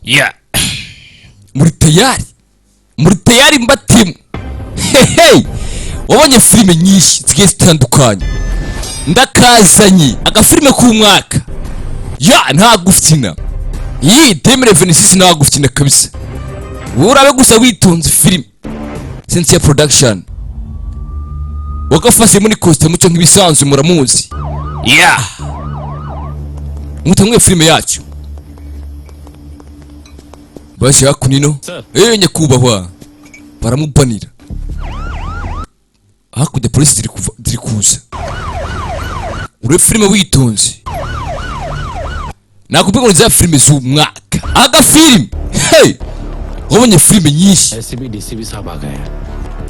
Yeah. Muri tayari, muri tayari mbatimu. Hehe, wabonye filime nyinshi zigiye zitandukanye, ndakazanye agafilime k'umwaka. Ya, nta gufina, iyi 2026 nta gufina kabisa. Wowe urabe gusa witonze filime Cynthia Production wagafashe muri Costa Muco nk'ibisanzwe, muramuzi. Yeah, mutamwe filime yacu baje hakunino. Eh, nyakubahwa, baramubanira hakurya, polisi ziri kuva, ziri kuza. Ure filime witonze, nakubwiye ngo ni za filime z'umwaka. Agafilime, hey, wabonye filime nyinshi. ACB DCP साहब आ गए हैं।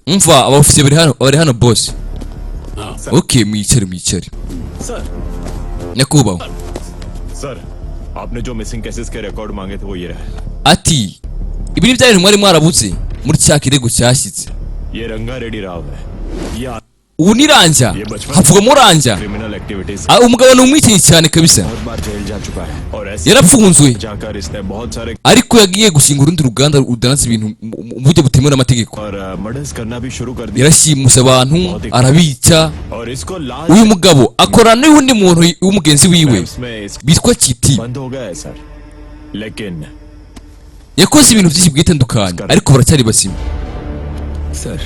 Umva, abofisiye bari hano, bari hano boss. Okay, mwicare, mwicare. Sir. Nyakubahwa. Sir, आपने जो missing cases के record मांगे थे, वो ये रहे। Ati ibi ni bya bintu mwari mwarabuze muri cya kirego cyashyitse. ये रंगा रेड्डी राव है, ये Ubu ni Ranja, havugamo Ranja. Criminal activities Ah, umugabo ni umwicanyi cyane kabisa. बहुत बार जेल जा चुका है और ऐसे Yarafunzwe, जाकर इसने बहुत सारे ariko yagiye gushinga urundi ruganda rudandaza ibintu mu buryo butemewe n'amategeko. और मर्डर्स करना भी शुरू कर दिया। Yarashimuse abantu, arabica. और इसको last Uyu mugabo akorana n'uwundi muntu w'umugenzi wiwe में इस bitwa Kiti. बंद हो गया है सर, लेकिन Yakoze ibintu byinshi bwitandukanye, ariko baracyari bazima. Sir,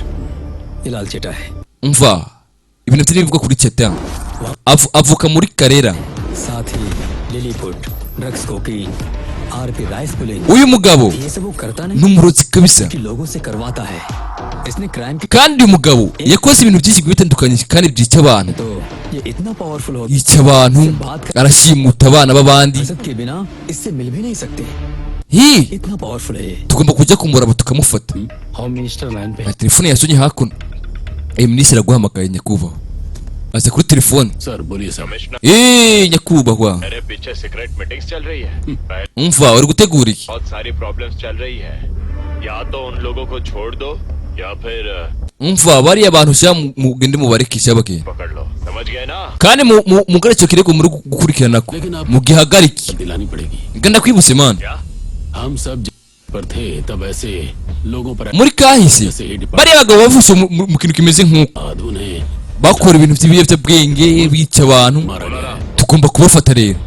ये लाल चेटा है। Umva, ibintu byari bivugwa kuri Cheta. Avuka muri Karera. साथ ही Lilliput, drugs, cocaine, RP rice pulling, Uyu mugabo ये सब वो करता नहीं ni umurozi kabisa. कि लोगों से करवाता है। इसने क्राइम की Kandi uyu mugabo yakoze ibintu byinshi bitandukanye kandi byica abantu. तो ये इतना पावरफुल हो Yica abantu, arashimuta abana b'abandi. मकसद के बिना इससे मिल भी नहीं सकते। Hi, इतना पावरफुल है ये। tugomba kujya kumuraba tukamufata. Home minister line पे। Na telefone yasonye hakuno. Eh, minisitiri araguhamagaye nyakubahwa, aza kuri telefone. Sir, बोलिए sir. Eh, nyakubahwa. मेरे पीछे secret meetings चल रही है। Umva, uri gutegura iki? बहुत सारी प्रॉब्लम्स चल रही है। या तो उन लोगों को छोड़ दो या फिर Umva, bariya bantu sha mugende mubarekisha bagenda. पकड़ लो, समझ गए ना? Kandi mugare icyo kirego muri gukurikiranako mugihagarike. दिलानी पड़ेगी। Genda kwibuse man. क्या? हम सब ज- पर थे तब ऐसे लोगों पर Muri kahise bariya bagabo bavutse mu kintu kimeze nk'uko बाद उन्हें bakora ibintu by'ibiyobyabwenge, bica abantu. मारा गया है। Tugomba kubafata rero.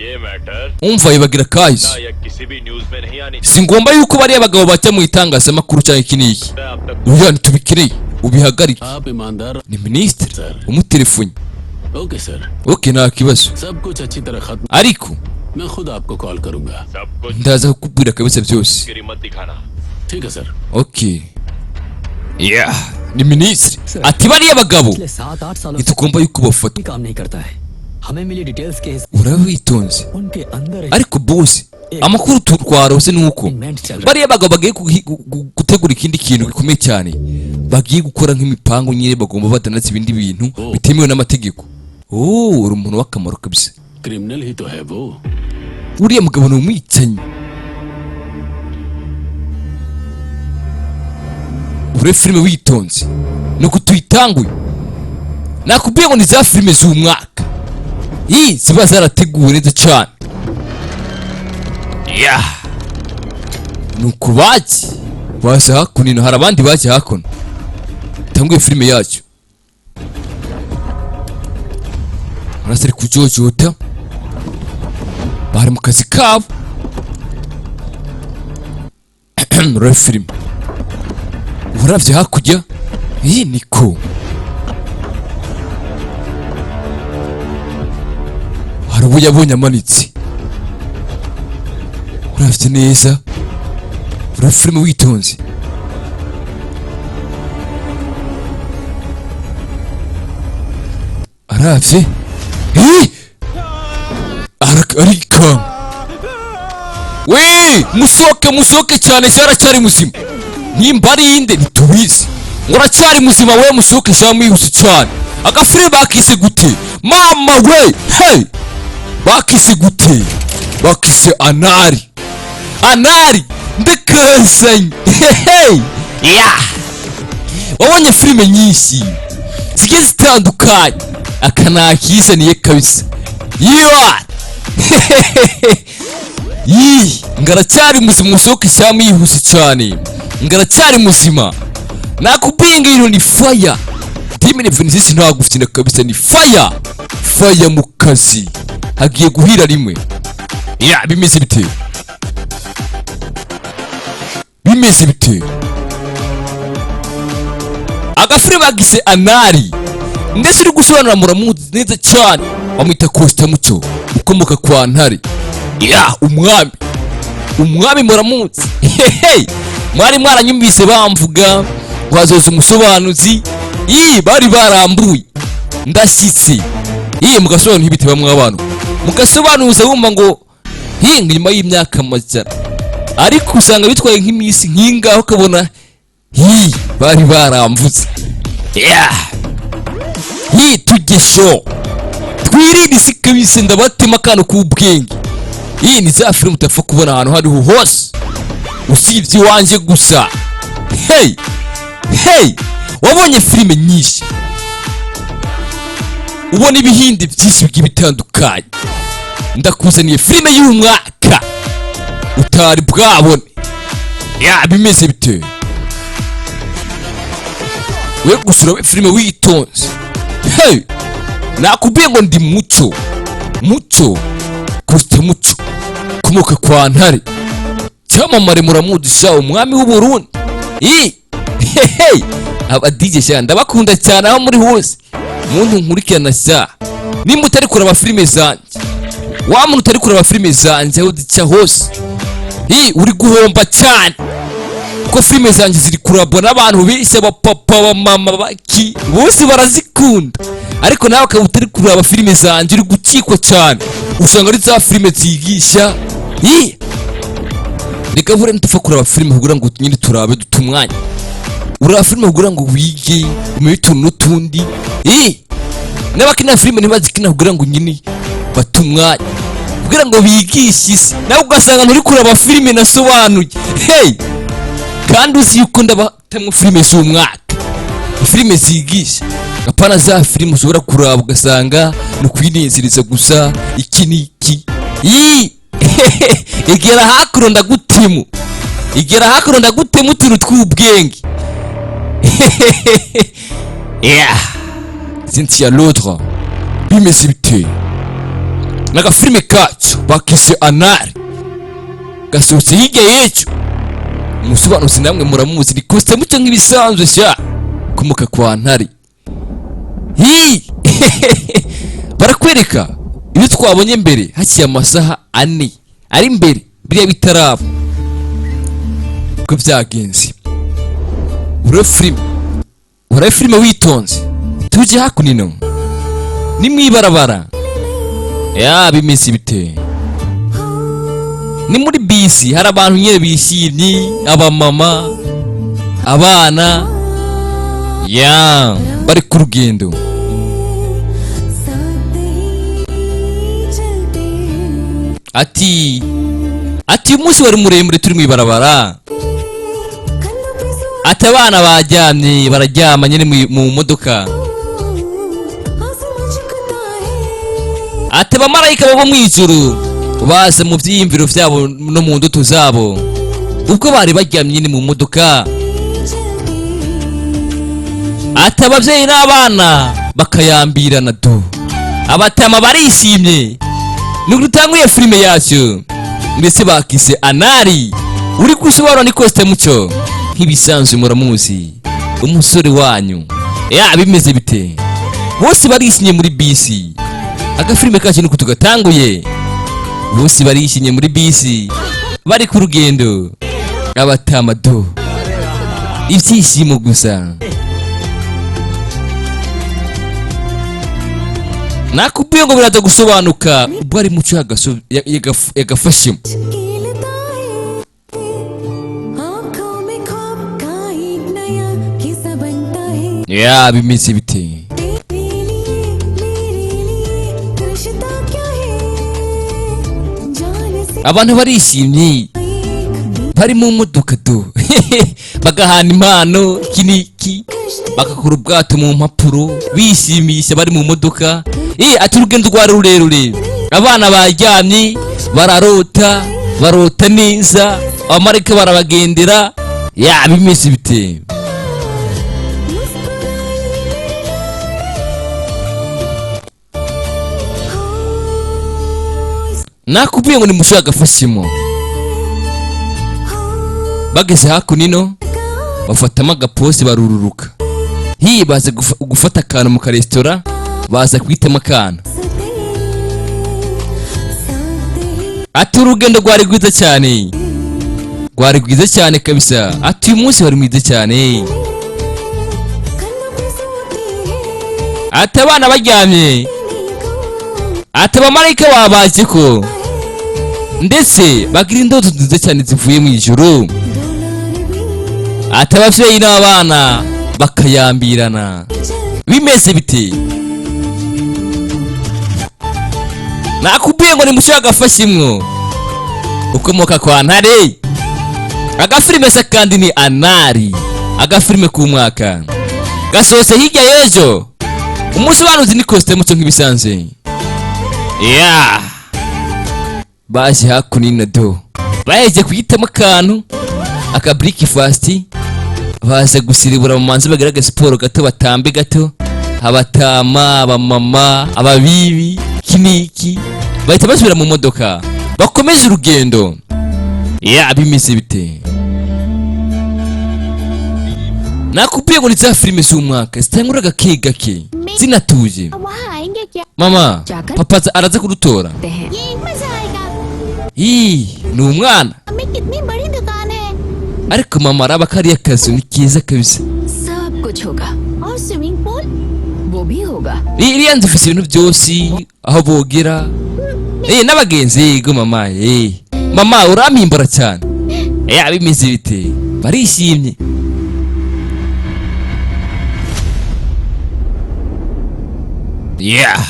ये matter Umva, yibagira kahise. या किसी भी न्यूज में नहीं आनी Si ngombwa yuko bariya bagabo bajya mu itangazamakuru cyangwa iki n'iki. चाहिए। अब तक Uyu ntitubikeneye, ubihagarike. आप ईमानदार। Ni minisitiri umutelefoni. Okay sir. Okay, nta kibazo. सब कुछ अच्छी तरह खत्म। Ariko मैं खुद आपको कॉल करूंगा। सब कुछ ndaza kukubwira kabisa byose. गिरी मत दिखाना। ठीक है sir. Okay, yeah, ni minisitiri ati bariya bagabo पिछले 7-8 सालों से ntitugomba yuko bafata. काम नहीं करता है। हमें मिली डिटेल्स के Uraba witonze. उनके अंदर एक Ariko bose amakuru twarose ni uko event चल रहा bariya bagabo bagiye gutegura ikindi kintu gikomeye cyane, bagiye gukora nk'imipango nyine, bagomba badanatse ibindi bintu bitemewe n'amategeko. Oh, uri umuntu w'akamaro kabisa. Criminal ही तो है वो। Uriya mugabo ni umwicanyi. Ure filime witonze, nuko tuyitanguye. Nakubwiye ngo ni za filime z'umwaka, iyi ziba zarateguwe neza cyane. Yeah, nuko baki baza hakuno, hari abandi bajya hakuno. Tanguye filime yacyo, arasa ari kujojota, bari mu kazi kabo. Rero filime uravye hakurya, iyi niko hari uwo yabonye amanitse. Uravye neza, urebe filime witonze. Aravye. Eh! Arikanga we! Musohoke, musohoke cyane, cyaracyari muzima. Nimba ari inde ntitubizi, ngo aracyari muzima we. Musohoke sha, mwihuse cyane. Agafilime bakise gute mama we? Hey, bakise gute? Bakise Anari. Anari ndakazanye. Hey, yeah, wabonye filime nyinshi zigiye zitandukanye, aka nakizaniye kabisa. Yiwa. Yii, ngaracyari muzima. Usohoka ishyamba yihuse cyane, ngaracyari muzima. Nakubwiye ngo ino ni fire dimene 26, ntagufite kabisa, ni fire fire mu kazi. Hagiye guhira rimwe. Ya, bimeze bite? Bimeze bite? Agafilime bagise Anari, ndetse uri gusobanura muramuzi neza cyane, bamwita Costa Muco, ukomoka kwa Ntare. Ya, umwami, umwami muramuzi. Hehe, mwari mwaranyumvise bamvuga ngo hazoza umusobanuzi. Ii, bari barambuye, ndashyitse. Iyi mugasobanura ibiti bamwe, abantu mugasobanuza wumva ngo hinga nyuma y'imyaka amajana, ariko usanga bitwaye nk'iminsi nk'ingaho, ukabona hi bari baramvuze. Yeah. Hi, tugesho twirinde isi kabisa, ndabatema akantu k'ubwenge. Iyi ni za filime utapfa kubona ahantu hariho hose usibye iwanjye gusa. Hey hey, wabonye filime nyinshi, ubona ibihindi byinshi bigiye bitandukanye, ndakuzaniye filime y'umwaka utari bwabone. Ya, bimeze bite? We gusura filime witonze. Hey, nakubwiye ngo ndi Muco, Muco Costa Muco, komoka kwa Ntare, cyamamare muramuzi sha, umwami w'Uburundi. I hey, aba DJ sha, ndabakunda cyane aho muri hose. Muntu nkurikirana sha, nimba utari kuraba filime zanjye, wa muntu utari kuraba filime zanjye, aho zica hose, i uri guhomba cyane, kuko filime zanjye ziri kurabwa n'abantu benshi, abapapa, abamama, baki bose barazikunda, ariko nawe ukaba utari kuraba filime zanjye, uri gukikwa cyane. Usanga ari za filime zigisha. I reka buriya ntitupfa kuraba filime kugira ngo nyine turabe dute umwanya. Uraba filime kugira ngo wige, umenye utuntu n'utundi. I n'abakina filime ntibazikina kugira ngo nyine bate umwanya, kugira ngo bigishe isi. Nawe ugasanga nturi kuraba filime nasobanuye. Hey, kandi uzi yuko ndabatamwo filime z'umwaka, filime zigisha, apana za filime ushobora kuraba ugasanga ni ukwinezereza gusa, iki n'iki. Ii, igera hakuno ndagutemu, igera hakuno ndagutemu utuntu tw'ubwenge. Yeah, Cynthia l'autre, bimeze bite? N'agafilime kacu bakise Anari, gasohotse hirya y'ejo. Umusobanuzi namwe muramuzi, ni Costa Muco nk'ibisanzwe sha, komoka kwa Ntare. Hi, barakwereka ibyo twabonye mbere haciye amasaha 4 ari imbere, biriya bitaraba uko byagenze. Urebe filime, urebe filime witonze. Tujye hakuno, ni mwibarabara. Ya, bimeze bite? Ni muri bisi, hari abantu nyine bishimye, abamama, abana, ya bari ku rugendo. Ati uyu munsi wari muremure, turi mu ibarabara. Ati abana baryamye, bararyama nyine mu modoka. Ati abamarayika baba mu ijuru baza mu byiyumviro byabo no mu ndoto zabo ubwo bari baryamye nyine mu modoka. Ati ababyeyi n'abana bakayambirana du, abatama barishimye. Nubwo utanguye filime yacu, ndetse bakise Anari, uri gusobanura ni Costa Muco nk'ibisanzwe, muramuzi, umusore wanyu. Ya, bimeze bite? Bose barishimye muri bisi. Agafilime kacu nuko tugatanguye, bose barishimye muri bisi, bari ku rugendo, abatama do, ibyishimo gusa. Nakubwiye ngo biraza gusobanuka ubwo ari muco yagafashemo. Ya, bimeze bite? Abantu barishimye, bari mu modoka do, bagahana impano iki n'iki, bagakora ubwato mu mpapuro, bishimisha bari mu modoka. Ati urugendo rwari rurerure, abana baryamye bararota. Barota neza, abamarayika barabagendera. Ya, bimeze bite? Nakubwiye ngo nimushyire agafashimo. Bageze hakuno ino, bafatamo agaposi, barururuka. Hi, baza gufata akantu mu karesitora, baza kwitamo akantu. Ati urugendo rwari rwiza cyane, rwari rwiza cyane kabisa. Ati uyu munsi wari mwiza cyane. Ati abana baryamye, ati abamarayika babaje ko ndetse bagira indoto nziza cyane zivuye mu ijuru. Ati ababyeyi n'abana bakayambirana. Bimeze bite? Nakubwiye ngo nimushyire agafashimwo ukomoka kwa Ntare. Agafilime se kandi ni Anari, agafilime k'umwaka gasohotse hirya y'ejo. Umusobanuzi ni Coste Muco nk'ibisanzwe. Ya, baje hakuno na do, baheje kuyitamo akantu aka breakfast, baza gusiribura mu manzi, bagaragaza siporo gato, batambe gato, abatama, abamama, ababibi kiniki, bahita basubira mu modoka bakomeza urugendo. Ya, bimeze bite? Nakubwiye ngo ni za filime z'umwaka zitangura gake gake, zinatuje. वहाँ आएंगे क्या? Mama, papa araza kudutora. ये मजा आएगा। Ii, ni umwana. हमें कितनी बड़ी दुकान है। Ariko mama, araba kariya kazu ni keza kabisa. सब कुछ होगा। और swimming pool. वो भी होगा। Iriya nzu ifise ibintu byose, aho bogera n'abagenzi. Yego mama, mama urampimbara cyane. Bimeze bite? Barishimye. Yeah,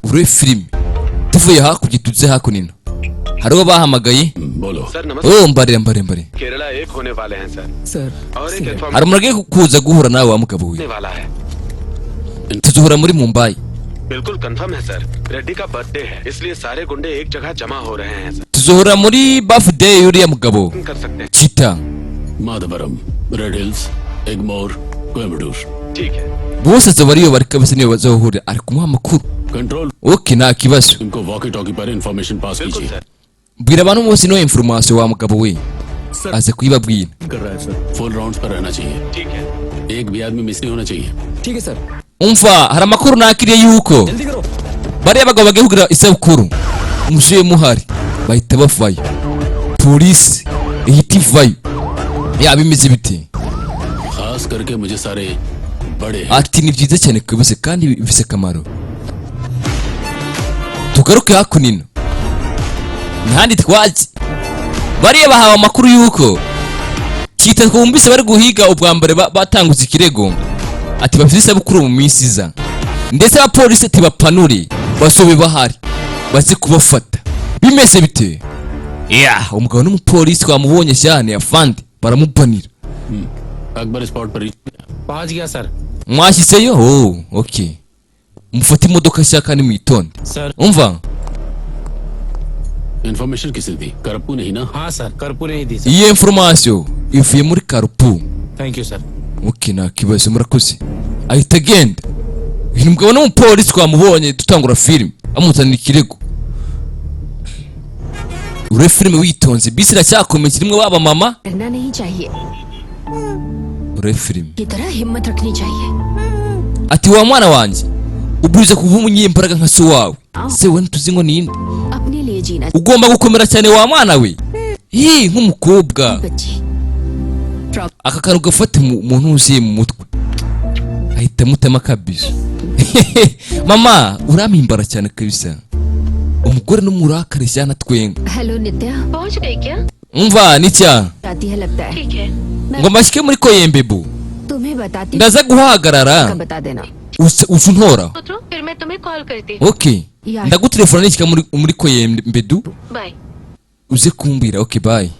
uri filime tuvuye hakurya tuze hakuno, hari uwo bahamagaye. बोलो। Sir नमस्ते। Oh, mbarira, mbarira, mbarira. Kerala एक होने वाले हैं sir. Sir. और एक confirm Hari umuntu agiye kuza guhura nawe, wa mugabo we. होने वाला है। Tuzuhura muri Mumbai. बिल्कुल कंफर्म है सर। रेड्डी का बर्थडे है, इसलिए सारे गुंडे एक जगह जमा हो रहे हैं sir. Tuzohura muri birthday y'uriya mugabo कर सकते हैं। Chita. Madhavaram, Red Hills, Egmore, Coimbatore. ठीक है। Bose azoba ariyo bari kabisa, niyo bazohurira. Ari kumuha amakuru. Control Okay, nta kibazo. इनको वॉकी टॉकी पर information pass बिल्कुल कीजिए। Sir. Bwira abantu bose ino information, wa mugabo we. Aza kuyibabwira. कर रहा है sir. Full rounds पर रहना चाहिए। ठीक है। एक भी आदमी मिस नहीं होना चाहिए। ठीक है sir. Umva, hari amakuru nakiriye yuko जल्दी करो। bariya bagabo bagiye kugira isabukuru, umusore muhari bahita bavayo, polisi ihita ivayo. Ya, bimeze bite? खास करके मुझे सारे बड़े Ati ni byiza cyane kabisa kandi bifise akamaro. Tugaruke hakuno, ntahandi twaje. Bariya bahawe amakuru yuko kita twumvise bari guhiga ubwa mbere, batanguza ikirego, ati bafite isabukuru mu minsi iza, ndetse abapolisi ati bapanure basobe bahari baze kubafata. Bimeze bite? Ya, umugabo n'umupolisi twamubonye cyane, afande baramubanira. Akbar spot पर पहुंच गया sir. Mwashyizeyo? Oh, okay, mufate imodoka nshya kandi mwitonde. Sir. Umva. Information किसने दी? करप्पू नहीं ना? हाँ सर, कर्पूर नहीं दी sir. Iyi information ivuye muri Karupu. Thank you sir. Okay, nta kibazo, murakoze. Ahita agenda. Uyu mugabo n'umupolisi twamubonye dutangura filime amuzanira ikirego. Ure filime witonze, bisi iracyakomeye, irimo baba mama. डरना नहीं चाहिए। Ure filime. की तरह हिम्मत रखनी चाहिए। Ati wa mwana wanjye, ubwiza kuba umunyembaraga nka se wawe. Se we ntituzi ngo ninde. अपने लिए जीना Ugomba gukomera cyane, wa mwana we. Hi, nk'umukobwa. बच्ची। Aka kantu gafate mu ntuziye mu mutwe. Ahita amutema kabisa. Mama, urampimbara cyane kabisa. Umugore n'umurakare cyane, atwenga. Hello Nitya. पहुंच गई क्या? Umva nicya. आती है लगता है। ठीक है। Ngo mbashyike muri Koyembebu. तुम्हें बताती Ndaza guhagarara. का बता देना। Uze untora. उतरो फिर मैं तुम्हें कॉल करती हूँ। Okay. Ya. Ndagutelefona nishyika muri Koyembedu. Bye. Uze kumbwira. Okay, bye.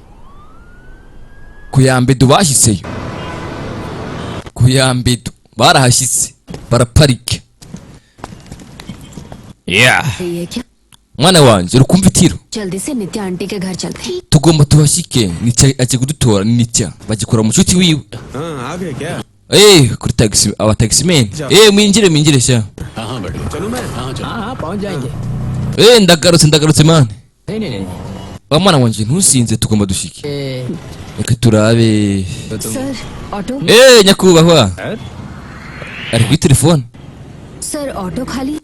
Koyambedu bashyiseyo. Koyambedu barahashyitse, baraparika. Yeah. ये क्या? Mwana wanje, urukumva itiro? जल्दी से नित्या आंटी के घर चलते हैं। Tugomba tuhashyike. Nitya agiye kudutora. Nitya bagikora mu nshuti wiwe. हाँ आ गए क्या? Kuri taxi, aba taximen. Mwinjire, mwinjire sha. हाँ हाँ बैठो। चलूं मैं? हाँ चलो। हाँ हाँ पहुंच जाएंगे। Ndagarutse, ndagarutse man. नहीं नहीं नहीं। Wa mwana wanje, ntusinze, tugomba dushike. ए, Reka turabe. Sir, auto. Nyakubahwa ari kuri telefone. Sir, auto खाली।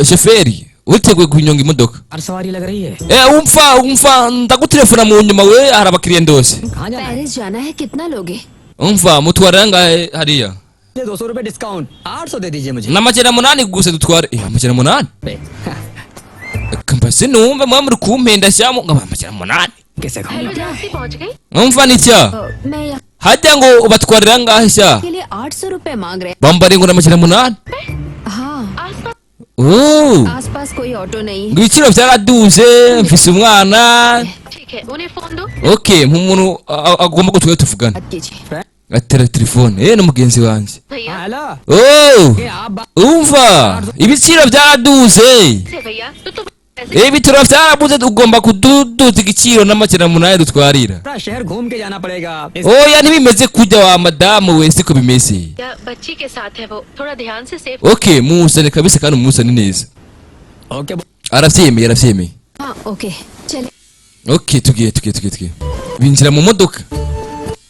Shoferi, witeguye kunyonga imodoka? और सवारी लग रही है। Umfa, umfa, ndagutelefona mu nyuma. We, hari abakiriya ndose. कहाँ जाना है? Paris जाना है, कितना लोगे? Umva, mutwara angahe hariya? 200 रुपए डिस्काउंट, 800 दे दीजिए मुझे। Ni 800 gusa dutware. 800? Reka mbase numva mwa muri kumpenda shyamo ngo 800. कैसे खाऊंगा? Hello Jhansi, पहुंच गई? Umva nitya. मैं यहाँ Hajya ngo ubatwarira angahe sha? के लिए 800 रुपए मांग रहे Bambariye ngo ni 800. हैं। हाँ। आसपास Oh. आसपास कोई ऑटो नहीं है। Ngo ibiciro byaraduze, mfise umwana. ठीक है, उन्हें फोन दो। Okay, nk'umuntu agomba gutwara, tuvugana. बात कीजिए। Atera telefone ni mugenzi wanjye. भैया। Hello. Oh. ए, आप बा- Umva, ibiciro byaraduze. से भैया तो तुम ऐसे Ibiciro byarabuze, ugomba kududuza igiciro n'800 dutwarira. पूरा शहर घूम के जाना पड़ेगा। इस- Oya, ntibimeze kujya wa madamu we, siko bimeze. या बच्ची के साथ है वो, थोड़ा ध्यान से safe. Okay, muzane kabisa kandi muzane neza. Okay. Aravyemeye, aravyemeye. हाँ, ओके, चले। Okay, tugiye, tugiye, tugiye, tugiye. Binjira mu modoka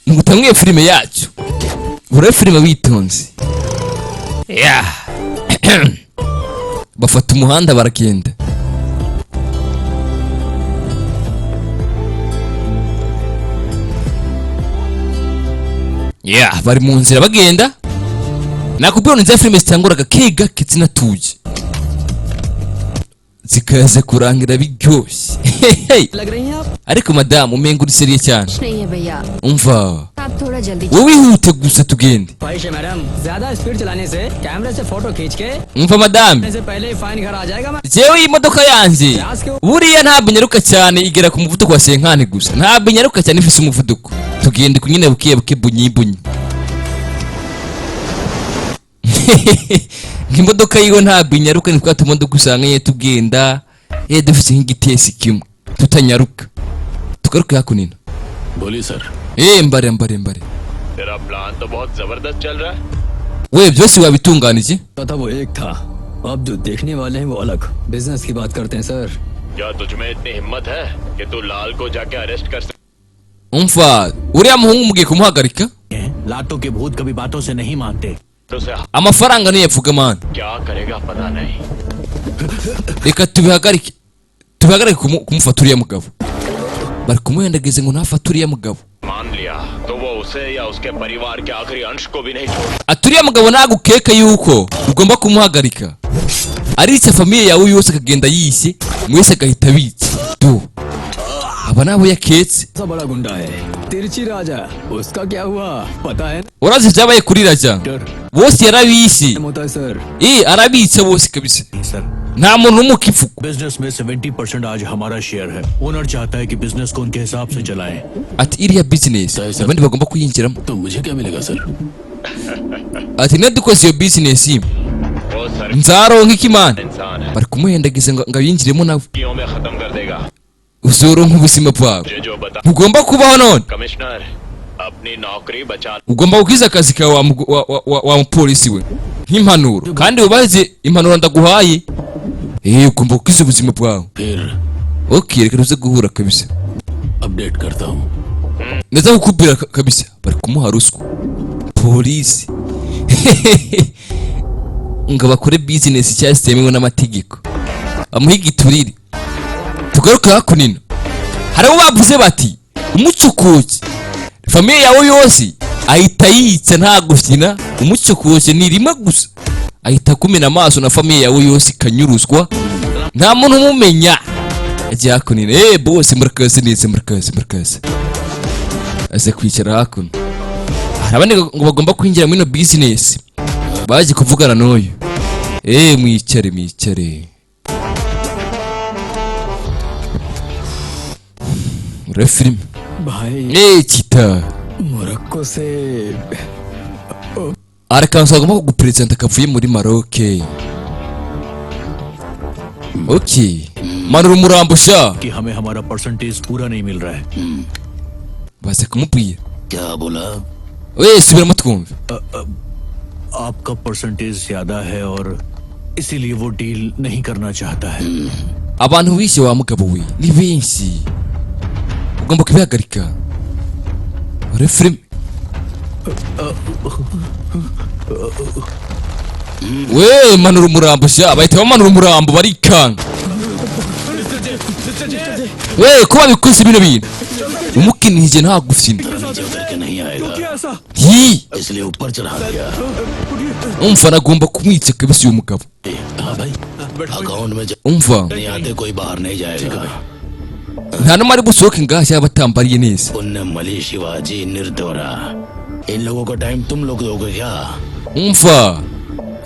mugutamwiye filime yacu. Urebe filime witonze. Yeah. Bafata umuhanda baragenda. Yeah, bari mu nzira bagenda. Nakubwira ngo za filime zitangura gake gake, zinatuje, zikaza kurangira biryoshye. लग रही हैं आप। Ariko madamu, umenga uri sérieux cyane. नहीं है भैया। Umva, आप थोड़ा जल्दी। wowe wihute gusa tugende. ख्वाहिश है मैडम, ज्यादा स्पीड चलाने से कैमरे से फोटो खींच के Umva madame, से पहले ही फाइन घर आ जाएगा मैं। Jewe iyi modoka yanjye buriya ntabwo inyaruka cyane, igera ku muvuduko wa cinquante gusa. Ntabwo inyaruka cyane, ifise umuvuduko. Tugende ku nyine buke buke, bunyi bunyi. Nk'imodoka yiwe ntabwo inyaruka, ni twa tumodoka usanga iyo tugenda dufise nk'igitesi kimwe, tutanyaruka. Tugaruke hakunino. बोलिए sir. Mbare, mbare, mbare. तेरा प्लान तो बहुत जबरदस्त चल रहा है। We, byose wabitunganije? था वो एक था, अब जो देखने वाले हैं वो अलग बिजनेस की बात करते हैं सर। क्या तुझमें इतनी हिम्मत है कि तू लाल को जाके अरेस्ट कर सके? Umva, uriya muhungu mugiye kumuhagarika? लातों के भूत कभी बातों से नहीं मानते। तो उसे Amafaranga niyo yapfuga man. क्या करेगा पता नहीं। Reka tubihagarike, tubihagarike kumufata uriya mugabo. Bari kumuhendageza ngo ntafate uriya mugabo. मान लिया तो वो उसे या उसके परिवार के आखिरी अंश को भी नहीं छोड़। Ati uriya mugabo nagukeka yuko ugomba kumuhagarika, arica famille yawe yose, akagenda yishe mwese, agahita abica tu. Aba nabo yaketse. सा बड़ा गुंडा है तिरछी राजा, उसका क्या हुआ पता है? Urazi ibyabaye kuri Raja? Bose yarabishe. होता है sir. Arabica bose kabisa. Sir. Nta muntu n'umwe ukipfuka. Business में 70% आज हमारा शेयर है। ओनर चाहता है कि बिजनेस को उनके हिसाब से चलाएं। Ati iriya business abandi bagomba kuyinjiramo. तो मुझे क्या मिलेगा sir? Ati niyo dukoze iyo business, वो sir nzaronka iki man? इंसान है। Bari kumuhendagiza ngo ayinjiremo nawe. क्यों में खत्म कर देगा। Uzoronka ubuzima bwawe. मुझे जो बता। Ntugomba kubaho none. Commissioner, अपनी नौकरी बचा। Ugomba gukiza akazi kawe wa mupolisi we, nk'impanuro, kandi wubahirize impanuro ndaguhaye. Ugomba gukiza ubuzima bwawe. फिर Okay, reka tuze guhura kabisa. Update करता हूँ। Ndaza kukubwira kabisa. Bari kumuha ruswa polisi ngo bakore business cyangwa zitemewe n'amategeko, bamuhe igiturire. Tugaruke hakunino, hari abo bavuze bati umucukuki famille yawe yose ahita yica, nta gukina. Umucukuki ni rimwe gusa, ahita akumena amaso na famille yawe yose ikanyuruzwa, nta muntu umumenya. Agiye hakunino. Bose murakaze neza, murakaze, murakaze. Aza kwicara hakuno. Hari abandi ngo bagomba kwinjira muri ino business, baje kuvugana n'uyu. Mwicare, mwicare, urebe filime. भाई, kita. Morocco से। Hari akantu bagomba kuguperezida kavuye muri Maroc. Okay. Manura umurambo sha. कि हमें हमारा परसेंटेज पूरा नहीं मिल रहा है। Baza kumubwira. क्या बोला? We, subiramo twumve. आपका परसेंटेज ज्यादा है और इसीलिए वो डील नहीं करना चाहता है। Abantu wishe wa mugabo we ni benshi, ugomba kubihagarika. Ure filime we, manura umurambo sha. Bahita bamanura umurambo, barikanga we ko babikoze bino bintu. Umukinije nta gufina. नीचे उतर के नहीं आएगा, Hi, इसलिए ऊपर चढ़ा दिया। Umva, nagomba kumwica kabisa uyu mugabo. हाँ भाई, अकाउंट में Umva, नहीं आते कोई बाहर नहीं जाएगा। Nta n'umwe ari busohoke ngaha cyangwa batambariye neza. पुण्य मली शिवाजी निर्दोरा, इन लोगों का टाइम तुम लोग दोगे क्या? Umva,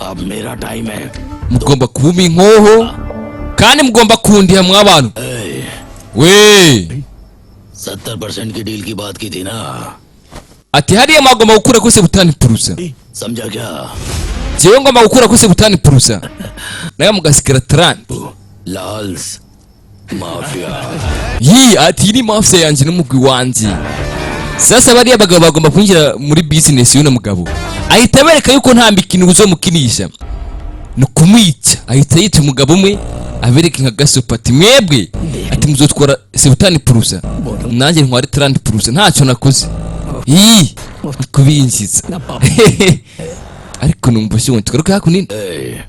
अब मेरा टाइम है। Mugomba kubuma inkoho kandi mugomba kundiha mw'abantu we. 70% की डील की बात की थी ना? Ati hariya mwagomba gukura kuri 70%. समझा क्या? Jewe ngomba gukura kuri 70%, nawe mugasigara 30. Lals mafia. Yi, ati iyi ni mafia yanjye n'umugwi wanjye. Sasa bariya bagabo bagomba kwinjira muri business y'uno mugabo. Ahita abereka yuko nta mikino uzomukinisha, ni ukumwica. Ahita yita umugabo umwe, abereka nka gasopo, ati mwebwe, ati muzotwara 70%, nanjye ntware 30%, ntacyo nakoze. Yi, kubinjiza ariko numva shonje. Tugaruke hakuno. ए,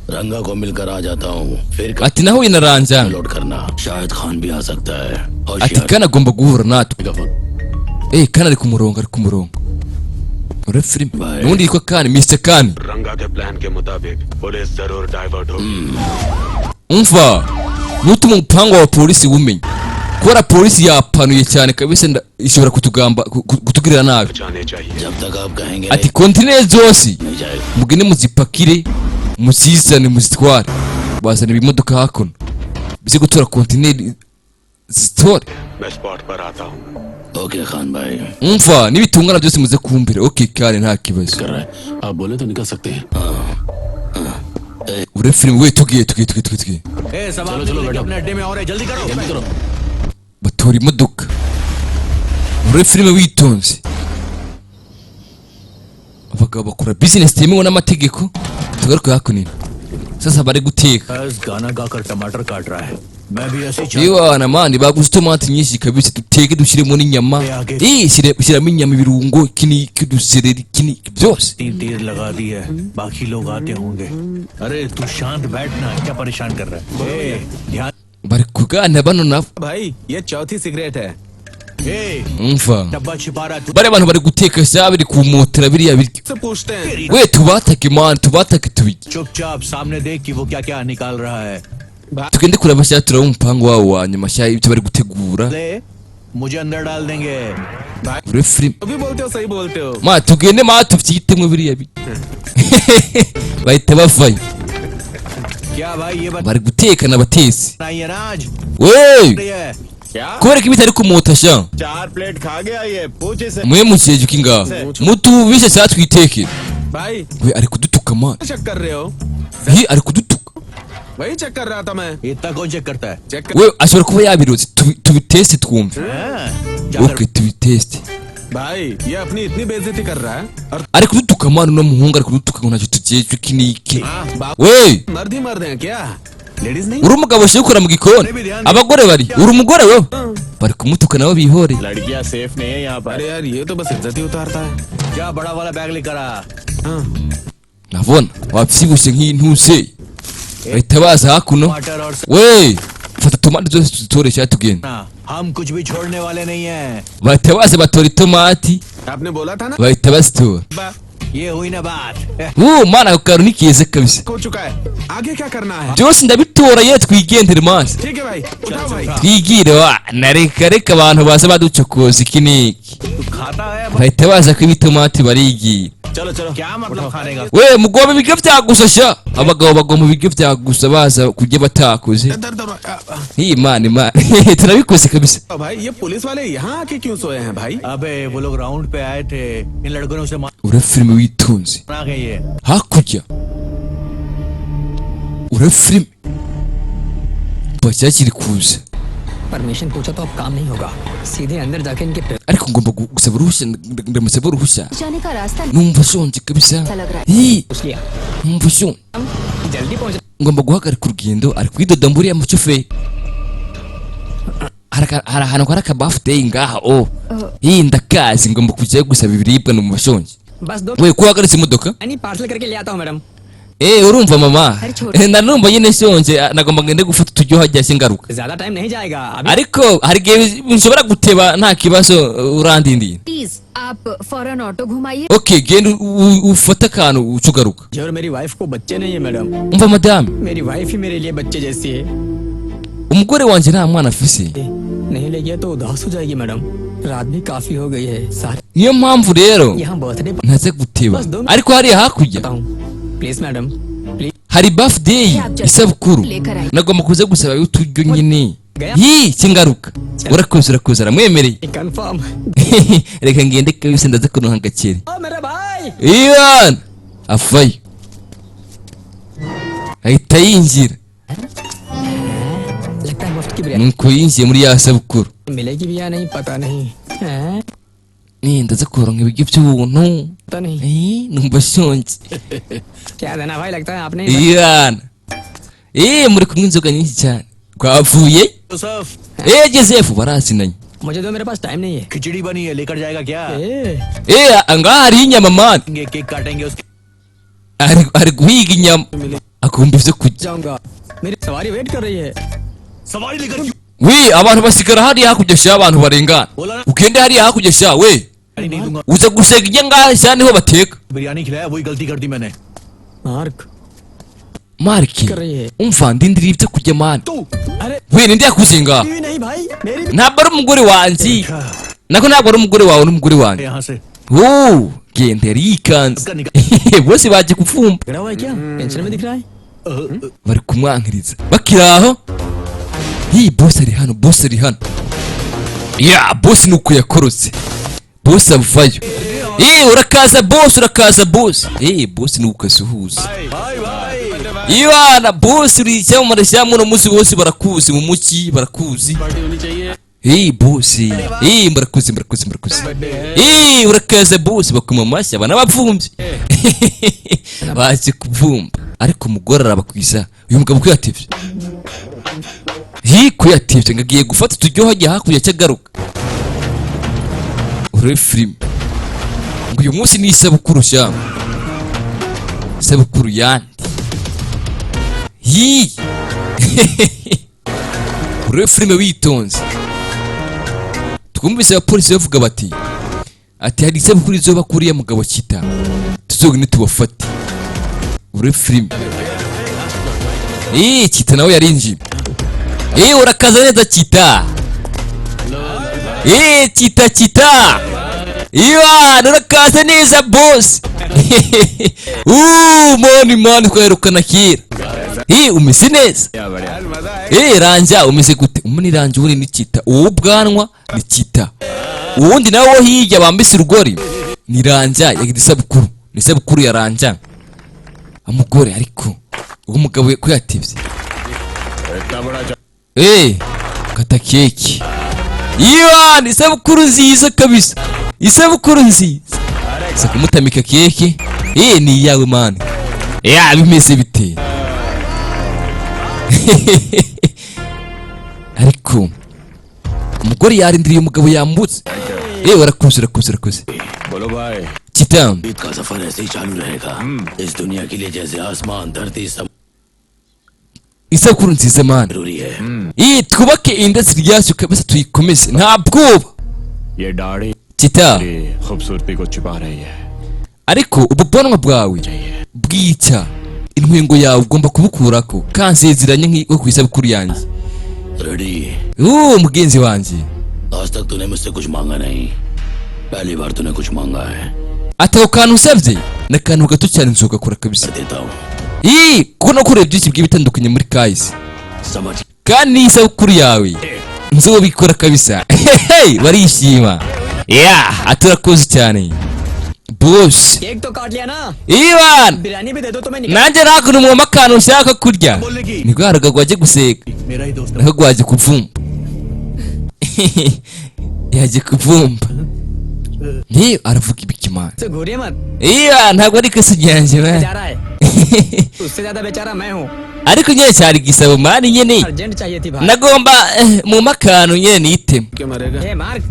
रंगा को मिलकर आ जाता हूँ फिर। Ati nahuye na Ranja. Load करना, शायद खान भी आ सकता है। Ati kana agomba guhura natwe. Eh, kana ari ku murongo, ari ku murongo. Ure filime n'ubundi yitwa Kani, Mr Kani. रंगा के प्लान के मुताबिक पुलिस जरूर डाइवर्ट होगी। Umva, nutuma umupango wa polisi wumenya, kubera polisi yapanuye cyane kabisa, ishobora kutugamba kutugirira nabi. जाने चाहिए। जब तक आप कहेंगे Ati kontineri zose नहीं जाएगा। Mugende muzipakire, muzizane, muzitware. Bazana ibimodoka hakuno bize gutora kontineri, zitore. मैं स्पॉट पर आता हूँ। ओके खान भाई। Umva, nibitungana byose muze kumbira. Okay kare, nta kibazo. कर रहा है, आप बोले तो निकल सकते हैं। Ure filime we, tugiye, tugiye, tugiye, tugiye, tugiye. ए, सब चलो, आदमी चलो, लेके बैठो। अपने अड्डे में और है, जल्दी करो। जल्दी करो। Batora imodoka. Ure filime witonze. Abagabo bakora business itemewe n'amategeko. Tugaruke hakuno. Sasa bari guteka. बस गाना गाकर टमाटर काट रहा है, मैं भी ऐसे ही। Yewana man, baguze itomati nyinshi kabisa. Duteke, dushyiremo n'inyama. Eh, shyiramo inyama, ibirungo, iki n'iki, udusereri, iki n'iki byose. तीन तीर लगा दी है, बाकी लोग आते होंगे। अरे तू शांत बैठना, क्या परेशान कर रहा है? ए, ध्यान। Bari kuganira bano nabo. भाई, ये चौथी सिगरेट है। ए, Umva, डब्बा छिपा रहा तू। Bariya bantu bari guteka sha, biri kumotera biriya biryo. से पूछते हैं। We, tubatake man, tubatake tubirye. चुपचाप सामने देख कि वो क्या क्या निकाल रहा है। Tugende kureba sha, turaba umupango wabo wa nyuma sha, ibyo bari gutegura. ले, मुझे अंदर डाल देंगे। Ure filime. अभी बोलते हो, सही बोलते हो। Ma tugende ma, tubyitemo biriya biryo. Bahita bavayo. क्या भाई, ये Bari gutekana abatesi. बनाई है ना आज? We, रही है। क्या? kubera ko ibiti ari kumota sha. चार प्लेट खा गया ये, पूछ इसे। Mwe mukiye uko ingaho mutubishe sha, twitekere. भाई, We, ari kudutuka man. Check कर रहे हो? Hi, ari kudutuka. वही चेक कर रहा था मैं। इतना कौन चेक करता है? Check. We, ashobora kuba yabiroze. Tubiteste twumve. हाँ, जाकर Okay, tubiteste. भाई, ये अपनी इतनी बेइज्जती कर रहा है और Ari kudutuka man, uno muhungu ari kudutuka ngo ntacyo tugiye iki n'iki. बाप We, मर्द ही मर्द हैं क्या? लेडीज नहीं? Uri umugabo ushinzwe gukora mu gikoni, abagore bari, uri umugore wewe. Bari kumutuka nabo, bihore. लड़कियां सेफ नहीं है यहाँ पर। अरे यार, ये तो बस इज्जत ही उतारता है। क्या बड़ा वाला बैग लेकर आ। Nabona wabyibushye nk'intuse. Bahita baza hakuno. टमाटर और We, fata tomati zose tuzitore cyangwa tugenda. ना, हम कुछ भी छोड़ने वाले नहीं हैं। Bahita baza batora itomati. आपने बोला था ना? Bahita bazitora. ये हुई ना बात। Mana, ako kantu ni keza kabisa. हो चुका है, आगे क्या करना है? Byose ndabitora ye, twigendere mazi. ठीक है भाई, उठाओ भाई। Twigire wa na, reka reka, abantu baza baducokoza iki n'iki. तू खाता है? Bahita baza kuba itomati, barigira. चलो चलो। क्या मतलब खाने का? We, mugomba ibiryo byagusa sha. Abagabo bagomba ibiryo byagusa, baza kurya batakoze. दर्द हो रहा है। Iyi mana, imana, turabikoze kabisa. भाई, ये पुलिस वाले यहाँ आके क्यों सोए हैं भाई? अबे, वो लोग राउंड पे आए थे, इन लड़कों ने उसे Ure filime witonze. मारा गई है। Hakurya ure filime, Igipapa cyakiri kuza. Permission पूछा तो अब काम नहीं होगा, सीधे अंदर जाके इनके पे Ariko ngomba gusaba uruhushya, ndamusaba uruhushya. जाने का रास्ता Numva shonje kabisa. Ih, पूछ लिया। Numva shonje. जल्दी पहुंच। Ngomba guhagarika urugendo. Ari kwidoda mburiya mushoferi. Hari ahantu hari akabirthday ngaha. O iyi ndakazi, ngomba kujyayo gusaba ibiribwa, numva shonje. बस दो We, ko uhagaritse imodoka? नहीं, parcel करके ले आता हूँ madam. Eh, urumva mama. Nanumva nyine shonje. Ah, nagomba ngende gufata uturyo hajya se ngaruka. ज्यादा time नहीं जाएगा अभी। Ariko hari igihe nshobora guteba, nta kibazo, urandindiye. Please आप फौरन auto घुमाइए। Okay, genda ufate akantu uce ugaruka. मुझे और मेरी wife को बच्चे नहीं है madam. Umva madame. मेरी wife ही मेरे लिए बच्चे जैसी है। Umugore wanjye nta mwana afise. नहीं ले गया तो उदास हो जाएगी मैडम। रात भी काफी हो गई है सारे। Niyo mpamvu rero यहाँ birthday ntaze guteba, ariko hariya hakurya please madam, please. Hari birthday, isabukuru, nagomba kuza gusaba uturyo nyine. Hi, kingaruka. Urakoze, urakoze, aramwemereye. Confirm. Reka ngende kabisa, ndaza kuronka agakeri. मेरा भाई। Iwan avayo ahita yinjira. लगता है मुफ्त की biryani Nuko yinjiye muri ya sabukuru. मिलेगी भी या नहीं पता नहीं हैं? Ni ndaza kuronka ibiryo by'ubuntu. पता नहीं। Eh, numva shonje. क्या देना भाई, लगता है आपने। Iwan, eh, muri kumwe inzoga nyinshi cyane twavuye. Eh, Joseph, barazinanye. मुझे दो, मेरे पास time नहीं है। खिचड़ी बनी है, लेकर जाएगा क्या? ए, Eh, ngaha hariho inyama man. Cake काटेंगे उसके। Ari guhiga inyama, akumva ibyo kurya. जाऊंगा, मेरी सवारी वेट कर रही है। सवारी लेकर क्यों? We, abantu basigara hariya hakurya sha, abantu barengana. Ugende hariya hakurya sha we. नहीं दूंगा। Uza gusega ijya ngaha sha, niho bateka. Biryani खिलाया, वही गलती कर दी मैंने। Mark. Mark, umva, ndindiriye ibyo kurya man. अरे। We, ninde yakuze ngaha? बीवी नहीं भाई मेरी। Ntabwo ari umugore wanjye, nako ntabwo ari umugore wawe n'umugore wanjye. यहाँ से। Oh, genda, yari yikanze, bose baje kuvumba. झगड़ा हुआ है क्या? Tension में दिख रहा है। Bari kumwankiriza bakiri aho. Iyi boss ari hano, boss ari hano ya boss. Ni uko yakorotse, boss avayo. Eh, urakaza boss, urakaza boss. Eh, boss ni uko asuhuza. Ibana boss, uri icyamamare cya muno munsi, bose barakuzi mu muki, barakuzi. Eh boss, eh, murakoze, murakoze, murakoze. Eh, urakaza boss, bakoma amashyi. Aba n'abapfumbyi baje kuvumba, ariko umugore arabakwiza. Uyu mugabo ko yatevye, hi, ko yatevye ngo agiye gufata uturyoho ajya hakurya cyagaruka. Urebe filime ngo uyu munsi ni isabukuru sha, isabukuru yandi hi. Urebe filime witonze. Twumvise abapolisi bavuga bati, ati hari isabukuru izoba kuriya mugabo kita, tuzogende tubafate. Urebe filime. Eh, Kita nawe yarinjiye. Eh, urakaza neza Kita. Eh, Kita, Kita. Iwan, urakaza neza boss. Mani mani, twaherukana kera. Eh, umeze neza? Eh, Ranja, umeze gute? Umwe ni Ranja, uwundi ni Kita. Uwo ubwanwa ni Kita. Uwundi nawe wo hirya bambise urugori ni Ranja, yagize isabukuru. Ni isabukuru ya Ranja. Umugore ariko uwo mugabo ko yatevye? Eh, kata keke. Iwan, isabukuru nziza kabisa. Isabukuru nziza. Sa kumutamika keke. Eh, ni iyawe man. Ya, bimeze bite? Ariko umugore yarindiriye umugabo yambutse. Eh, urakoze, urakoze, urakoze. बोलो भाई। Kita. का सफर ऐसे ही चालू रहेगा इस दुनिया के लिए जैसे आसमान धरती सब Isabukuru nziza man. जरूरी है। Eh, twubake industry yacu kabisa, tuyikomeze, nta bwoba. ये दाढ़ी Kita. खूबसूरती को छुपा रही है। Ariko ubu bwanwa bwawe bwica intwengo yawe, ugomba kubukurako kansezeranye nk'iko ku isabukuru yanjye. Ready. Mugenzi wanjye. आज तक तूने मुझसे कुछ मांगा नहीं, पहली बार तूने कुछ मांगा है। Ati ako kantu usabye ni akantu gato cyane, nzogakora kabisa. देता हूँ। Ii, kuko nakoreye byinshi bigiye bitandukanye muri kahise. समझ। Kandi n'isabukuru yawe nzobikora kabisa. Hey, barishima ya, ati urakoze cyane. Boss. Cake तो काट लिया ना Iwana biryani भी दे दो तो मैं निकल nanjye nakuntu mwoma akantu nshaka kurya niko haraga gwaje guseka मेरा ही दोस्त nako gwaje kuvumba yaje kuvumba ntiyo aravuga ibikimana से घूरिए मत iya ntabwo ari ikosa ryanjye man. बेचारा है उससे ज्यादा बेचारा मैं हूँ Ariko nyine cyari igisabo man nyine urgent चाहिए थी भाई nagomba mu akantu nyine nitema क्या मरेगा ए mark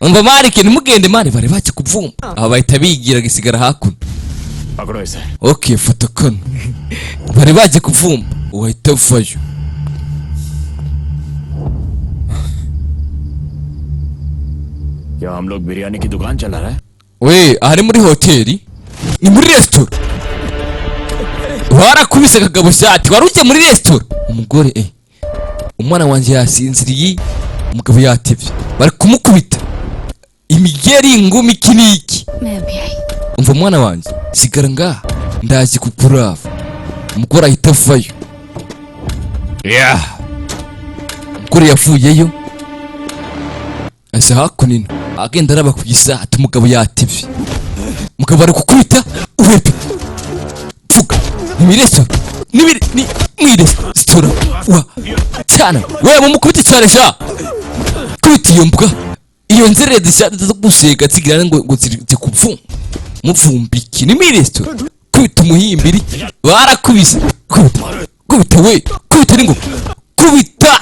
umva marike ntimugende mani bari baje kuvumba aba bahita bigira gisigara hakuno. पकड़ो इसे Okay, fata kano bari baje kuvumba wahita uvayo. क्या हम लोग बिरयानी की दुकान चला रहा है We aha ni muri hoteli ni muri resitora barakubise akagabo shati wari ugiye muri resitora umugore umwana wanjye yasinziriye umugabo yatevye bari kumukubita imigeri ingumi iki n'iki. मैं अभी आई Umva mwana wanjye sigara ngaha ndaje kukuraba umugore ahita avayo. Yeah. Umugore yavuyeyo aza hakuno agenda araba ku isaha ati umugabo yatevye umugabo ari gukubita uwepe pfuka ni muri resitora ni muri resitora wa cyane we mumukubite cyane sha kubita iyo mbwa iyo nzererezi sha zo gusega zigira ngo ngo zikuvumba muvumbiki ni muri resitora kubita umuhimbiri barakubise kubita kubita we kubita ningo kubita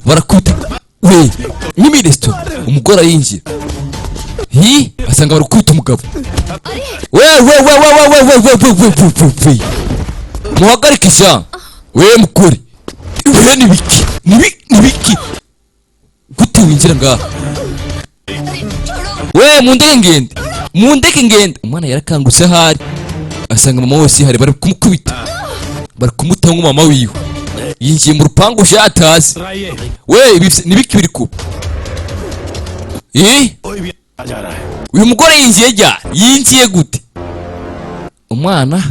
barakubita we ni muri resitora umugore arinjira hi asanga bari gukubita umugabo we we we we we we we we we we we we we muhagarike sha we mukore we nibiki nibiki gute winjira ngaha we mundeke ngende mundeke ngende umwana yarakangutse ahari asanga mama wese hari bari kumukubita bari kumutanga mama wiwe yinjiye mu rupangu sha atazi we ibi nibiki biri kuba eh आ जा रहा है uyu mugore yinjiye ryari yinjiye gute umwana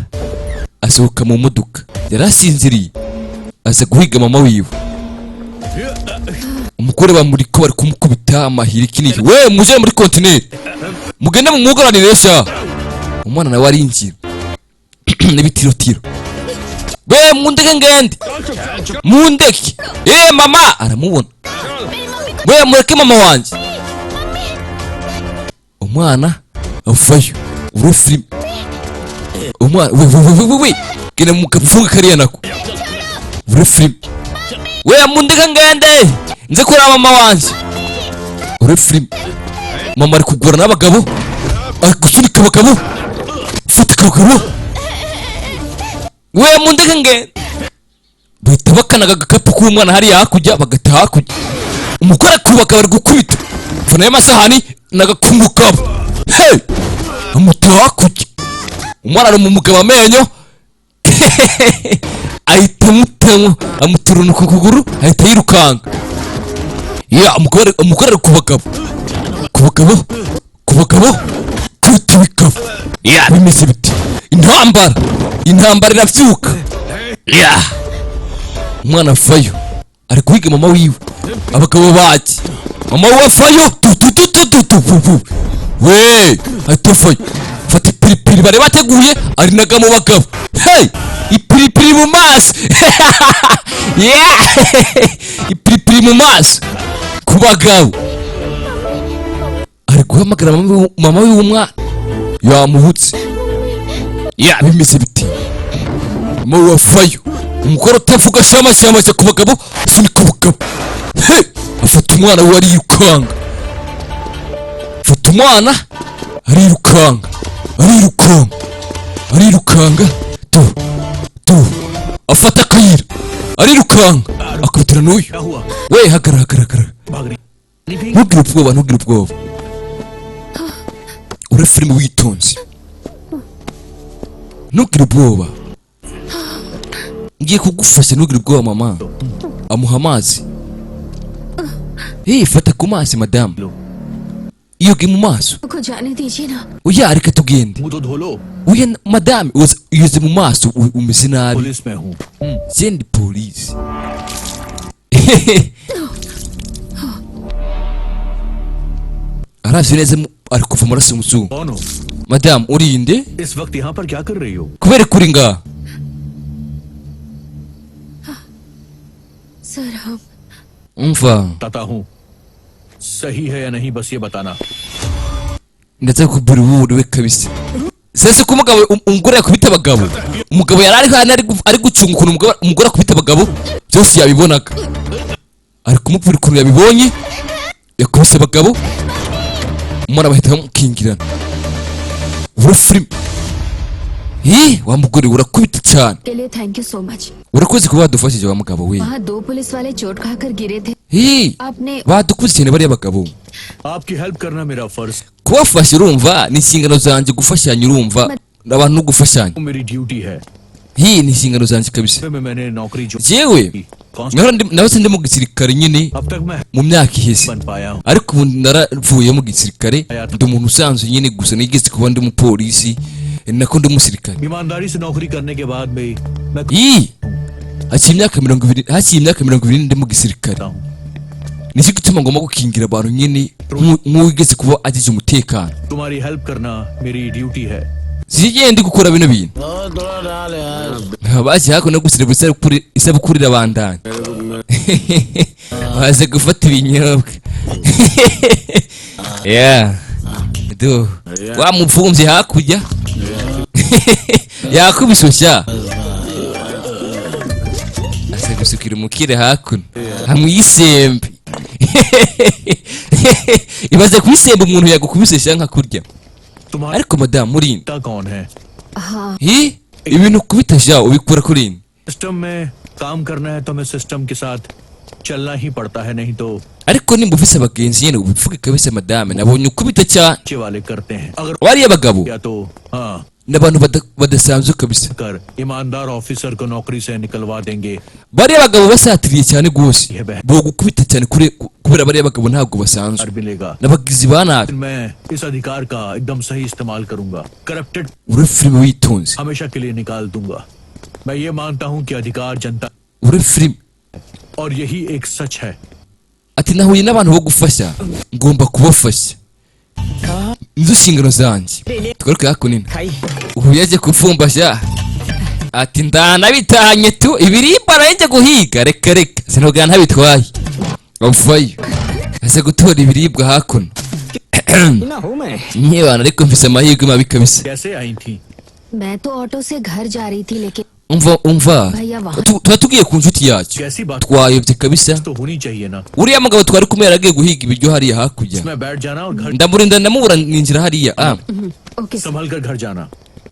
asohoka mu modoka yari asinziriye aza guhiga mama wiwe umugore bamuriko bari kumukubita amahiri iki n'iki we muje muri kontineri mugende mumwugaranire sha umwana nawe arinjira n'ibitirotiro we mundeke ngende mundeke mama aramubona we mureke mama wanjye umwana avayo uri filime umwana we we we we we genda mukafunga kariya nako uri filime we mundeke ngende nze kureba mama wanjye uri filime mama ari kugura n'abagabo ari gusunika abagabo fata akagabo we mundeke ngende bahita bakanaga agakapu k'umwana hariya hakurya bagataha hakurya umugore akubaka bari gukubita mvuna y'amasahani n'agakungu kabo hey amutaha hakurya umwana ari mu mugabo amenyo ahita amutema amuturuna ku kuguru ahita yirukanka ya umugore umugore ari ku bagabo ku bagabo ku bagabo kubita ibigabo ya bimeze biti intambara intambara irabyuka ya umwana avayo ari guhiga mama wiwe abagabo baki mama wiwe avayo tu tu tu tu tu tu pu pu we ahita avayo fata ipiripiri bari bateguye arinaga mu bagabo hey ipiripiri mu maso yeah ipiripiri mu maso ku bagabo ari guhamagara mama wiwe umwana yamuhutse ya bimeze biti mama wiwe avayo umugore utavuga shama shama ajya ku bagabo asunika abagabo hey afata umwana we arikanga afata umwana arirukanga arirukanga arirukanga tu tu afata akayira arirukanga akubitana n'uyu we hagarara hagarara hagarara ntugire ubwoba ntugire ubwoba uri filime witonze ntugire ubwoba ngiye kugufasha ntugire ubwoba mama amuha amazi hey fata ku mazi madamu iyoge mu maso को जाने दीजिए ना oya reka tugende मुंह तो धो लो oya madame yoze mu maso umeze nabi police में हूँ send polisi aravye neza ari kuva amaraso mu zuru कौन हो Madamu, urinde? इस वक्त यहाँ पर क्या कर रही हो? Kubera kuri ngaha? Sir हम Umva, बताता हूँ, सही है या नहीं, बस ये बताना। Ndaza kubura ubu kabisa. Sese ko umugabo umugore yakubita abagabo, umugabo yari ari hano ari gucunga ukuntu umugore akubita abagabo, byose yabibonaga, ari kumubwira ukuntu yabibonye yakubise abagabo. Umwana bahita bamukingirana. Uri filime hi wa mugore, urakubita cyane. के लिए thank you so much. Urakoze kuba wadufashije wa mugabo we. वहाँ दो पुलिस वाले चोट खाकर गिरे थे। Hi, आपने badukubise cyane bariya bagabo. आपकी हेल्प करना मेरा फर्ज, Kubafasha urumva ni inshingano zanjye, gufashanya urumva abantu no gufashanya. मेरी ड्यूटी है। Hi, ni inshingano zanjye kabisa. में मैंने नौकरी जो Jewe nahoze ndi mu gisirikare nyine अब तक मैं mu myaka iheze, बन पाया हूँ। ariko ubu naravuye mu gisirikare, ndi umuntu usanzwe nyine, gusa nigeze kuba ndi umupolisi, nako ndi umusirikare. ईमानदारी से नौकरी करने के बाद भी मैं Ii, haciye imyaka 20, haciye imyaka 20 ndi mu gisirikare. Nicyo gituma ngomba gukingira abantu nyine nk'uwigeze kuba agize umutekano. तुम्हारी हेल्प करना मेरी ड्यूटी है। Sigiye ndi gukora bino bintu. Baje hakuno guserebura isabukuru irabandanya, baze gufata ibinyobwa. Yeah. Do wa mupfumvye hakurya yakubiswe sha, aza gusukira umukire hakuno hamwisembe. Ibaze kubisemba umuntu yagukubise sha nka kurya. Ariko madamu, murinde कौन है? hi ibintu kubita sha ubikura kuri nde? System में काम करना है तो हमें सिस्टम के साथ चलना ही पड़ता है, नहीं तो Ariko nimba ufise abagenzi nyene ubivuge kabisa. Madame, nabonye ukubita cyane. नीचे वाले करते हैं। अगर Bariya bagabo या तो हाँ n'abantu badasanzwe kabisa. कर ईमानदार ऑफिसर को नौकरी से निकलवा देंगे। Bariya bagabo basatiriye cyane rwose, bogukubita cyane kubera bariya bagabo ntabwo basanzwe, मिलेगा। n'abagizi ba nabi. मैं इस अधिकार का एकदम सही इस्तेमाल करूंगा। Corrupted Uri filime witonze. हमेशा के लिए निकाल दूंगा। मैं ये मानता हूँ कि अधिकार जनता Uri filime. और यही एक सच है। Ati nahuye n'abantu bo gufasha, ngomba kubafasha, nizo nshingano zanjye. Tugaruke hakuno. Ubu yaje kuvumbasha, ati ndanabitahanye tu ibirimba, narinjye guhiga, reka reka sinubwa ntabitwaye. Avayo aza gutora ibiribwa hakuno nkebana, ariko mfise amahirwe mabi kabisa. कैसे आई थी? मैं तो ऑटो से घर जा रही थी लेकिन Umva, umva, भैया वहाँ tuba tugiye ku nshuti yacu, कैसी बात twayobye kabisa. तो होनी चाहिए ना। Uriya mugabo twari kumwe yaragiye guhiga ibiryo hariya hakurya. इसमें बैठ जाना और घर Ndamurinda ndamubura, ninjira hariya ah. Okay. संभल कर घर जाना।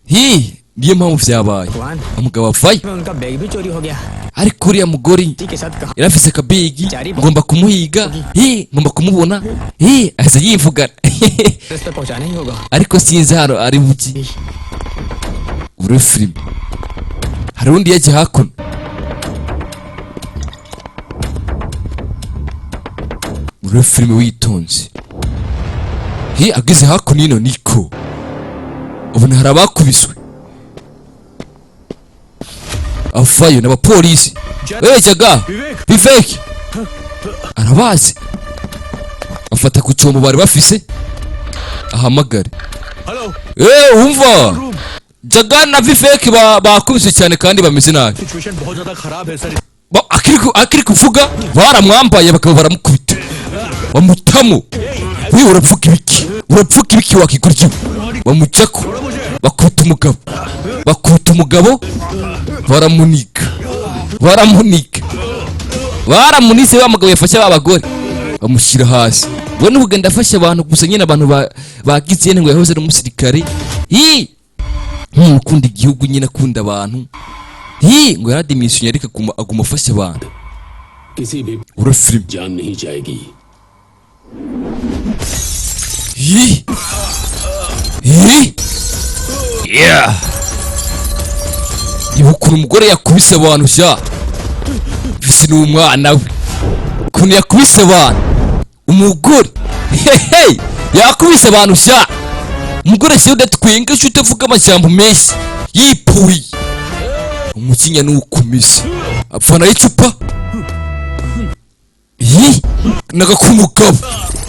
Hi, niyo mpamvu vyabaye. Umugabo avayo, उनका बैग भी चोरी हो गया। Ariko uriya mugore के साथ कहा yari afise akabigi, ngomba kumuhiga, hi ngomba kumubona, hi aza yivugana. पे पहुंचाना ही होगा। Ariko sinzi hano ari buki. Uri filime, hari undi yaje hakuno. Uri filime witonze. Hi, ageze hakuno ino niko ubona hari abakubiswe, avayo n'abapolisi. Eh, jaga Vivek arabazi, afata ku cyombo bari bafise ahamagare. Hello. Eh, umva, Jaga na Vivek bakubiswe cyane kandi bameze nabi. Situation बहुत ज्यादा खराब है sir. Akiri kuvuga baramwambaye, bakaba baramukubita bamutamo. We, urapfuka ibiki? Urapfuka ibiki wakigurya? Bamucako, bakubita umugabo, bakubita umugabo, baramunika, baramunika, baramunise. Wa mugabo yafashe ba bagore bamushyira hasi. We n'ubugenda afasha abantu gusa nyine, abantu bagize ngo yahoze ari umusirikare. Hi, nk'umuntu ukunda igihugu nyine, akunda abantu. Hi, ngo yaradimisiyo ariko aguma afasha abantu. किसी भी Uri filime. जान नहीं जाएगी। Hi. Hi. Yeah. Ibuka ukuntu umugore yakubise abantu sha. Visi ni umwana we. Ukuntu yakubise abantu. Umugore. Hey, yakubise abantu sha. Umugore si udatwenga, se utavuga amajambo menshi. Yipuye. Umukinya ni ukomeza. Apfana icupa. Hi. Nagakumugabo.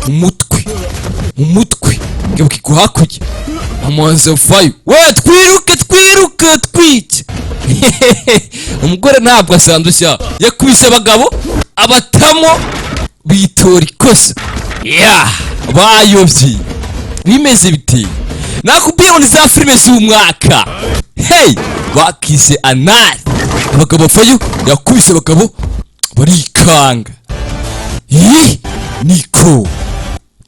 Umutwe. Mu mutwe. Gabuka hakurya. Amanzi avayo we, twiruke, twiruke, twice. Umugore ntabwo asanzwe sha, yakubise abagabo abatamo bitora ikosa ya bayobye. Bimeze biti? Nakubwiye ngo ni za filime z'umwaka. Hey, bakise anari. Abagabo bavayo, yakubise abagabo barikanga. Yi niko,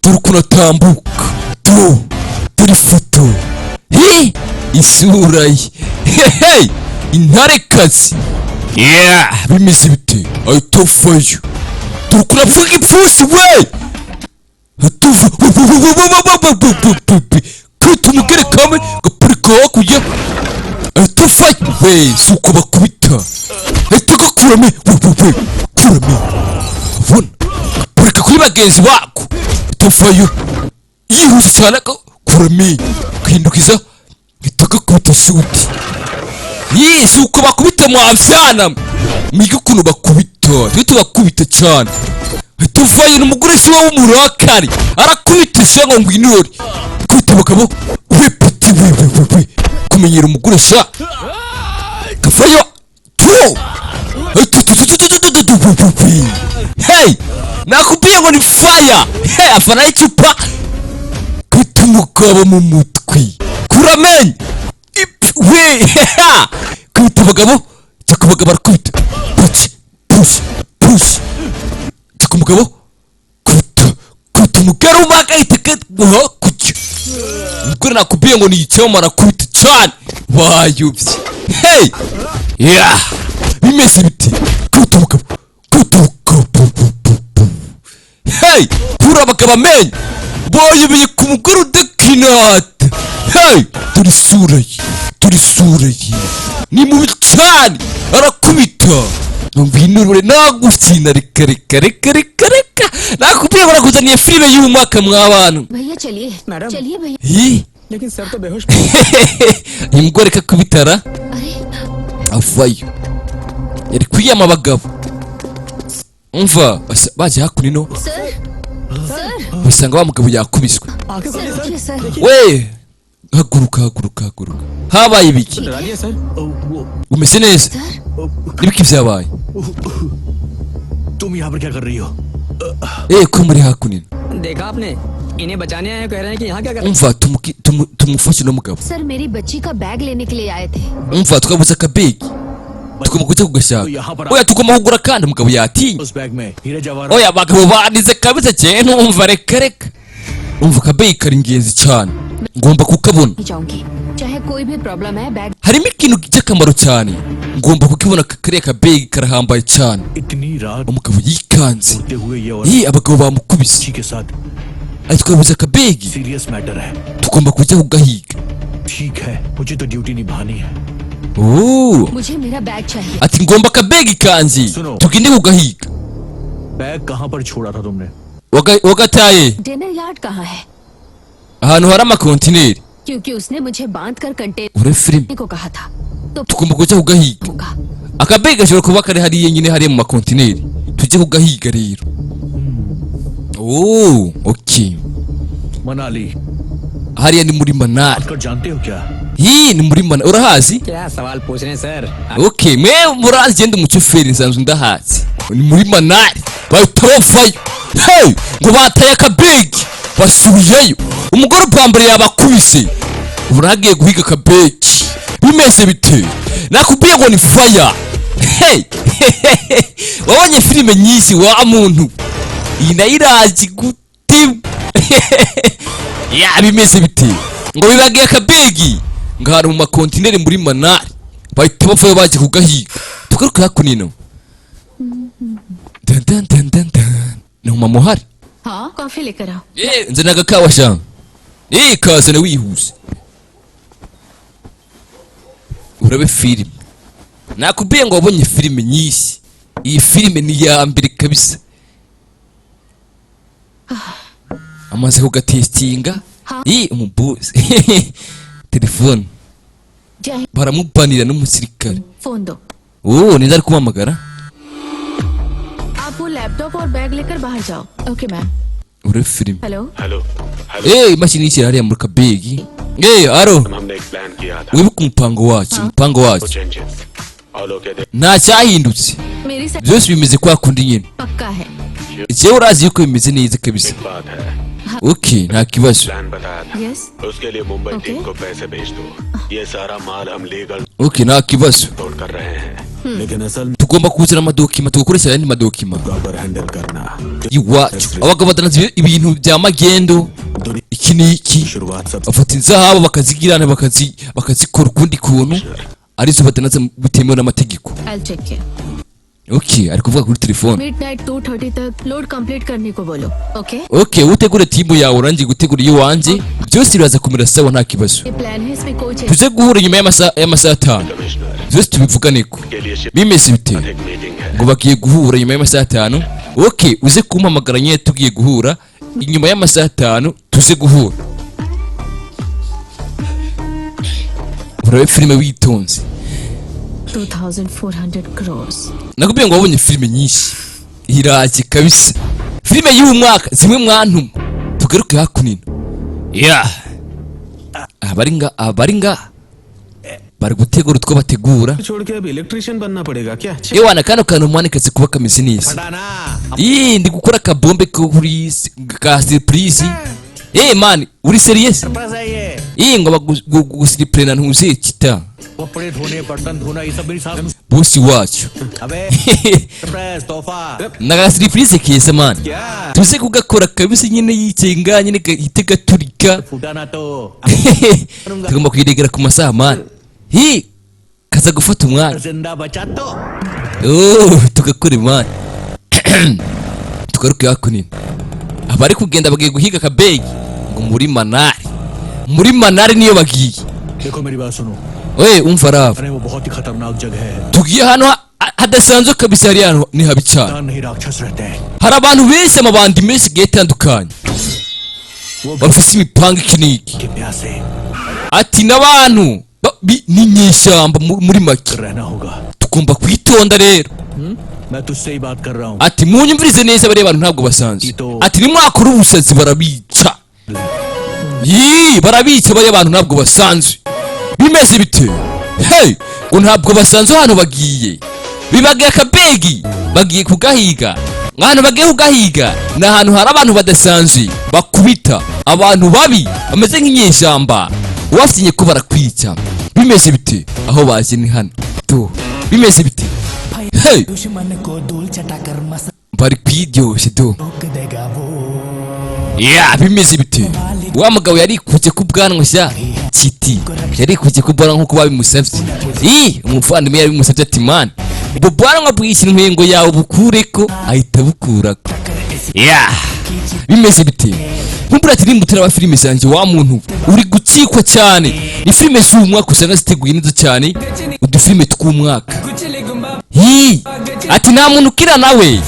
dore ukuntu atambuka, do dore ifoto hi, isura ye. Hey, intarekazi. Yeah, bimeze bite? Ahita avayo, dore ukuntu avuga ipfusi we, tuva kwita umugere kamwe gaparika hakurya. Ahita avayo we, si uko bakubita, ahita gakurame we we we, kurame abona gaparika kuri bagenzi bako. Ahita avayo yihuse cyane, kurame gahindukiza, ahita gakubita shuti. Yee, si uko bakubita mwavyana, mwige ukuntu bakubita, twe tubakubita cyane. Ahita avayo, ni umugore si wowe w'umurakari, arakubita sha ngo ngwinore kwita abagabo we piti we we we we, kumenyera umugore sha. Kavayo tu. Hey, nakubwiye ngo ni fire. Hey, afana icupa kwita umugabo mu mutwe, kuramenye we, kwita abagabo jya ku bagabo, arakubita push push push, jya ku mugabo, kwita kwita umugore umagahita kaguha kujya umugore. Nakubwiye ngo ni icyoma, arakubita cyane wayobye. Hey, yeah, bimeze biti? Kwita umugabo, kwita umugabo. Hey, kura abagabo amenyo, bayobeye ku mugore udakinata. Hey, dore isura ye, dore isura ye, ni mubi cyane, arakubita. Ngwinurure nagusina, reka reka reka reka reka, nakubwiye ngo nakuzaniye filime y'umwaka mw'abantu. भैया चलिए, चलिए भैया। Hi. लेकिन सर तो बेहोश। Uyu mugore kakubitara अरे avayo, yari kwiyama abagabo. Umva, baje hakuno sir, sir, basanga wa mugabo yakubiswe. Sir उठिए sir. We, haguruka, haguruka, haguruka, habaye ibiki? डरा दिया sir. Umeze neza? N'ibiki byabaye? तुम यहाँ पर क्या कर रही हो? Eh, ko muri hakuno? देखा आपने, इन्हें बचाने आए, कह रहे हैं कि यहाँ क्या कर Umva, tumufashe uno mugabo. Sir, मेरी बच्ची का बैग लेने के लिए आए थे। Umva, twabuze akabegi, tugomba kujya kugashaka. Oya, tugomba kugura kandi umugabo yatinye. उस बैग में हीरे Jawahar. Oya, abagabo banize kabisa cyane. Umva, reka reka, umva, akabegi kari ingenzi cyane, ngomba kukabona. नहीं जाऊंगी, चाहे कोई भी प्रॉब्लम है, bag Harimo ikintu cy'akamaro cyane, ngomba kukibona. Kariya kabegi karahambaye cyane. इतनी रात Umugabo yikanze होते हुए ये और Ih, abagabo bamukubise के साथ ati twabuze akabegi, serious matter है। Tugomba kujya kugahiga. ठीक है, मुझे तो ड्यूटी निभानी है। Oh. मुझे मेरा बैग चाहिए। Ati ngomba akabegi kanjye, tugende kugahiga. Bag कहाँ पर छोड़ा था तुमने? Wagataye dinner yard कहाँ है? Ahantu hari amakontineri. क्योंकि उसने मुझे बांध कर container Ure filime. को कहा था तो Tugomba kujya kugahiga. Akabegi gashobora kuba kari hariya nyine, hariya mu makontineri, tujye kugahiga rero. Oh, okay. Manali. Hariya ni muri Manali. कर जानते हो क्या? Iyi ni muri Manali, urahazi? क्या सवाल पूछ रहे हैं sir? Okay, mwe murazi, genda umushoferi nsanzwe ndahazi, ni muri Manali. Bahita bavayo. Hey, ngo bataye akabegi, basubiyeyo, umugore upambere yabakubise, ubu nagiye guhiga akabegi. Bimeze bite? Nakubwiye ngo ni fire. Hey, wabonye filime nyinshi wa muntu, iyi nayo irazi gute ya. Bimeze bite? Ngo bibagiye akabegi ngo ahantu mu makontineri muri Manali, bahita bavayo baje kugahiga. Tugaruke hakuno. Dan dan dan dan dan, ni mama uhari. हाँ, कॉफी लेकर आओ। Eh, nzana agakawa sha. Eh, kazana wihuse, urabe filime. Nakubwiye ngo wabonye filime nyinshi, iyi filime ni iya mbere kabisa. Amaze kugatesitinga. Ih, umubosi telefone जय baramubanira n'umusirikare. Phone दो। Oh, ninde ari kumuhamagara? आप वो लैपटॉप और बैग लेकर बाहर जाओ। Okay ma'am. Urabe filime. Hello. Hello. Eh, imashini yishyira hariya muri kabegi. Ngeyo aro. हमने एक प्लान किया था। Wibuke umupango wacu, umupango wacu. Changes all okay. Nta cyahindutse. मेरी side Byose bimeze kwa kundi nyine. पक्का है। Jewe urazi yuko bimeze neza kabisa. बात है। Okay, nta kibazo. Plan बताया था। Yes. उसके लिए मुंबई टीम को पैसे भेज दो। ये सारा माल हम legal Okay, nta kibazo. Load कर रहे हैं, लेकिन असल Tugomba kuzana amadokima, tugakoresha ayandi madokima proper handle करना iwacu. Abagabo badandaza ibintu bya magendo, iki n'iki, bafata inzahabu bakazigirana, bakazikora ukundi kuntu arizo badandaza bitemewe n'amategeko. I check care. Okay, ari kuvuga kuri telefone. Midnight 2:30 तक load complete करने को बोलो। Okay. Okay, utegure timu yawe, urangiye gutegura iwanjye, byose biraza kumera sawa, nta kibazo. ये प्लान है, इसमें कोई change. Tuze guhura nyuma y'amasaha 5, byose tubivuganeko. Bimeze bite? Ngo bagiye guhura nyuma y'amasaha 5. Okay, uze kumpamagara nyine tugiye guhura inyuma y'amasaha 5, tuze guhura. Urabe filime witonze. 2400 crores. Nakubwiye ngo wabonye filime nyinshi, iraje kabisa filime y'uyu mwaka, zimwe mwantuma. Tugaruke hakunino ya abari nga bari gutegura utwo bategura. छोड़ के अब इलेक्ट्रिशियन बनना पड़ेगा क्या? Ewana, kano kantu mwana kazi kuba kameze neza. Ii, ndi gukora akabombe ko kuri ka surprise. Eh man, uri serious? Ii, ngo bagusiripurena ntuze kita. कपड़े धोने, बर्तन धोना, ये सब मेरी सास। Bosi wacu. अबे सरप्राइज तोहफा। Naga surprise keza man, tuze kugakora kabisa nyine, yicenga nyine gahite gaturika. फूटा ना तो Tugomba kuyiregera ku masaha man, hi kaza gufata umwanya. जिंदा बचा तो। Oh, tugakora man. Tugaruke hakunino, abari kugenda bagiye guhiga akabegi ngo muri Manari, muri Manari niyo bagiye. देखो, मेरी बात सुनो। We umva rava. अरे, वो बहुत ही खतरनाक जगह है। Tugiye ahantu hadasanzwe kabisa, hari ahantu ni habi cyane. इंसान नहीं, राक्षस रहते हैं। Hari abantu benshi, amabandi menshi agiye atandukanye bafise imipanga iki n'iki. के प्यासे। Ati n'abantu ni inyeshyamba muri make. रहना होगा। Tugomba kwitonda rero. मैं तुझसे ही बात कर रहा हूँ। Ati munyumvirize neza, bariya bantu ntabwo basanzwe. Ati nimwakora ubusazi barabica. Yii, barabica, bariya bantu ntabwo basanzwe. Bimeze bite? Hey, ngo ntabwo basanzwe. Hano bagiye bibagiye akabegi, bagiye kugahiga. Ahantu bagiye kugahiga ni ahantu hari abantu badasanzwe, bakubita abantu babi bameze nk'inyeshyamba, uwasinye ko barakwica. Bimeze bite? Aho baje ni hano tu. Bimeze bite? Hey, bari kwiryoshye tu. Ya, bimeze bite? Wa mugabo yarikutse ku bwanwa sha kiti, yarikutse ku bwanwa nkuko babimusavye. Ii, umuvandimwe yabimusavye ati man, ubwo bwanwa bw'iki ntwengo yawe bukureko, ahita bukurako. Ya, bimeze bite? Nkumbura ati nimutera wa filime zanje, wa muntu uri gukikwa cyane, ni filime z'umwaka usanga ziteguye neza cyane, udufilime tw'umwaka. Hi, ati nta muntu ukira nawe,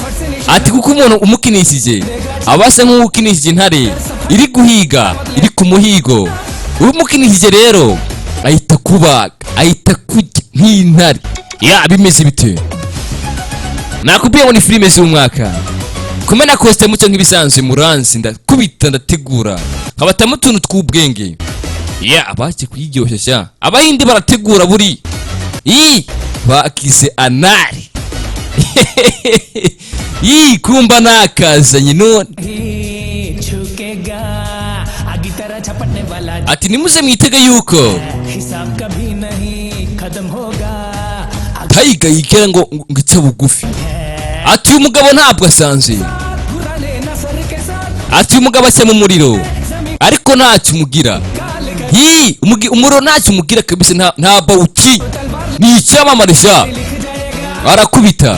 ati kuko umuntu umukinishije aba asa nk'ukinishije intare iri guhiga, iri ku muhigo. Umukinishije rero ahita kubaga, ahita kurya nk'intare. Ya, bimeze bite? Nakubwiye ngo ni filime z'umwaka. Kumwe na Costa Muco nk'ibisanzwe, muranzi ndakubita, ndategura, nkabatamo utuntu tw'ubwenge. Ya, abaje kuyiryoshya sha, abahindi barategura buri ii bakize anari. Ii, kumba nakazanye none. Ati nimuze mwitege yuko Tiger yigera ngo ice bugufi. Ati uyu mugabo ntabwo asanzwe. Ati uyu mugabo aca mu muriro ariko ntacyo umugira. Yii, umuriro ntacyo umugira kabisa, nta bawuki, ni icyamamare sha, arakubita.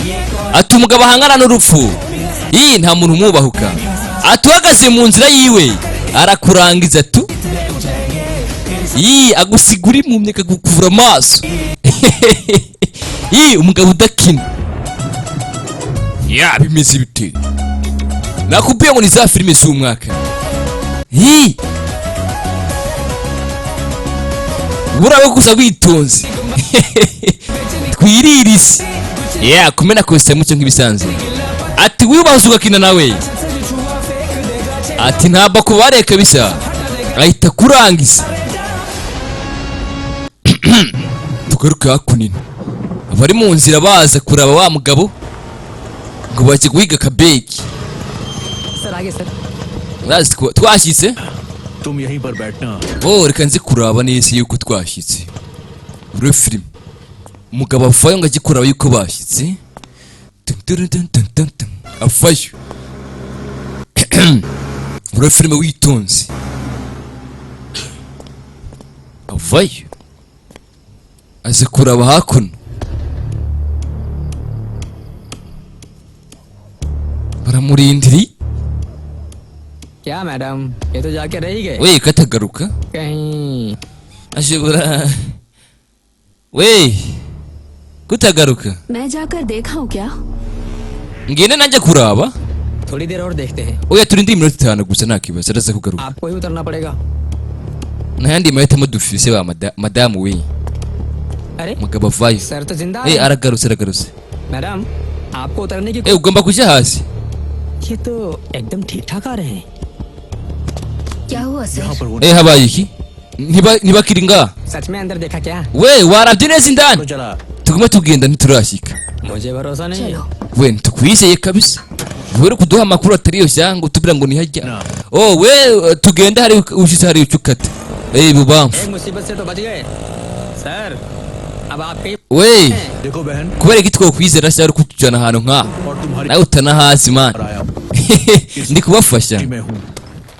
Ati umugabo ahangana n'urupfu. Yii, nta muntu umwubahuka. Ati uhagaze mu nzira yiwe arakurangiza tu. Yii, agusiga uri impumyi, akagukuvura amaso. Yii, umugabo udakina. Ya, bimeze bite? Nakubwiye ngo ni za filime z'umwaka. Yii, burabe gusa witonze, twirire isi. Ya, kumena Costa Muco nk'ibisanzwe. Ati wibaza ugakina nawe, ati ntabwo akubare kabisa, ahita kurangiza. Tugaruke hakunino, abari mu nzira baza kuraba wa mugabo ngo baje guhiga akabegi. Sir आगे sir. Urazi twashyitse. तुम यहीं पर बैठना। Oh, reka nzi kuraba neza yuko twashyitse. Muri filime umugabo avayo ngo ajye kuraba yuko bashyitse. Tum, tum, tum, tum, tum, tum. Avayo muri filime witonze, avayo aza kuraba hakuno, baramurindiriye. क्या मैडम, ये तो जाके रह ही गए। We, katagaruka. कहीं Ashobora we kutagaruka. मैं जाकर देखा हूँ क्या? Ngende nanjye kuraba. थोड़ी देर और देखते हैं। Oya, turinde iminota 5 gusa, nta kibazo, araza kugaruka. आपको ही उतरना पड़ेगा। Nta yandi mahitamo dufise ba madamu we. अरे, Umugabo avayo. Sir तो जिंदा Eh, है। Aragarutse, aragarutse. Madam, आपको उतरने की Eh, ugomba kujya hasi. ये तो एकदम ठीक ठाक आ रहे हैं। क्या हुआ sir? यहाँ पर वो Eh, habaye iki? Ntibakiri ngaha. सच में अंदर देखा क्या? We, warabye neza indani? तो चला। Tuguma tugenda, ntiturashyika. मुझे भरोसा नहीं है। चलो। We, ntitukwizeye kabisa, were kuduha amakuru atari yo cyangwa utubwira ngo nihajya. Oh we, tugende, hari ushitse hari icyo ukata, eh, ibubamfu. एक मुसीबत से तो बच गए सर, अब आपके We, देखो बहन, kubera iki twokwizera cyangwa kutujyana ahantu nk'aha और तुम्हारी nawe utanahazi man? आया हूँ। Ndi kubafasha. मैं हूँ।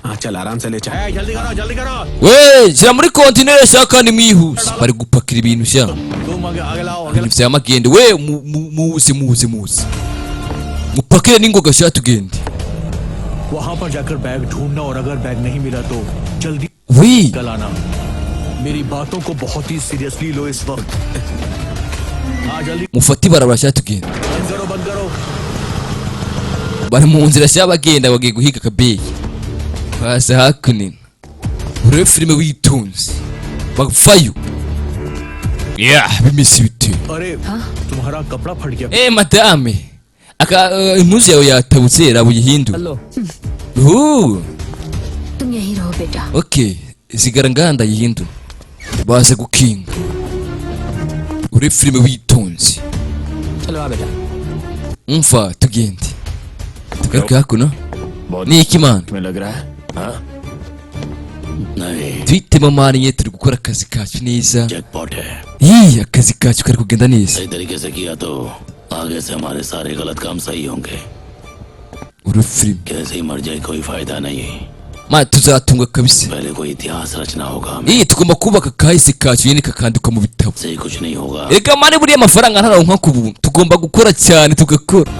हाँ चल, आराम से ले चल। ए, जल्दी करो, जल्दी करो। We, shyira muri kontineri sha, kandi mwihuse, bari gupakira ibintu sha. तुम आगे आगे लाओ, आगे। Ibintu vya magende we, muze muze muze mupakire n'ingoga sha, tugende. वहां पर जाकर बैग ढूंढना और अगर बैग नहीं मिला तो जल्दी We, कल आना। मेरी बातों को बहुत ही सीरियसली लो इस वक्त। हाँ, जल्दी। Mufate ibarabara sha, tugende. बंद करो, बंद करो। Bari mu nzira sha, bagenda, bagiye guhiga akabeyi. Baza hakuno, urebe filime witonze, bavayo. Yeah, bimeze bite? अरे, तुम्हारा कपड़ा फट गया। Eh, madame, aka impuzu yawe yatabutse, raba uyihindure. Hello. तुम यहीं रहो बेटा। Okay, sigara ngaha, ndayihindura. Baza gukinga, urebe filime witonze. चलो आ बेटा। Umva, tugende, tugaruke hakuno. बहुत Ni iki man? में लग रहा है, हाँ? नहीं। Twitema man, nye turi gukora akazi kacu neza. Jackpot है। Iyi akazi kacu kari kugenda neza. सही तरीके से किया तो आगे से हमारे सारे गलत काम सही होंगे। Urebe filime. कैसे ही मर जाए कोई फायदा नहीं। Man, tuzatunga kabisa. पहले कोई इतिहास रचना होगा हमें। Iyi tugomba kubaka kahise kacu nyine, kakandikwa mu bitabo. से कुछ नहीं होगा। Reka man, buriya amafaranga ntaronka ku buntu, tugomba gukora cyane, tugakora.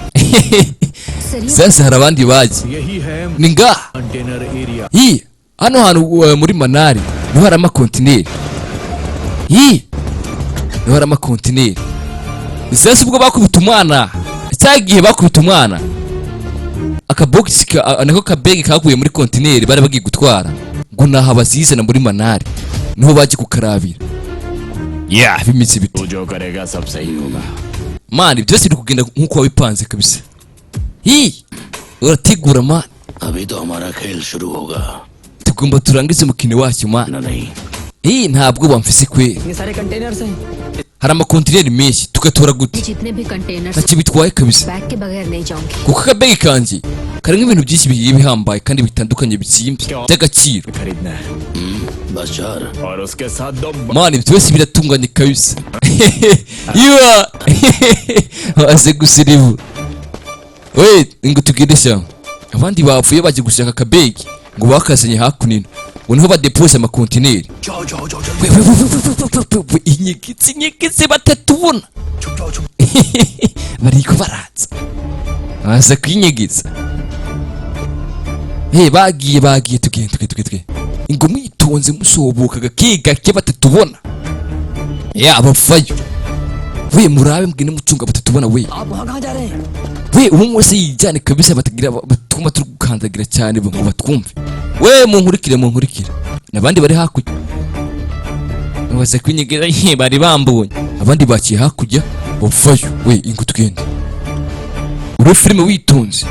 Sir, ये Sasa hari abandi bazi. यही है Ni ngaha. Container area. Hi, hano hantu muri Manari niho hari amakontineri. Hi, niho hari amakontineri. Sasa ubwo bakubita umwana cya gihe, bakubita umwana akabogisi nako kabegi kaguye muri kontineri bari bagiye gutwara, ngo naha bazizana muri Manari, niho baje kukarabira. Yeah, bimeze bite? तू जो करेगा सब सही होगा। Man, byose biri kugenda nk'uko wabipanze kabisa. Hi, urategura man. अभी तो हमारा खेल शुरू होगा। Tugomba turangize umukino wacu man. ना नहीं। Hi, ntabwo bamfise kweri. इतने सारे कंटेनर्स हैं। Hari amakontineri menshi, tugatora gute? जितने भी container Ntacyo bitwaye kabisa. Bag के बगैर नहीं जाऊंगी। Kuko akabegi kanjye karimo ibintu byinshi bigiye bihambaye kandi bitandukanye bitsimbye by'agaciro. खरीदना है। बस चार। और उसके साथ दो। Man, byose biratunganye kabisa. Iwa baze gusiribu we, ngo tugende sha. Abandi bapfuye baje gushaka akabegi ngo bakazanye hakuno, ngo niho badepose amakontineri. जाओ जाओ जाओ, जल्दी। We, we, we, we, we, we, we, we, inyegetse inyegetse, batatubona. छुप जाओ, छुप। Bariko baraza, baza kwinyegeza. Hey, bagiye bagiye, tugende tugende tugende tugende, ngo mwitonze, musohoboka gake gake batatubona. Ya, bavayo we, murabe mbwine mucunga batatubona we. आप वहाँ कहाँ जा रहे हैं? We, ubu wese yijyane kabisa, batagira batuma turi gukandagira cyane ngo batwumve. We, munkurikire, munkurikire, n'abandi bari hakurya baza kwinyegeza. Ye, bari bambonye, abandi bakiye hakurya, bavayo we, ingo tugende. Uri filime witonze,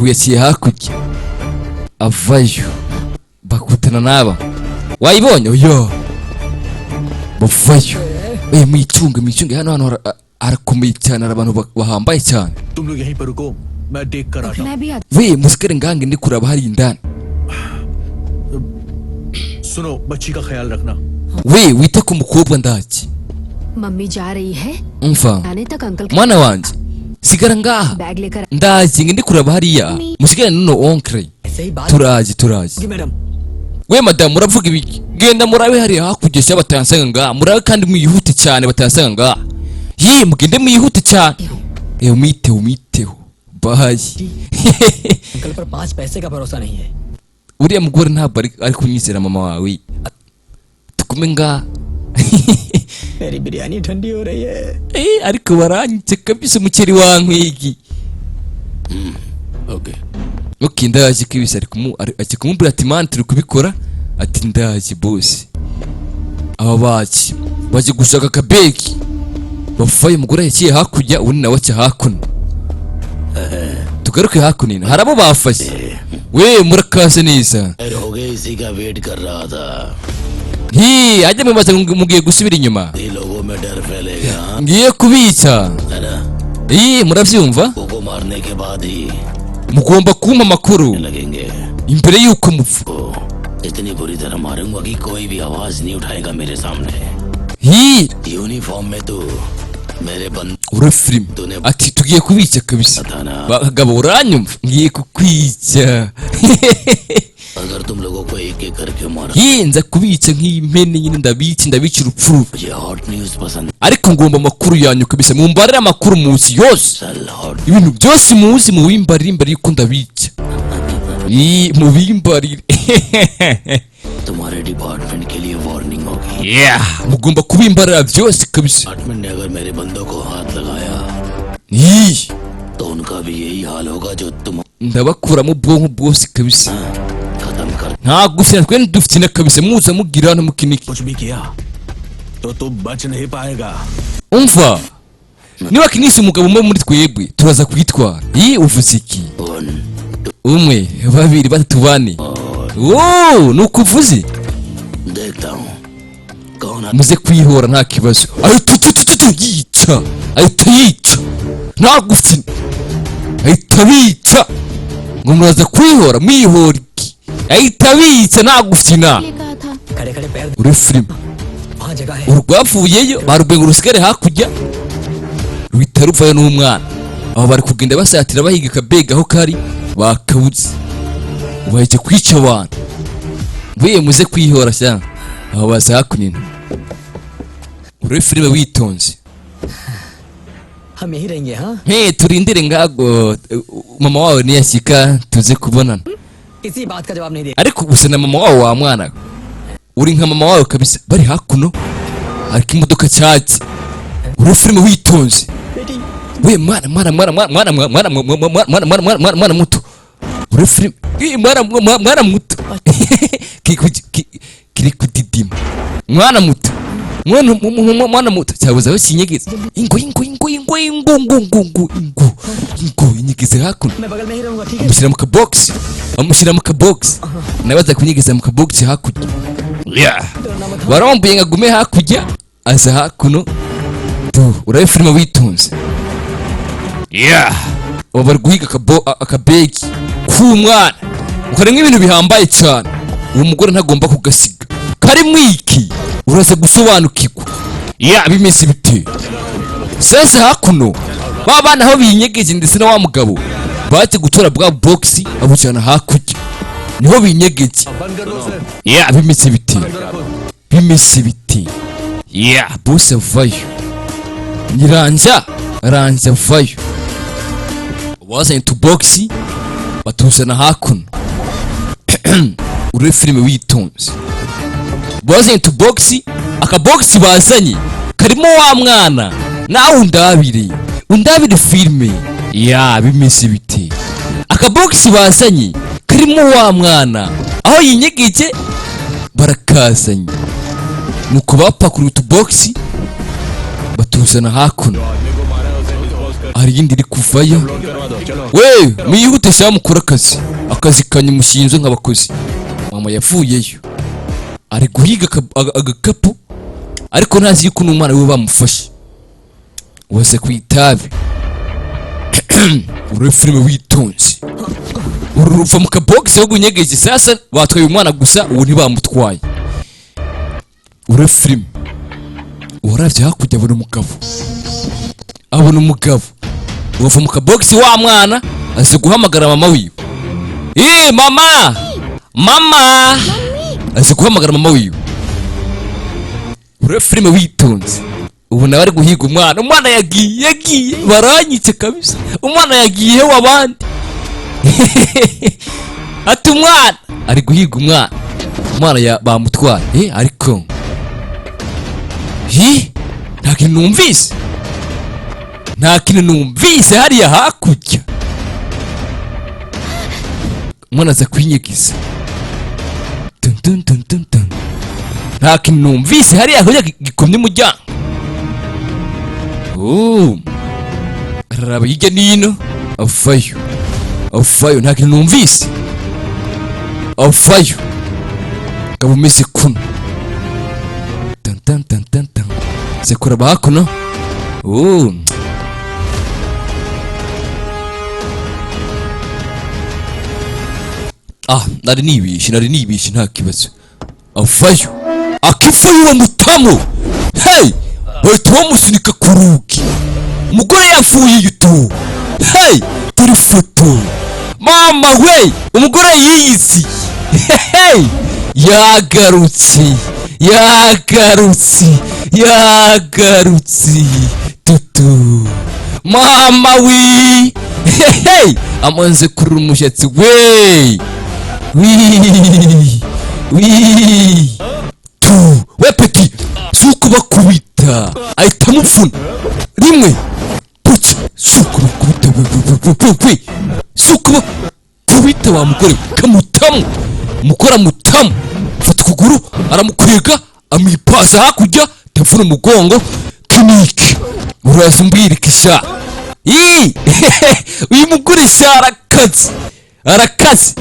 yaciye hakurya, avayo, bakutana n'aba. Wayibonye? Oya, bavayo. Mwicunge, mwicunge, hano hantu harakomeye cyane, hari abantu bahambaye cyane. तुम लोग यहीं पर रुको, मैं देख कर आता हूँ। मैं भी We, musigare ngange, ndi kuraba hari indani. सुनो, बच्ची का ख्याल रखना। We, wite ku mukobwa, ndaki. Mummy जा रही है। Umva, आने तक uncle mwana wanjye, sigara ngaha. Bag लेकर। Ndaje, nge ndi kuraba hariya, musigare nuno oncle. ऐसे ही बात Turaje, turaje. Madam. We madamu, muravuga ibiki? Genda murabe hariya hakurya sha, batansanga ngaha. Murabe kandi mwihute cyane, batansanga ngaha. Ye, mugende mwihute cyane. Umwiteho, umwiteho, bye. Uncle पर 5 पैसे का भरोसा नहीं है। Uriya mugore ntabwo ari kunyizera, mama wawe. Tugume ngaha. मेरी बिरयानी ठंडी हो रही है। Ariko baranyice kabisa, umuceri wankwigi. Okay. Ok, ndaje kabisa. Ari kumubwira ati: "Man, turi kubikora." Ati: "Ndaje, boss." Aba baki baje gushaka akabegi, bavaye. Umugore yaciye hakurya, ubundi nawe aca hakuno. Tugaruke hakuno, hari abo bafashe. We, murakaze neza. हो गए, इसी का वेट कर रहा था। Hi, ajya mubaza ngo mugiye gusubira inyuma. ये लोगों में डर फैलेगा, हाँ? Ngiye kubica. है ना? Hi, murabyumva? को मारने के बाद ही Mugomba kumpa amakuru लगेंगे। imbere y'uko mupfa. को इतनी बुरी तरह मारूंगा कि कोई भी आवाज नहीं उठाएगा मेरे सामने। Hi. Uniform में तो मेरे बंद Uri filime. Ati: "Tugiye kubica kabisa." Bagabo, uranyumva? Ngiye kukwica. अगर तुम लोगों को एक एक करके मारा। Hi, nza kubica nk'impene nyine, ndabica, ndabica urupfu rubi. मुझे hot news पसंद। Ariko ngomba amakuru yanyu kabisa, mumbarire amakuru muzi yose. चल hot. Ibintu byose muzi muwimbarire imbere y'uko ndabica. Ii, mubimbarire. तुम्हारे डिपार्टमेंट के लिए वार्निंग होगी। Yeah, mugomba kubimbarira byose kabisa. Department ने अगर मेरे बंदों को हाथ लगाया Ii, तो उनका भी यही हाल होगा जो तुम ndabakuramo ubwonko bwose kabisa. खत्म कर। Nta gufina, twe dufite kabisa, muza mugira hano mukiniki. कुछ भी किया तो तू बच नहीं पाएगा। Umva, niba kinisi umugabo umwe muri twebwe, turaza kwitwara. Iyi, uvuze iki? Umwe, babiri, batatu, bane. Oh, nuko uvuze. देखता हूँ कौन। Muze kwihora, nta kibazo. Ahita tu tu tu tu yica, ahita yica, nta gufina, ahita bica. Ngo muraza kwihora, mwihora iki? Ahita bica, nta gufina. लिए कहा था। खड़े खड़े पैर। Uri filime. वहाँ जगह है। Urwavuyeyo barubwiye ngo rusigare hakurya, ruhita ruvayo n'umwana. Aho bari kugenda basatira, bahiga akabega aho kari, bakabuze. Bahita kwica abantu. Mvuye, muze kwihora sha. Aho baza hakuno. Uri filime witonze. हम यही रहेंगे, हाँ। He, turindire ngago, mama wawe niyashyika tuze kubonana. किसी बात का जवाब नहीं दे। Ariko gusa na mama wawe, wa mwana we, uri nka mama wawe kabisa. Bari hakuno, ariko imodoka cyatsi. Uri filime witonze. बेटी। We mwana, mwana, mwana, mwana, mwana, mwana, mwana, mwana, mwana, mwana, mwana, mwana muto. Uri filime. Ih, mwana, mwana, mwana muto. Kiri kudidima. Mwana muto, mwana, mwana, mwana muto, cyabuze aho kinyegeza. Ingo, ingo, ingo, ingo, ingo, ingo, ingo, ingo, ingo, ingo, inyegeze hakuno. मैं बगल में ही रहूंगा, ठीक है? Amushyira mu kabogisi, amushyira mu kabogisi, nawe aza kunyegeza mu kabogisi hakurya. Yeah. Barambuye ngo agume hakurya, aza hakuno tu. Urabe filime witonze. Yeah. Aba bari guhiga akabegi k'umwana ukareba ibintu bihambaye cyane. Uwo mugore ntagomba kugasiga. Karimo iki? Uraza gusobanukirwa. Yeah, bimeze bite sasa? Hakuno ba bana aho binyegeje, ndetse na wa mugabo baje gutora bwa box, abujyana hakurya, niho binyegeje. Yeah, bimeze bite? Bimeze bite? Yeah, bose avayo, nyiranja ranja avayo, bazanye utubogisi batuzana hakuno. Uri filime witonze. Bazanye utubogisi, akabogisi bazanye karimo wa mwana. Nawe undabire, undabire filime ya, bimeze bite? Akabogisi bazanye karimo wa mwana, aho yinyegeje barakazanye. Nuko bapakuruye utubogisi batuzana hakuno. Hari iyindi iri kuvayo. We, mwihute sha, mukore akazi, akazi kanyu mushinzwe nk'abakozi. Mama yavuyeyo. Ari guhiga agakapu ariko ntazi yuko n'umwana we bamufashe. Wese ku itabi. Uri filime witonze. Uru ruva mu kabogisi ho gunyegeje. Sasa batwaye umwana gusa, ubu ntibamutwaye. Uri filime. Uravye hakurya abona umugabo. Abona umugabo. Uva mu kabogisi wa mwana aze guhamagara mama wiwe. Mama! Mama! Aze guhamagara mama wiwe. Uri filime witonze. Ubu nawe ari guhiga umwana. Umwana yagiye baranyice kabisa. Umwana yagiye wabandi. Ati umwana ari guhiga umwana. Umwana ya bamutwaye. Ariko nta kintu numvise. Nta kintu numvise hariya hakurya. Umwana aza kwinyigiza. Dun dun dun dun dun. Nta kintu numvise hariya hakurya gikomye umuryango. Araraba hirya n'ino avayo. Avayo nta kintu numvise. Avayo. Ngabo umeze kuno. Tan tan tan tan tan. Sekura hakuno. Nari nibishe nta kibazo. Avayo. Akivayo bamutamo. Hey! Bahita bamusunika ku rugi. Umugore yavuye yutu. Hey! Turi foto. Mama we! Umugore yiyizi. Hey! Yagarutse. Yagarutse. Yagarutse. Tutu. Mama we! Hey! Amanze kurura umushatsi we! Wi! Wi! Tu! We petit! Suko bakubita. Ahita amupfuna. Rimwe. Puki. Suko bakubita we. Suko bakubita wa mugore kamutamu. Mukora mutamu. Fata ukuguru aramukwega amipasa hakurya tavuna umugongo kiniki. Uraza umbwira sha. Uyu mugore sha arakaze. Arakaze.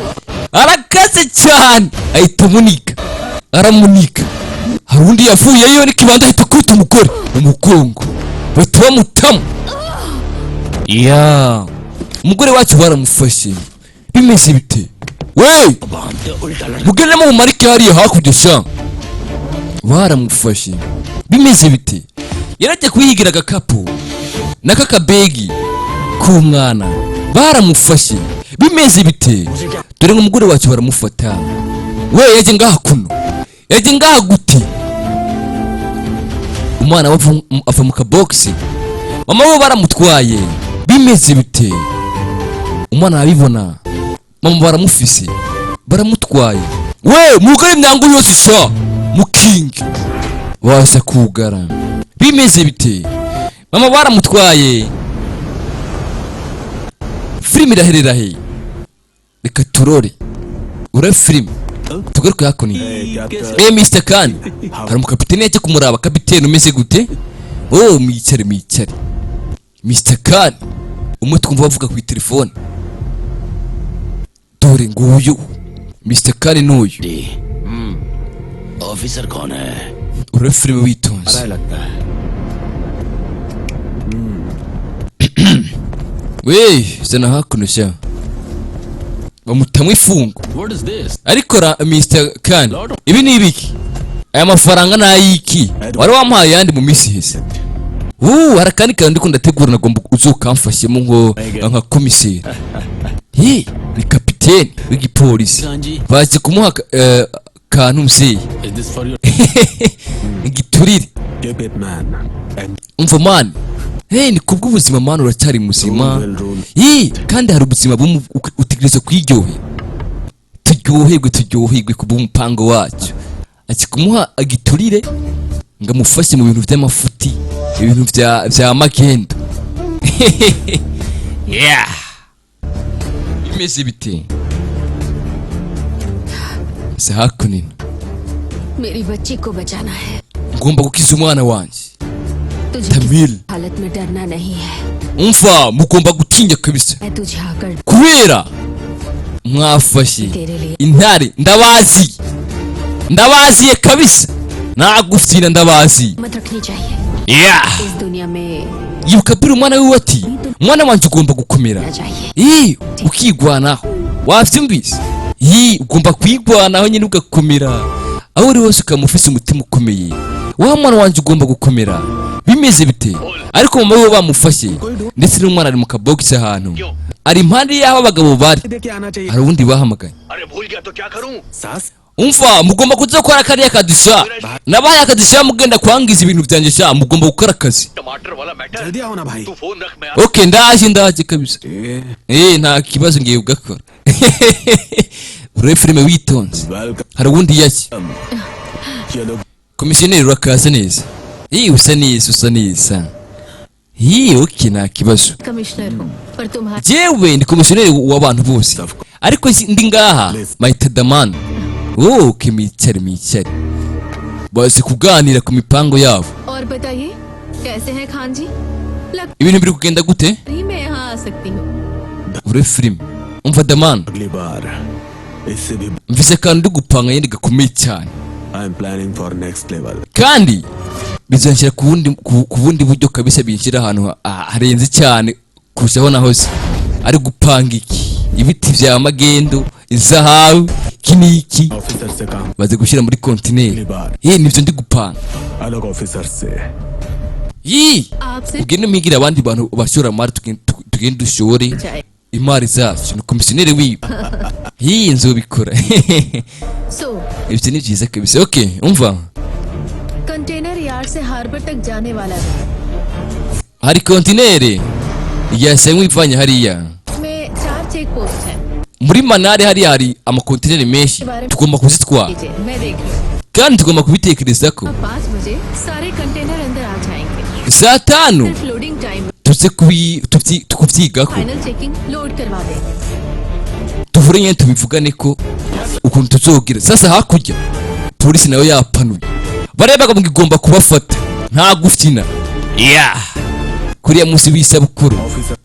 Arakaze cyane. Ahita amunika. Aramunika. Hari undi yavuyeyo n'ikibanda ahita akubita umugore umugongo. Bahita bamutamu. Ya. Umugore wacu baramufashe. Bimeze bite? We! Mugenemo mu marike hariya hakurya sha. Baramufashe. Bimeze bite? Yarajya kuyigira agakapu n'akakabegi k'umwana. Baramufashe. Bimeze bite? Dore ngo umugore wacu baramufata. We yaje ngaha kuno. Yaje ngaha gute? Umwana ava mu kabogisi. Mama we baramutwaye. Bimeze bite? Umwana arabibona. Mama baramufise. Baramutwaye. We mugare imyango yose sha. Mukingi. Waza kugara. Bimeze bite? Mama baramutwaye. Filime iraherera he? Reka turore. Ura filime. Tugaruke hakoni. Mr. Khan. Hari umukapiteni yaje kumuraba. Kapiteni umeze gute? Mwicare mwicare. Mr. Khan. Umwe twumva bavuga ku telefone. Dore nguyu. Mr. Khan n'uyu. Officer कौन है? Ura filime witonze. We, zana hakuno sha. Bamutamwe ifungo. What is this? Ariko Mr. Khan, ibi ni ibiki? Aya mafaranga nayiki? Wari wampaye yandi mu minsi iheze. Hari akandi kantu ndiko ndategura nagomba uzokamfashemo ngo nka komiseri. Ni kapiteni w'igipolisi. Baje kumuha kantu mzee. Is this for your igiturire? Umva man. Ni kubwo ubuzima man uracyari muzima. Kandi hari ubuzima bumwe utegereza kwiryohera. Turyoherwe kubw'umupango wacu. Ati kumuha agiturire ngamufashe mu bintu by'amafuti, ibintu bya magendo. Yeah. Bimeze bite? Se hakunina. मेरी बच्ची को बचाना है. Ngomba gukiza umwana wanjye. तुझे Tamil. हालत में डरना नहीं है. Umva mugomba gutinya kabisa. मैं तुझे आकर Kubera mwafashe intare ndabazi. Ndabaziye kabisa, nagufyina, ndabaziye. मत रखनी चाहिए। Yeah. इस दुनिया में Yibuka abwira umwana wiwe ati: "Mwana wanjye, ugomba gukomera." चाहिए। Ii, ukigwanaho, wavyumvise? Ii, ugomba kwigwanaho nyine, ugakomera aho uri hose, ukaba ufise umutima ukomeye. Wa mwana wanjye, ugomba gukomera. Bimeze bite? Ariko mama we bamufashe, ndetse n'umwana ari mu kabogisi ahantu ari impande y'aho abagabo bari. Hari uwundi bahamagaye. अरे भूल गया तो क्या करूं? Umva, mugomba kuzokora kariya kadusha nabaye akadusha, mugenda kwangiza ibintu byanjye sha, mugomba gukora akazi. टमाटर वाला matter. जल्दी आओ ना भाई। तू फोन रख, मैं Okay, ndaje, ndaje kabisa. Nta kibazo, ngiye kugakora. Urebe filime witonze. Hari uwundi yaki. चलो। Komisiyoneri, urakaza neza. Usa neza, usa neza. Okay, nta kibazo. Commissioner हूँ पर तुम्हारे Jewe ndi komisiyoneri w'abantu bose, ariko ndi ngaha mahita damani. Okay, mwicare, mwicare. Bazi kuganira ku mipango yabo. और बताइए, कैसे हैं खान जी? लग Ibintu biri kugenda gute? नहीं मैं यहाँ आ सकती हूँ। Urebe filime. Umva damani, अगली बार इससे भी mvise akantu ndi gupanga yindi gakomeye cyane. I am planning for next level. Kandi bizanshyira ku bundi buryo kabisa, binshyira ahantu harenze cyane kurushaho nahoze. Ari gupanga iki? Ibiti vya magendo, izahabu, iki n'iki. Officer से काम Baze gushyira muri kontineri. Ye, nivyo ndi gupanga. अलग officer से। Yi, आपसे ugende mwigire abandi bantu bashoramari, tugende dushore जाए। Imari zacu ni komisiyoneri wiwe. Iyi nzobikora. So Ibyo ni byiza kabisa. Okay, umva. Container yard से हार्बर तक जाने वाला है। Hari kontineri yasanywe ivanye hariya इसमें चार चेक पोस्ट हैं। Muri manare hariya hari amakontineri menshi, tugomba kuzitwara. लीजिए, मैं देख लूँ। Kandi tugomba kubitekereza ko 5 बजे सारे कंटेनर अंदर आ जाएंगे। saa 5 सिर्फ loading time tuze kubyigako. Final checking load करवा देंगे। Tuhure nyine, tubivugane ko ukuntu tuzogira. Sasa hakurya polisi nayo yapanuye, barebaga ngo igomba kubafata nta gufyina. Yeah, kuriya munsi w'isabukuru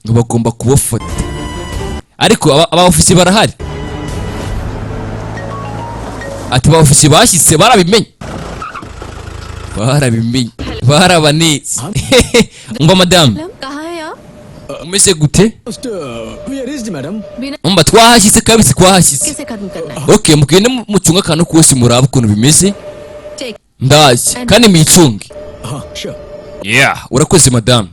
ngo bagomba kubafata, ariko aba ofisiye barahari. Ati aba ofisiye bashyitse, barabimenye, barabimenye, barabanetse. Umva madamu. कहाँ हैं आप? Umeze gute? Madam. बिना Umva, twahashyitse kabisa, twahashyitse. कैसे खत्म करना है? Okay, mugende mucunge akantu kose, murabe ukuntu bimeze. Check. Ndaje kandi mwicunge. हाँ, sure. Yeah, urakoze madamu.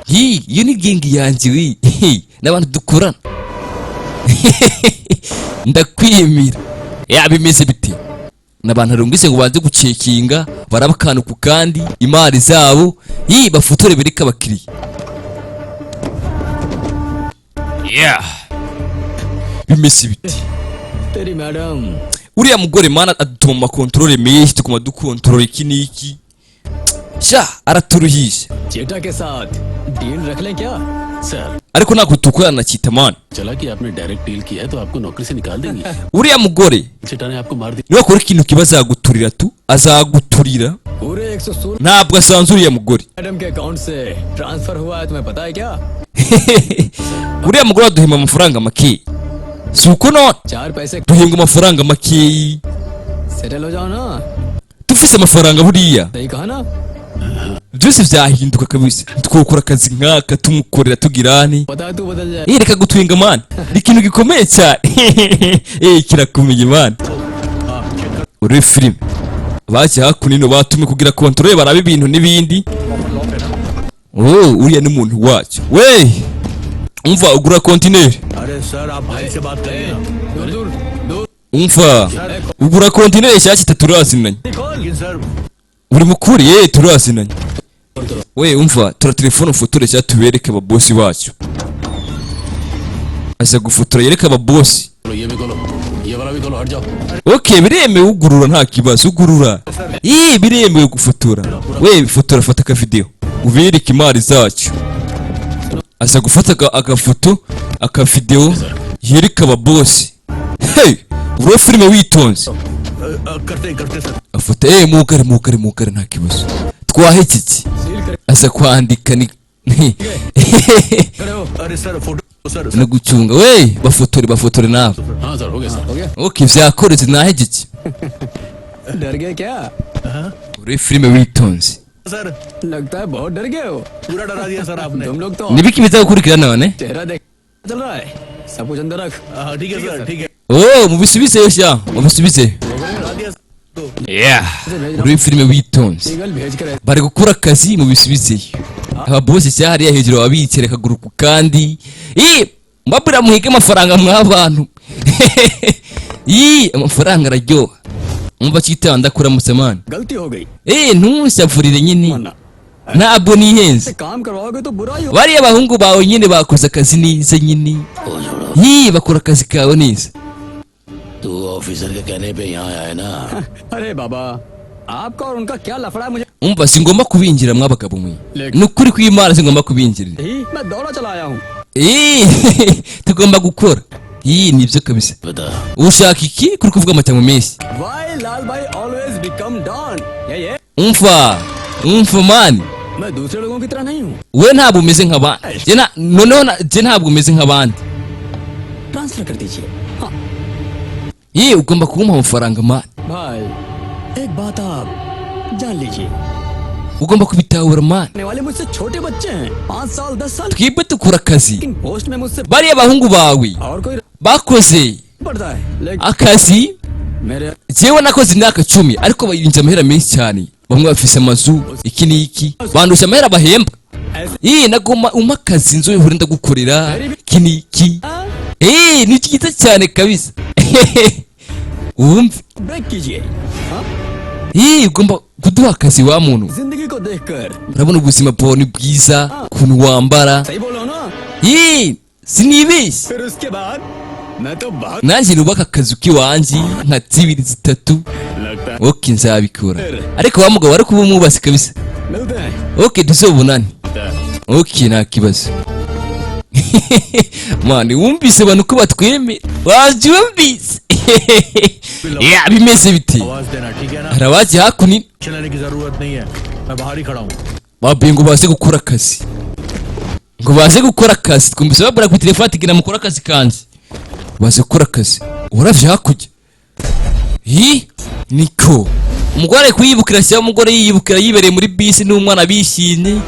Hi, iyo ni gang yanjye wi n'abantu dukorana, ndakwiyemera. Ya, bimeze bite? N'abantu arungise ngo banze gucekinga, baraba akantu ku kandi, imari zabo. Hi, bafotore, bereka abakiriya. Yeah, bimeze bite? तेरी madam. Uriya mugore mana adutuma mu makontorore menshi, tuguma dukontorora iki n'iki sha, araturuhisha. चेटा के साथ डील रख लें क्या? Sir, Ariko ntabwo dukorana na Chita man. चला कि आपने डायरेक्ट डील किया है तो आपको नौकरी से निकाल देंगे। Uriya mugore, चेटा ने आपको मार दिया। niba ikintu kiba azaguturira tu, azaguturira. पूरे 116 Ntabwo asanzwe uriya mugore. Madam के अकाउंट से ट्रांसफर हुआ है, तुम्हें पता है क्या? Uriya mugore aduhemba amafaranga makeya, si uko none? चार पैसे Duhembwa amafaranga makeyi. Settle हो जाओ ना। Dufise amafaranga buriya सही कहा ना? byose byahinduka kabisa, twokora akazi nk'aka tumukorera tugirani. पता है तू बदल जाए। Reka gutwenga man, ni ikintu gikomeye cyane. Kirakomeye man. Uri filime baje hakuno ino batumwe kugira contrôle, barabe ibintu n'ibindi. Oh, uriya ni umuntu wacu we. Umva, ugura kontineri. अरे सर, आप भाई से बात करिए ना। दूर दूर दूर। Umva, ugura kontineri nshyashya itatu, turazinanye. लेकिन sir, Uri mukuri ye, turazinanye we. Umva, tura telefone ufotore cyangwa tubereke ababosi bacu. Aza gufotora yereke ababosi. ये भी खोलो, ये वाला भी खोलो, हट जाओ। Okay, biremewe, ugurura, nta kibazo, ugurura. Ii, biremewe gufotora we, fotora, fata akavideo ubereke imari zacu. Aza gufata agafoto, akavideo yereke ababosi. Hey, urebe filime witonze. करते हैं, करते sir. Afata. Mugare, mugare, mugare, nta kibazo, twahekeke. Aza kwandika ni खड़े हो। अरे sir, photo. Sir. No gucunga we, bafotore, bafotore nawe. हाँ sir, हो गया sir. Okay, vyakoretse, nahejeje. डर गए क्या? Uri filime witonze. Sir. लगता है बहुत डर गए हो। पूरा डरा दिया सर आपने। तुम लोग तो Nibiki biza gukurikira none? चेहरा देख चल रहा है, सब कुछ अंदर रख। हाँ, ठीक है सर, ठीक है। Oh, mubisubizeyo sha, mubisubize. डरा दिया तो। Yeah, uri filime witonze. Eagle भेज कर Bari gukora akazi, mubisubizeyo. Ababosi sha hariya hejuru baba bicara akaguru ku kandi. Ii, mbabwira muhige amafaranga mw'abantu. Ii, amafaranga araryoha. Umva cyitanda, ndakuramutse man. गलती हो गई। Eh, ntushavurire nyine, ntabwo nihenze. से काम करवाओगे तो बुरा ही हो। Bariya bahungu bawe nyine bakoze akazi neza nyine. Ii, bakora akazi kawe neza. तू ऑफिसर के कहने पे यहाँ आया है ना? अरे बाबा, आपका और उनका क्या लफड़ा है मुझे Umva, singomba kubinjira mw'abagabo mwe, ni ukuri kw'Imana singomba kubinjirira. ही मैं दौड़ा चला आया हूँ। Eh, tugomba gukora. Iyi nibyo kabisa. बता। Ushaka iki kuri kuvuga amajambo menshi? Why Lal भाई always become don? ये Umva, umva man. मैं दूसरे लोगों की तरह नहीं हूँ। We ntabwo umeze nk'abandi. Jye noneho jye ntabwo umeze nk'abandi. Transfer कर दीजिए। हाँ। Ye, ugomba kumpa amafaranga man. भाई, एक बात आप जान लीजिए। Ugomba kubitahura man. आने वाले मुझसे छोटे बच्चे हैं, 5 साल, 10 साल। Twebwe dukora akazi. लेकिन पोस्ट में मुझसे Bariya bahungu bawe और कोई bakoze पड़ता है, लेकिन akazi. मेरे Jewe nakoze imyaka 10, ariko bayinjiza amahera menshi cyane. Bamwe bafise amazu, iki n'iki, bandusha amahera bahembwa. Ii, nagoma umpa akazi nzohora ndagukorera iki n'iki. Eh, ni cyiza cyane kabisa, wumve. Break कीजिए। हाँ। Ii, ugomba kuduha akazi wa muntu. जिंदगी को देखकर। Urabona ubuzima bwawe ni bwiza, ukuntu wambara. सही बोलो ना? Ii, sinibeshye. फिर उसके बाद मैं तो बहुत Nanjye nubaka akazu k'iwanjye nka zibiri, zitatu. Okay, nzabikora, ariko wa mugabo wari kuba umwubasi kabisa. मिलते हैं। Okay, tuzobonane. Okay, nta kibazo man. Wumvise abantu ko batwemera, wabyumvise ya bimeze biti? आवाज देना, ठीक है ना? Hari abagiye hakuno. Tension लेने की जरूरत नहीं है, मैं बाहर ही खड़ा हूँ। Babwiye ngo baze gukora akazi, ngo baze gukora akazi. Twumvise babwira ku telefone ati: "Genda mukore akazi kanjye." Baze gukora akazi. Uravye hakurya hi niko umugore ari kuyibukira, cyangwa umugore yiyibukira yibereye muri bisi n'umwana, bishimye,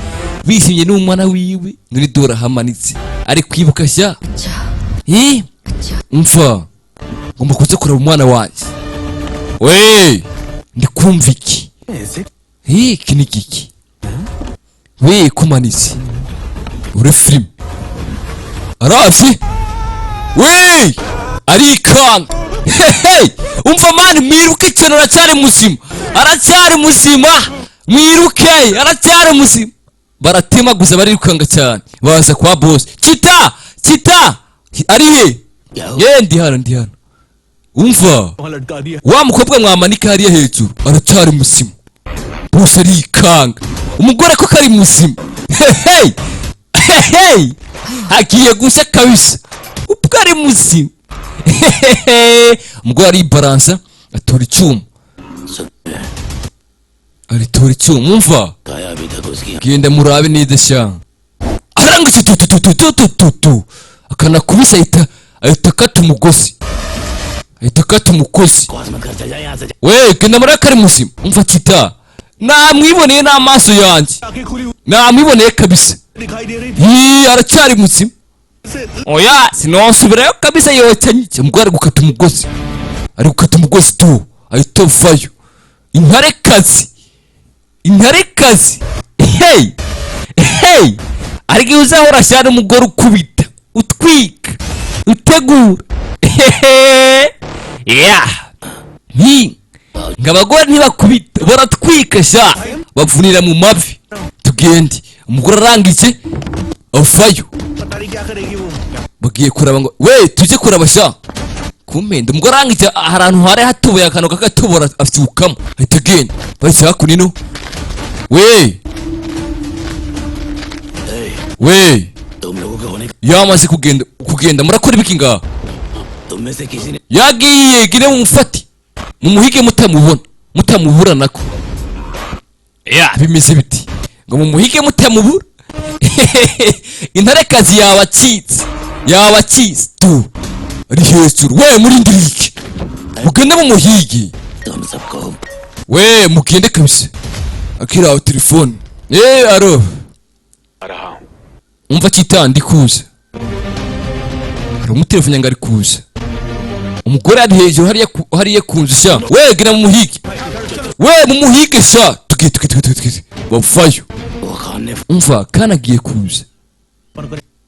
bishimye n'umwana wiwe. Nuri dore ahamanitse ari kwibuka sha. Hi, umva, ngomba kuza kureba umwana wanjye. We, ndikumva iki? Hi, iki ni igiki we kumanitse? Uri filime arafi we, arikanga. Hehe, umva man, mwiruke cyane, aracyari muzima, aracyari muzima, mwiruke, aracyari muzima. Baratemaguza, barirukanga cyane, baza kwa boss. Kita, kita ari he? Ye, ndi hano, ndi hano. Umva, वहां लटका दिया। wa mukobwa mwamanika hariya hejuru aracyari muzima. Bose arikanga, umugore ko kari muzima. Hehe, hehe, hagiye gushya kabisa ubwo ari muzima. Hehehe, umugore aribaransa, atora icyuma, aritora icyuma. Umva, खाया अभी तक उसकी genda murabe neza sha. Arangije tu tu tu tu tu tu tu tu, akanakubisa, ahita akata umugozi, ahita akata umugozi. बकवास मत कर, चल जा यहाँ से। We, genda muri kari muzima. Umva tita, namwiboneye n'amaso yanjye. आंखें खुली हुई Namwiboneye kabisa. दिखाई दे रही थी। Yii, aracyari muzima. Oya, sinonsubirayo kabisa, yoca nyike. Umugore ari gukata umugozi, ari gukata umugozi tu, ahita avayo. Intarekazi, intarekazi. Hey, hey, ariko iyo uzahora ashyira umugore ukubita, utwika, utegura. Hehe, yeah. Ni ngo abagore ntibakubita, baratwika sha, bavunira mu mavi. Tugende. Umugore arangije avayo. पता नहीं क्या करेगी वो। Bagiye kuraba ngo we tujye kuraba sha kumpenda. Umugore arangije, ahantu hari hatubuye akantu kagatobora, afyukamo, ahita agenda. Bahise hakuno ino. We, we. तुम लोगों के होने Yamaze kugenda, kugenda. Murakora ibiki ngaha? तुम में से किसी ने Yagiye, gire mumufate, mumuhige mutamubona, mutamubura nako. Ya bimeze biti ngo mumuhige mutamubura, intarekazi yabacitse. Yaba akizi tu, ari hejuru. We, murindiriye iki? Mugende mumuhige. तुम सबको We, mugende kabisa. Akiraho telefone. Allô? आ रहा हूँ। Umva, kita, ndi kuza. Hari umutelefone ngo ari kuza. Umugore ari hejuru hariya hariya ku nzu sha. We, gira mumuhige. We, mumuhige sha. Tugiye, tugiye, tugiye, tugiye. Bavayo. वो खान ने Umva, kanagiye kuza.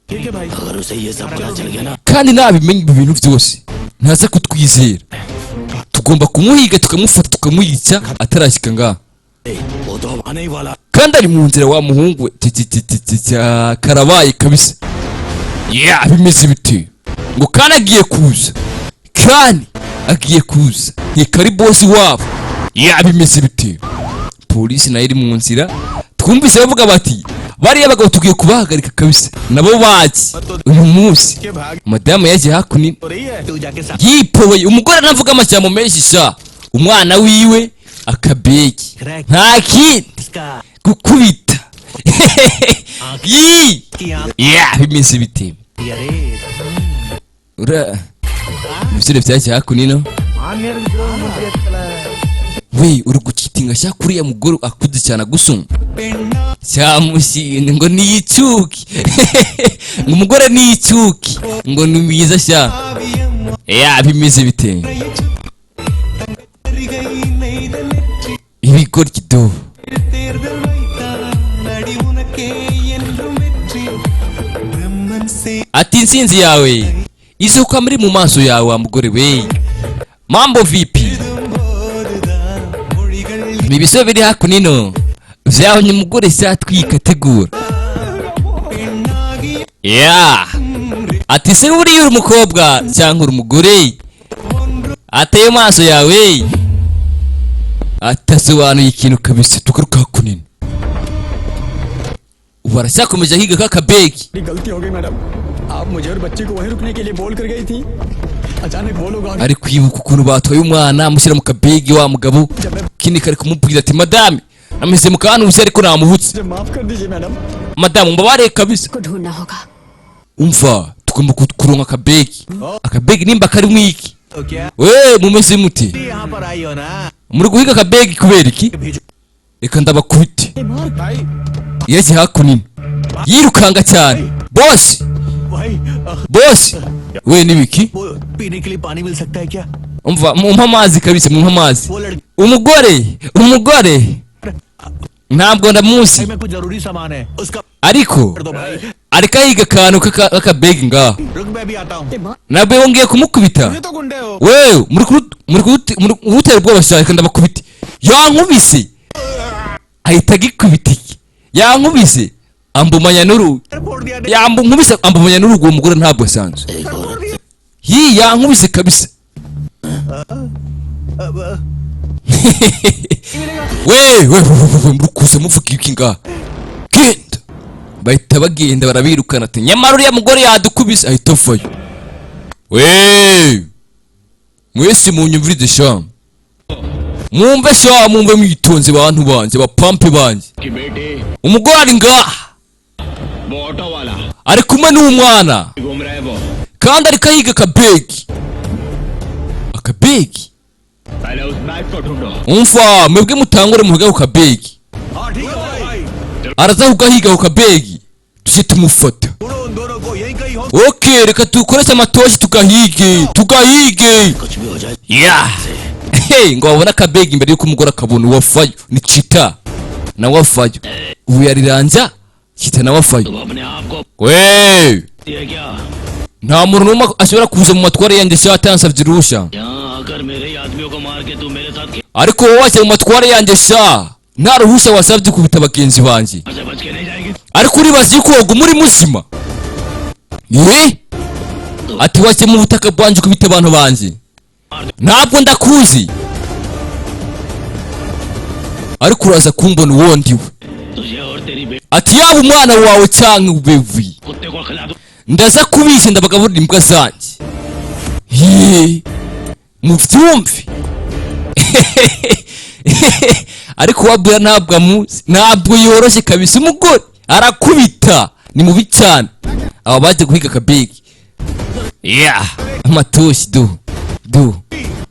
अगर उसे ये सब पता चल गया ना Kandi nabimenya ibi bintu byose, ntaza kutwizera. Tugomba kumuhiga, tukamufata, tukamwica atarashyika ngaha. वो तो अब आने ही वाला। Kandi ari mu nzira wa muhungu we. Ti- ti- ti- ti- ti- cya karabaye kabisa. Ya, bimeze bite? Ngo kandi agiye kuza, kandi agiye kuza, nkeka bosi wabo. Ya, bimeze bite? Polisi nayo iri mu nzira. Twumvise bavuga bati bariya bagabo tugiye kubahagarika kabisa, nabo bazi uyu munsi. Madamu yagiye hakuno yipoweye. Umugore anavuga amajambo menshi sha. Umwana wiwe akabegi, nta kindi gukubita. Yi ya, bimeze bite? Ura ibisore byagiye hakuno. We, uri gukitinga sha kuriya mugore akuze cyane agusumba. Cyamushinze ngo niyicuke, ngo umugore niyicuke, ngo ni mwiza sha. Ya, bimeze bite? Ibigoryi do. Ati intsinzi yawe izuka muri mu maso yawe wa mugore we. Mambo vipi? Ni ibisebe biri hakuno vyahonye umugore cyatwika tegura. Ya, ati se buriya uri umukobwa cyangwa uri umugore? Ateye maso yawe atasobanuye ikintu kabisa. Tugaruka hakuno, ubu aracyakomeje ahiga kakabegi. गलती हो गई मैडम, आप मुझे और बच्चे को वहीं रुकने के लिए बोल कर गई थी। अचानक वो लोग आ Ari kwibuka ukuntu batwaye umwana amushyira mu kabegi wa mugabo. Kindi kari kumubwira ati madame, ameze mu kantu ariko namuhutse. मुझे माफ कर दीजिए madam. Madamu, mbabare kabisa. को ढूंढना होगा। Umva, tugomba kuronka akabegi, akabegi nimba kari mwiki. We, mumeze mute? यहाँ पर आई हो ना? Muri guhiga akabegi kubera iki? Reka ndabakubite. Yaje hakuno yirukanga cyane. Bosi, भाई, bosi we, nibiki? वो पीने के लिए पानी मिल सकता है क्या? Umva, mumpe amazi kabisa, mumpe amazi. वो लड़की Umugore, umugore ntabwo ndamuzi. में कुछ जरूरी सामान है उसका। Ariko कर दो भाई। ariko ahiga akantu k'akabegi ngaho. रुक, मैं भी आता हूँ। Nabwo yongeye kumukubita. तो गुंडे हो। Wewe, muri kurutera ubwoba cyane. Reka ndabakubite. Yankubise, ahita agikubita iki. Yankubise ambumanya n'urugi. फोड़ दिया। Yankubise ambumanya n'urugi. Uwo mugore ntabwo asanzwe. Yi, yankubise kabisa. We we we we, we, muri kuza muvuga iki ngaha? Genda. Bahita bagenda, barabirukana. Ati nyamara uriya mugore yadukubise, ahita avayo. We, mwese munyumvirize sha, mwumve sha, mwumve mwitonze bantu banjye, bapampe banjye. कि बेटे Umugore ari ngaha, वो ऑटो वाला ari kumwe n'umwana, घूम रहा है वो। kandi ariko ahiga akabegi, akabegi. पहले उस बैग को ढूंढो। Umva, mwebwe mutangure muhiga ku kabegi. हाँ, ठीक है भाई। Araza kugahiga ku kabegi, tujye tumufata. ढूंढो उन दोनों को, यहीं कहीं हो। Ok, reka dukoreshe amatoshi, tugahige, tugahige. कुछ भी हो जाए। Ya. Hey, ngo babone akabegi imbere y'uko umugore akabona. Uwavayo ni Cita, nawe avayo. Ubu yariranja Cita nawe avayo. तुम अपने आप को We, ये क्या? nta muntu n'umwe ashobora kuza mu matware yanjye sha atansabye uruhushya. यहाँ आकर मेरे ही आदमियों को मार के तू मेरे साथ खेल Ariko wowe wajya mu matware yanjye sha, nta ruhushya wasabye, ukubita bagenzi banjye. से बच के नहीं जाएगी। Ariko uribaza yuko waguma uri muzima? Ye, ati wajya mu butaka bwanjye ukubita abantu banjye, ntabwo ndakuzi, ariko uraza kumbona uwo ndiwe. तुझे और तेरी बेटी Ati yaba umwana wawe cyangwa ubevi, कुत्ते को खिला दो। ndaza kubisha, ndabagaburira imbwa zanjye. Ye, mubyumve. Ariko wabwira ntabwo amuzi, ntabwo yoroshye kabisa. Umugore arakubita, ni mubi cyane. Aba baje guhiga akabegi. Yeah, amatoshi du du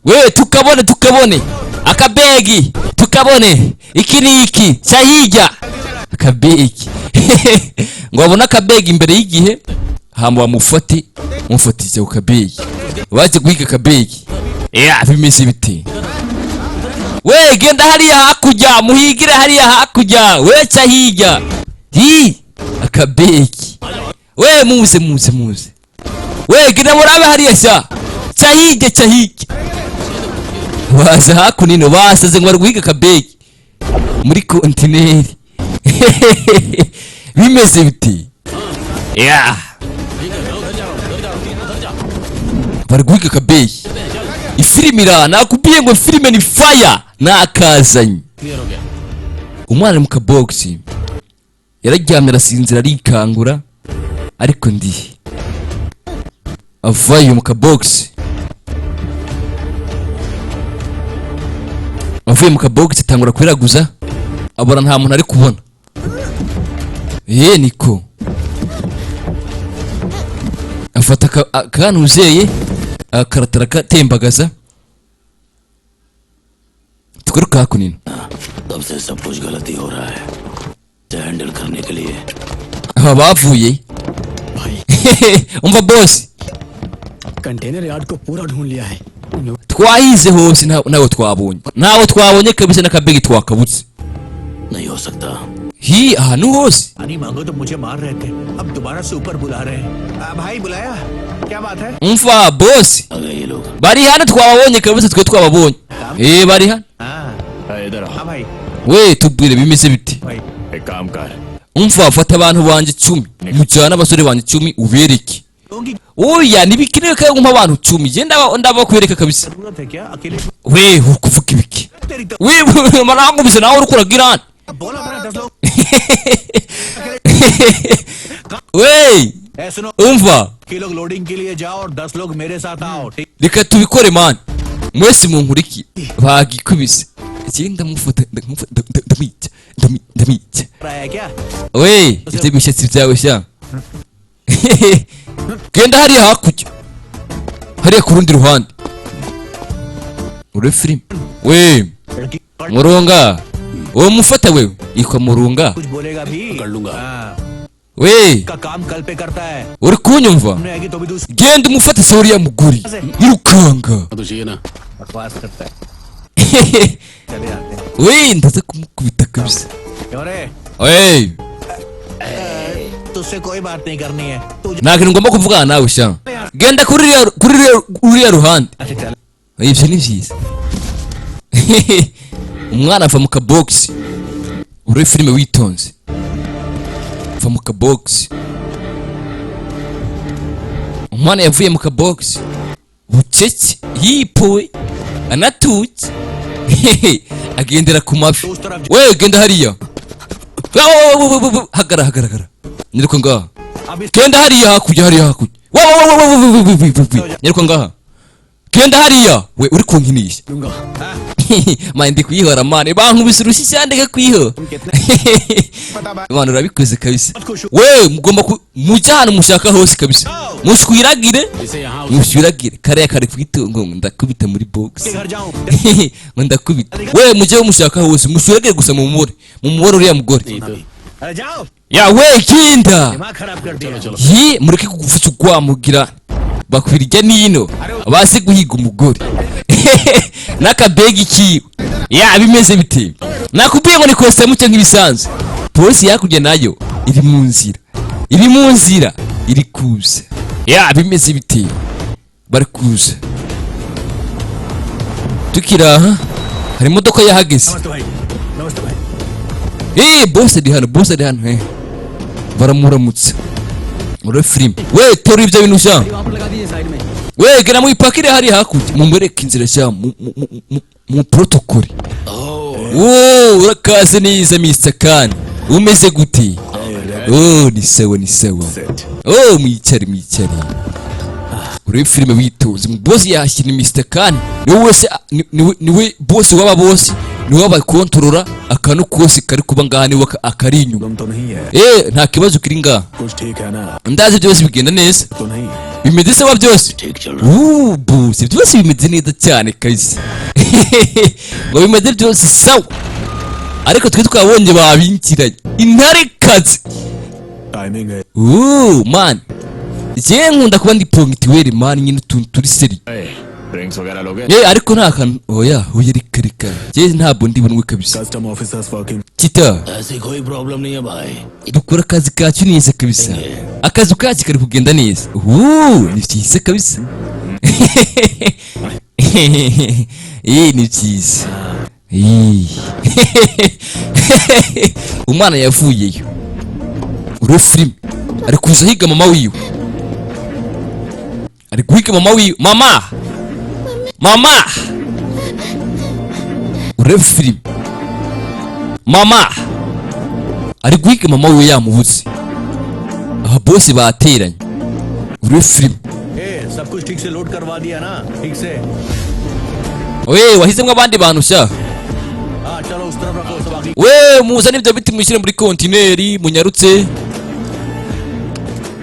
we, tukabone, tukabone akabegi, tukabone iki niki cya hirya, akabegi ngo babone akabegi imbere y'igihe, hama bamufate, mufatije ku kabegi, baje guhiga akabegi. Yeah, bimeze bite we? Genda hariya hakurya, muhigire hariya hakurya we, cya hirya hi akabegi we, muze, muze, muze we, genda murabe hariya sha, cya hirya, cya hirya. Baza hakuno, basaze ngo bari guhiga akabegi muri kontineri. Bimeze biti? Yeah, bari guhiga akabegi. Ifilimi ira, nakubwiye ngo filime ni fire, nakazanye. Umwana ari mu kabogisi, yararyamye arasinzira, arikangura, ariko ndi avayo mu kabogisi, avuye mu kabogisi atangura kwiraguza, abona nta muntu ari kubona. Ye, niko afata akantu uzeye akaratara akatembagaza. Tugaruka hakuno. तब से सब कुछ गलती हो रहा है, हैंडल करने के लिए। Aba bavuye. Umva boss. Container yard को पूरा ढूंढ लिया है। Twahize hose, ntawe twabonye, ntawe twabonye kabisa, n'akabegi twakabutse. नहीं हो सकता। Hi, ahantu hose. पानी मांगो तो मुझे मार रहे थे, अब दोबारा से ऊपर बुला रहे हैं। भाई, बुलाया? क्या बात है? Umva boss. आ गए ये लोग। Bari hano, twababonye kabisa, twe twababonye, bari hano. इधर आओ। हाँ भाई। We, tubwire bimeze bite? भाई। एक काम कर। Umva, fata abantu banjye 10, mujyane abasore banjye 10 ubereke. लोगों की Oya, ntibikenewe ko ngumpa abantu 10, je ndabakwereka kabisa. जरूरत है क्या अकेले? We, uri kuvuga ibiki? तेरी तो We, marangubise nawe uri kuragira. बोला था ना 10 लोग। We. ए, सुनो। Umva. कि लोग लोडिंग के लिए जाओ और 10 लोग मेरे साथ आओ, ठीक? Reka tubikore man, mwese munkuriki. Bagikubise ikindi, ndamufata, ndamufata, ndamwica, ndamwica. रहा है क्या? We, ibyo bishatsi byawe sha, genda hariya hakurya, hariya ku rundi ruhande uri filime we. लड़की Murunga, uwo mufata wewe yitwa Murunga. कुछ बोलेगा भी? कर लूंगा। हाँ, We. का काम कल पे करता है। Uri kunyumva? हमने आएगी तो भी दूसरी Genda umufate se uriya mugore yirukanga. तो चाहिए ना। बकवास करता है, चले आते हैं। We, ndaza kumukubita kabisa. क्यों रे? We. तुझसे कोई बात नहीं करनी है तू। Nta kintu ngomba kuvugana nawe sha, genda kuri ruriya ruhande. अच्छा, चल। Ibyo ni byiza. Umwana ava mu kabogisi. Uri filime witonze, ava mu kabogisi. Umwana yavuye mu kabogisi bucece, yipowe, anatuje, agendera ku mavi. We, genda hariya. Hagara, hagara, hagara, nyiruka ngaha. Genda hariya hakurya, hariya hakurya. Wa wa wa wa wa wa wa wa, nyiruka ngaha, genda hariya. We, uri kunkinisha man, ndi kuyihora man, bankubise urushyi cyane, ndeka kwihora man, urabikoze kabisa. We, mugomba mujya ahantu mushaka hose kabisa, mushwiragire. इसे यहाँ Mushwiragire kariya kari kwitungo, ngo ndakubita muri box. घर जाऊं? Ngo ndakubita. We, mujye mushaka hose, mushwiragire gusa, mumubore, mumubore uriya mugore. अरे जाओ। Ya we, kinda. दिमाग खराब कर दिया। चलो। Yi, mureke kugufusa ugwamugira bakwirya nino bazi guhiga umugore n'akabegi kiwe. Ya, bimeze bite? Nakubwiye ngo ni Costa Mucyo nk'ibisanzwe. Polisi yakurya nayo iri mu nzira, iri mu nzira, iri kuza. Ya, bimeze bite? Bari kuza. Tukiri aha, hari imodoka yahageze. नमस्ते भाई, नमस्ते भाई। Eh, boss ari hano, boss ari hano. Eh, baramuramutsa muri filime. We, tora ibyo bintu sha. वहां पर लगा दीजिए साइड में। We, gera muyipakire hariya hakurya, mumwereke inzira sha, mu protocole. Oh, urakaze neza Mr. Khan, umeze gute? Oh, ni sawa, ni sawa. Oh, mwicare, mwicare, urebe filime witonze. Boss yahashyira Mr. Khan, niwe wese, niwe boss w'aba boss. Niwe abakontorora akantu kose kari kuba ngaha, niwe akari inyuma. तो नहीं है। Nta kibazo kiri ngaha. कुछ ठीक है ना? Ndazi byose bigenda neza. तो नहीं। Bimeze sawa byose ubu, si byose bimeze neza cyane kabisa, ngo bimeze byose sawa, ariko twe twabonye babinkiranye intarekazi. Timing है। Uuu man, njyewe nkunda kuba ndi ponctuel man, nyine utuntu turi sérieux. Drinks वगैरह लोगे? Ariko nta kantu, oya oya, reka reka, njyewe ntabwo ndi bunwe kabisa. Custom officers working. Kita. ऐसी कोई problem नहीं है भाई। Dukora akazi kacu neza kabisa, akazi kacu kari kugenda neza. Uuu, ni byiza kabisa, ni byiza. Umwana yavuyeyo uri filime, ari kuza ahiga mama wiwe, ari guhiga mama wiwe. Mama, mama, urebe filime, mama ari guhiga mama wiwe, yamubuze. Aba bose bateranye, urebe filime. ए, सब कुछ ठीक से लोड करवा दिया ना? ठीक से? We, wahisemo abandi bantu sha. हाँ, चलो उस तरफ रखो सब आगे। We, muzane ibyo biti mushyire muri kontineri, munyarutse.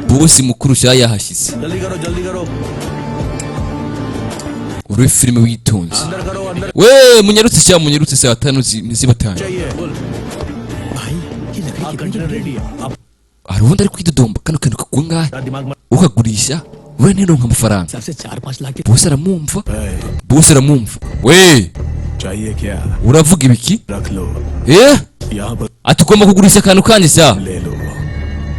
Bosi mukuru sha yahashyize. जल्दी करो, जल्दी करो। Urebe filime witonze. अंदर करो, अंदर। We, munyarutse sha, munyarutse, saa 5 ntizibatanye. चाहिए बोल भाई, ये लकड़ी कंटेनर रेडी है आप। Hari ubundi ari kwidodomba kano kantu kagwa ngahe, दिमाग मत। ukagurisha we ntironka amafaranga. सबसे 4-5 lakh. Bosi aramwumva, bosi aramwumva we. चाहिए क्या? Uravuga ibiki? रख लो। Eh, यहाँ पर। Ati ugomba kugurisha akantu kanjye sha. ले लो,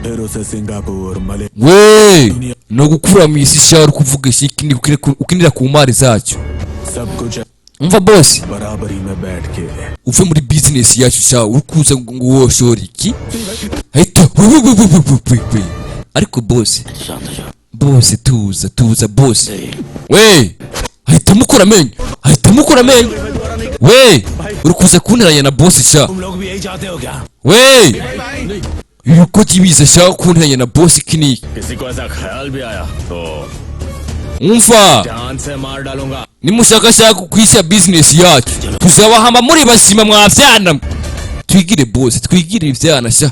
फिर उसे Singapore, मले We, ni ugukura mu isi sha, uri kuvuga iki ukinira ku mari zacyo. सब कुछ Umva bosi, बराबरी में बैठ के। Uve muri bizinesi yacu sha, uri kuza ngo woshora iki ahita. Ariko bosi, bosi, tuza tuza bosi we. Ahita amukura amenyo, ahita amukura amenyo. We, uri kuza kunteranya na bosi sha. तुम लोग भी यही चाहते हो क्या? We, yuko kibiza sha, kunteranya na bosi kiniki. किसी को ऐसा ख्याल भी आया तो Umva, जान से मार डालूंगा। Nimushakashaka kwisha bizinesi yacu, tuzabahamba muri bazima mwavyana. Twigire bosi, twigire ivyana sha.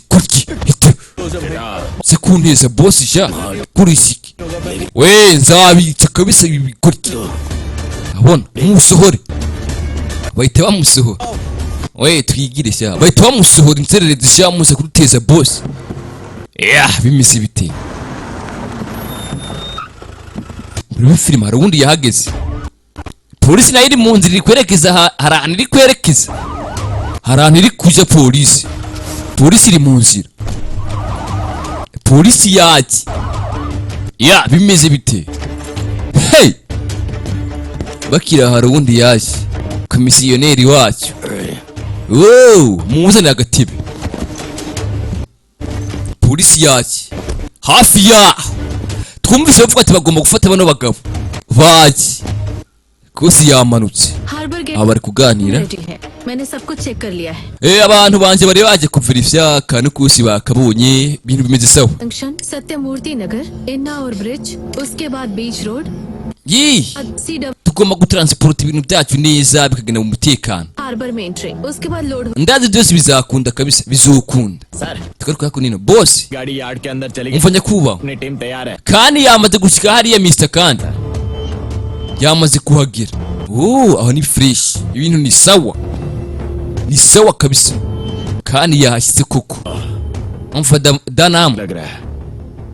Kurki hita se kunteza bosi sha, kurisiki we, nzabica kabisa ibi kurki. Abona musohore, bahita bamusohora. We, twigire sha, bahita bamusohora inzererezi sha, muze kuruteza bosi ya, bimeze bite muri filime? Hari uwundi yahageze, polisi nayo iri mu nzira iri kwerekeza hari ahantu iri kwerekeza, hari ahantu iri kuja polisi. Polisi iri mu nzira, polisi yaki ya, bimeze bite? Hey, bakira, hari uwundi yaje, komisiyoneri wacyo. Wow, muzane agatebe. Polisi yaki hafi yaho, twumvise bavuga ati bagomba gufata bano bagabo baki. Kosi yamanutse. Harbour gate Aba bari kuganira. Ready है, मैंने सब कुछ चेक कर लिया है। Abantu banje bari baje kuverifya akantu kose, bakabonye ibintu bimeze sawa. Junction, Satyamurthy Nagar, Ennore bridge, उसके बाद बीच road, Yi, C W tugomba gutransporta ibintu byacu neza bikagenda mu mutekano. Harbour में entry, उसके बाद load. Ndazi byose bizakunda kabisa, bizokunda. Sir, tugaruka hakuno ino bosi. गाड़ी yard के अंदर चली गई। Umva nyakubahwa, अपनी टीम तैयार है। kandi yamaze gushika hariya, Mr. Kandi yamaze kuhagera. Oh, aho ni fresh, ibintu ni sawa, ni sawa kabisa, kandi yahashyize koko. Umva danamu, लग रहा है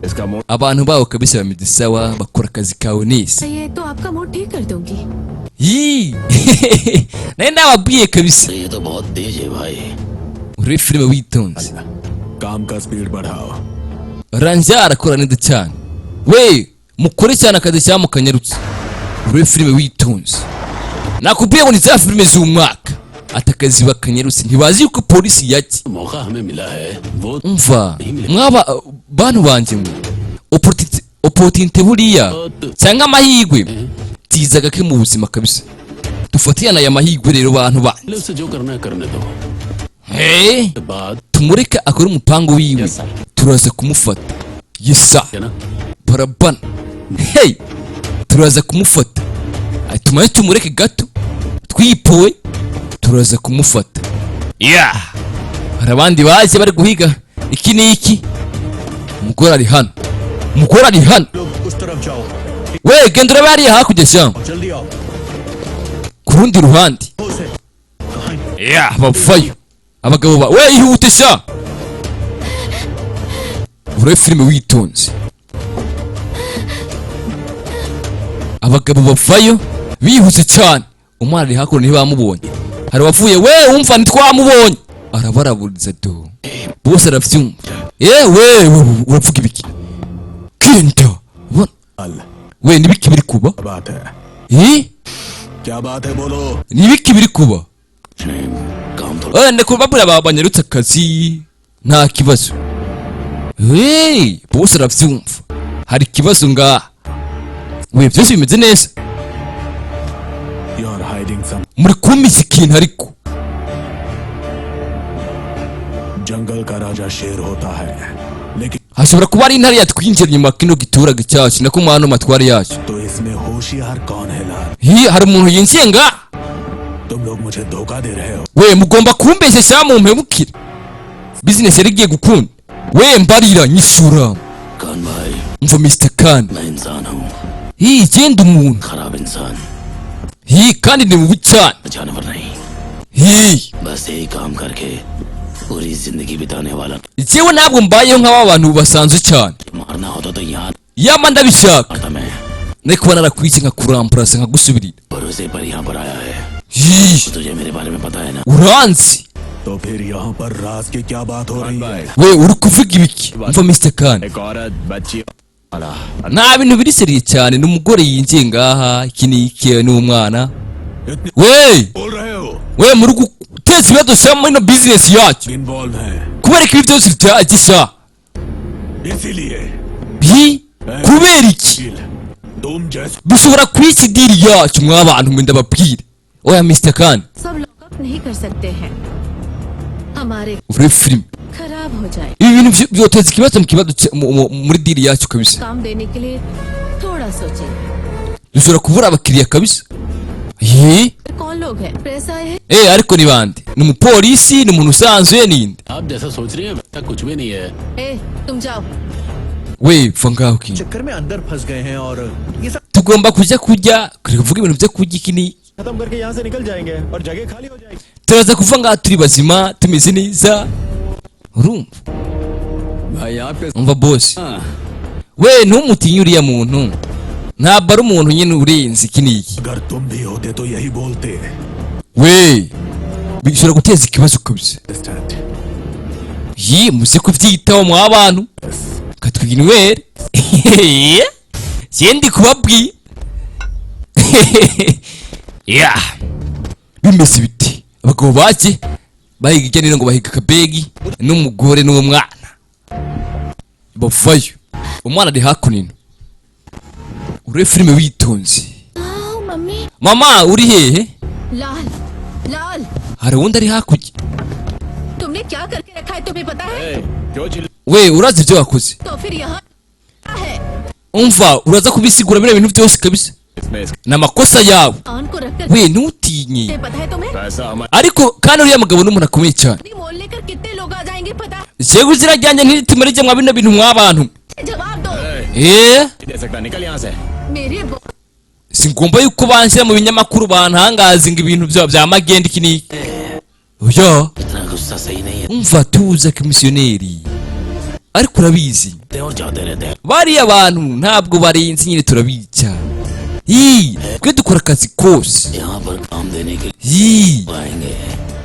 इसका mood. Abantu bawo kabisa bameze sawa, bakora akazi kawe neza. ये तो आपका मूड ठीक कर दूंगी। Yii, nawe nababwiye kabisa. ये तो बहुत तेज है भाई। Urebe filime witonze. काम का speed बढ़ाओ। Ranja arakora neza cyane. We, mukore cyane akazi cyangwa mukanyarutse. Urebe filime witonze, nakubwiye ngo ni za filime z'umwaka. Ati akazi bakanyarutse, ntibazi yuko polisi yaki. मौका हमें मिला है वो Umva mwaba bantu banjye mwe, opportunity buriya cyangwa amahirwe tiza gake mu buzima kabisa. Dufatiyana aya mahirwe rero, bantu banjye. उसे जो करना है करने दो। Hey, बाद tumureke akore umupango wiwe, turaza kumufata yesa barabana. Hey, turaza kumufata. Ati tumaze tumureke gato twipowe. Turaza kumufata. Yeah, hari abandi baje bari guhiga iki n'iki. Umugore ari hano, umugore ari hano. लोग उस तरफ जाओ। We, genda urebe hariya hakurya shyamba. जल्दी आओ। Ku rundi ruhande. उसे। Yeah, bavayo abagabo ba we, ihute sha, urebe filime witonze. Abagabo bavayo bihuse cyane. Umwana ari hakuno, ntibamubonye. Hari uwavuye we, wumva ntitwamubonye, arabaraburiza do bose aravyumva. Yewe, uravuga ibiki? Genda ubona we, nibiki biri kuba? बात है? Eh? क्या बात है, बोलो। Nibiki biri kuba? काम थोड़ा Ndakubabwira banyarutse akazi, nta kibazo. Hey, bose aravyumva hari ikibazo ngaha. We, byose bimeze neza. You are hiding some. Muri kumisa ikintu ariko. जंगल का राजा शेर होता है, लेकिन Hashobora kuba ari intare yatwinjira inyuma kino giturage cyacu, nako mu hano matware yacu. तो इसमें होशियार कौन है लाल? Hi, hari umuntu yinjiye ngaha. तुम लोग मुझे धोखा दे रहे हो। We, mugomba kumbeshya cyangwa mumpemukire. Business yari igiye gukunda. We, mbarira, nyishura. Khan भाई। Umva Mr Khan. मैं इंसान हूँ। Hi, genda umuntu. खराब इंसान। Hi, kandi ni mubi cyane. जानवर नहीं। Hi. बस यही काम करके पूरी जिंदगी बिताने वाला। Jewe ntabwo mbayeho nk'aba bantu basanzwe cyane. मारना होता तो यहाँ Yama ndabishaka आता मैं। nari kuba narakwice, nkakuramparasa, nkagusubirira. भरोसे पर यहाँ पर आया है। Hi. तुझे मेरे बारे में पता है ना? Uranzi. तो फिर यहाँ पर राज की क्या बात हो रही है? We, uri kuvuga ibiki? Umva Mr Khan. एक औरत बच्ची वाला। Nta bintu biri sérieux cyane, ni umugore yinjiye ngaha, iki n'iki, n'umwana. इतने We, बोल रहे हो? we, muri guteza ibibazo sha muri ino business yacu. Involve हैं। Kubera ko ibi byose byagisha. इसीलिए। Bi kubera iki? तुम जैसे Bishobora kwica i deal yacu mwa bantu mwe, ndababwire. Oya Mr Khan. सब lockup नहीं कर सकते हैं हमारे। Urebe filime. खराब हो जाए। Ibi bintu byoteza ikibazo mu kibazo muri deal yacu kabisa. काम देने के लिए थोड़ा सोचें। Dushobora kubura abakiriya kabisa. Ye. कौन लोग हैं? प्रेस आए हैं? Eh, ariko ni bande? Ni umupolisi? Ni umuntu usanzwe? Ninde? आप जैसा सोच रही हैं वैसा कुछ भी नहीं है। ए, तुम जाओ। We, va ngaho ki. चक्कर में अंदर फंस गए हैं और ये सब Tugomba kujya kurya, kuvuga ibintu byo kurya, iki ni खत्म करके यहाँ से निकल जाएंगे और जगह खाली हो जाएगी। Turaza kuva ngaha turi bazima, tumeze neza, urumva? भाई आपके Umva boss, we, ntumutinye uriya muntu, ntabwo ari umuntu nyine urenze iki n'iki. अगर तुम भी होते तो यही बोलते। We, bishobora guteza ikibazo kabisa. Yi, muze kubyitaho mwa bantu, katwinywere ndi kubabwira ya bimeze biti. Abagabo bake bahiga ijya nino ngo bahiga akabegi n'umugore n'umwana. Bavayo, umwana ari hakuno. Urebe filime witonze. Oh, mummy. Mama, uri hehe? Lal, Lal. Hari uwundi ari hakurya. तुमने क्या करके रखा है, तुम्हें पता है? क्यों चिल्ला We, urazi ibyo wakoze? तो फिर यहाँ है। Umva, uraza kubisigura biriya bintu byose kabisa. इसमें इसका Ni amakosa yawe. आन को रखकर We, ntutinye. पता है तुम्हें? पैसा हमारे Ariko kandi uriya mugabo ni umuntu akomeye cyane. मोल लेकर कितने लोग आ जाएंगे, पता है? Jewe izina ryanjye ntirituma rijya mwa bino bintu mwa bantu. जवाब दो। Eh. दे सकता, निकल यहाँ से। मेरे Singomba yuko banshyira mu binyamakuru, bantangaza ngo ibintu bya magendu, iki n'iki. Oya. इतना गुस्सा सही नहीं है। Umva, tuza komisiyoneri, ariko urabizi और जाते रहते हैं। bariya bantu ntabwo barenze nyine, turabica. Ii, twe dukora akazi kose. यहाँ पर काम देने के लिए Ii, आएंगे,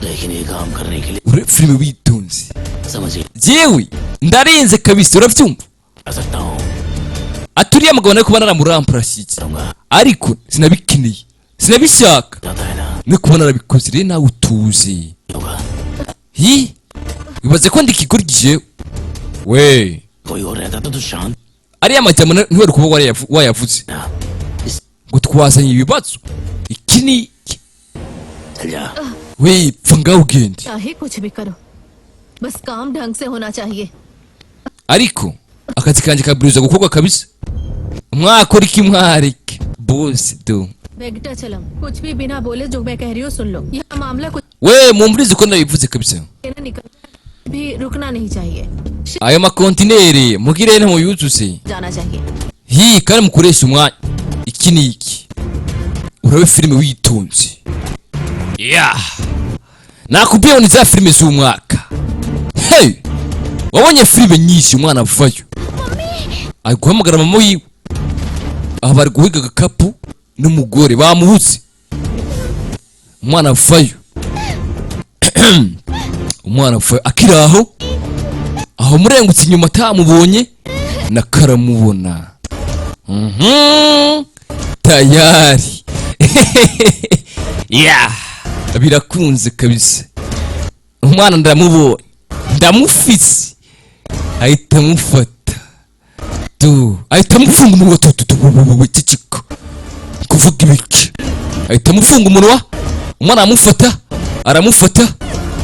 लेकिन ये काम करने के लिए urebe filime witonze. समझिए। Jewe ndarenze kabisa, urabyumva? कर सकता हूँ। Ati uriya mugabo nari kuba naramuramparashije, करूंगा। ariko sinabikeneye, sinabishaka. जाता है ना? No kuba narabikoze rero, nawe utuze. होगा। Hi, wibaze ko ndi ikigoryi jewe we? कोई और रहता तो तू शांत Ariya majambo ntiwari kuba wayavuze ना। इस ngo twazanye ibibazo, iki ni iki. चल जा। We, pfa ngaho ugende. चाहे कुछ भी करो, बस काम ढंग से होना चाहिए। Ariko akazi kanjye kabwirizwa gukorwa kabisa, mwakora iki mwareke bose do. Venkatachalam, कुछ भी बिना बोले जो मैं कह रही हूँ सुन लो। यह मामला कुछ We, mumvirize uko nabivuze kabisa. ना निकल भी रुकना नहीं चाहिए। Ayo makontineri mugire ntimuyuzuze. जाना चाहिए। Hi, kandi mukoresha umwanya iki n'iki. Urabe filime witonze. Yeah, nakubwiye ngo ni za filime z'umwaka. Hey, wabonye filime nyinshi. Umwana avayo ari guhamagara mama wiwe. Aha bari guhiga agakapu n'umugore bamubuze. Umwana avayo, umwana avayo akiri aho aho, murengutse inyuma atamubonye nakaramubona. Tayari yeah, birakunze kabisa. Umwana ndamubonye, ndamufise. Ahita amufata tu, ahita amufunga umunwa tu tu tu tu. Ceceka, kuvuga ibiki? Ahita amufunga umunwa. Umwana aramufata, aramufata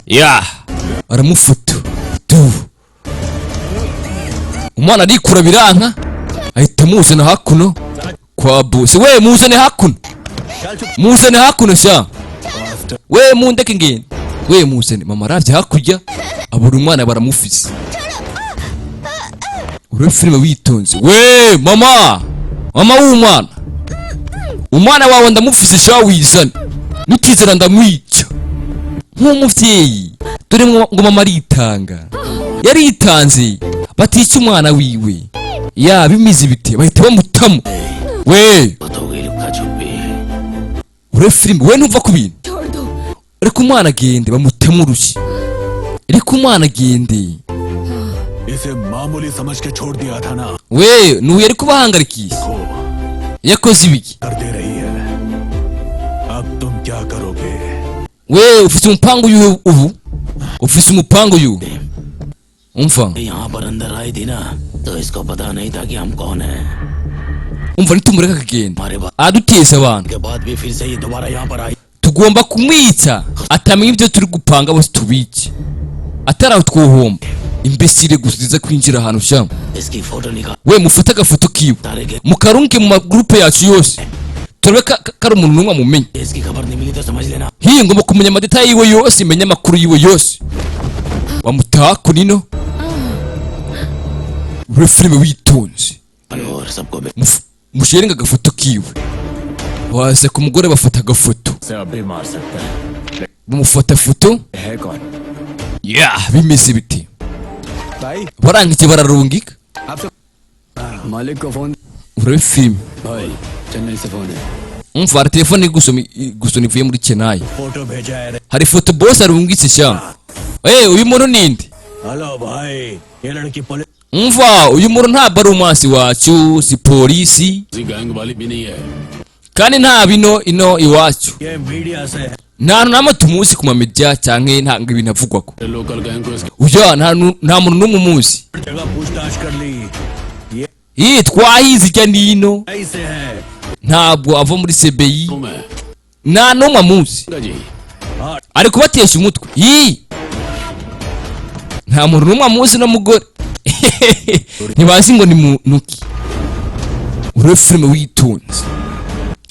ya, aramufata tu. Umwana arikura biranka, ahita amuzana hakuno kwa boss. We, muzane hakuno, muzane hakuno sha. We, mundeke ngende. We, muzane. Mama aravye hakurya, abura umwana baramufise. Uri filime witonze. We mama, mama w'umwana, umwana wawe ndamufise sha, wizane. Nutizana ndamwica nk'umuvyeyi. Dore ngo mama aritanga, yaritanze batica umwana wiwe. Ya, bimize bite? Bahita bamutamo. We, uri filime we, ntuva ku bintu. Reka umwana agende. Bamutemo urushyi. Reka umwana agende. इसे मामूली समझ के छोड़ दिया था ना? We, nuyu ari kubahangarikiye, yakoze ibiki? कर दे रही है। अब तुम क्या करोगे? We, ufite umupango uyuhe ubu? Ufise umupango uyuhe? Umva. यहाँ पर अंदर आई थी ना, तो इसको पता नहीं था कि हम कौन हैं। Umva, nitumureka akagenda araduteza abantu. के बाद भी फिर से ये दोबारा यहाँ पर आई। Tugomba kumwica atamenya ibyo turi gupanga. Bose tubice atari aho twohomba. Imbesire gusa ziza kwinjira ahantu sha. इसकी फोटो निकाल। We, mufate agafoto kiwe mukarunke mu magurupe yacu yose, turabe kari umuntu n'umwe amumenye. इसकी खबर नहीं मिली तो समझ लेना। Hiyi, ngomba kumenya amadetayi yiwe yose, menye amakuru yiwe yose. Bamutaha kunino. Uri filime witonze. और सबको Musharinga agafoto kiwe. Waza ku mugore, bafata agafoto. से अब भी मार सकते हैं। Bamufata foto. है कौन? Yeah, bimeze bite? भाई। Barangije bararungika. मालिक को phone. Urabe filime. भाई, चेन्नई से फोन है। Umva, hari telefone iri gusoma, gusona ivuye muri Chennai. Photo भेजा है। Hari foto boss arungitse sha. Uyu muntu ninde? Hello भाई, ये लड़की police Umva, uyu muntu ntabwo ari umwansi wacu, si polisi. Gang वाली भी नहीं है। Kandi nta bino ino iwacu. ये मीडिया से है। Nta hantu namwe tumuzi ku mamedia canke ntabwo ibintu avugwako. Local gang को इसके Uya, nta muntu n'umwe umuzi. जगह पूछताछ कर ली। ये Iyi twahize ijya nino. से है। Ntabwo ava muri CBI. मैं Nta n'umwe amuzi. जी। Ari kubatesha umutwe. Iyi nta muntu n'umwe amuzi, n'umugore ntibazi ngo ni muntu ki. Uri filime witonze.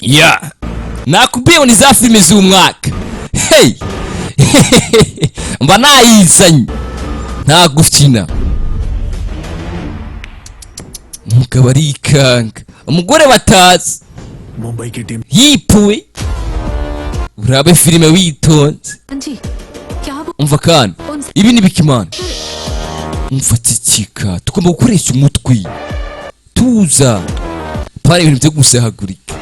Ya, nakubwiye ngo ni za filime z'umwaka. Hey, mba nayizanye, nta gukina. Umugabo arikanga umugore batazi. Mumbai की team Yipuwe. Urabe filime witonze. जी, क्या वो Umva kandi, ibi ni bikimana. Umva, ceceka, tugomba gukoresha umutwe. Tuza, pari ibintu byo gusahagurika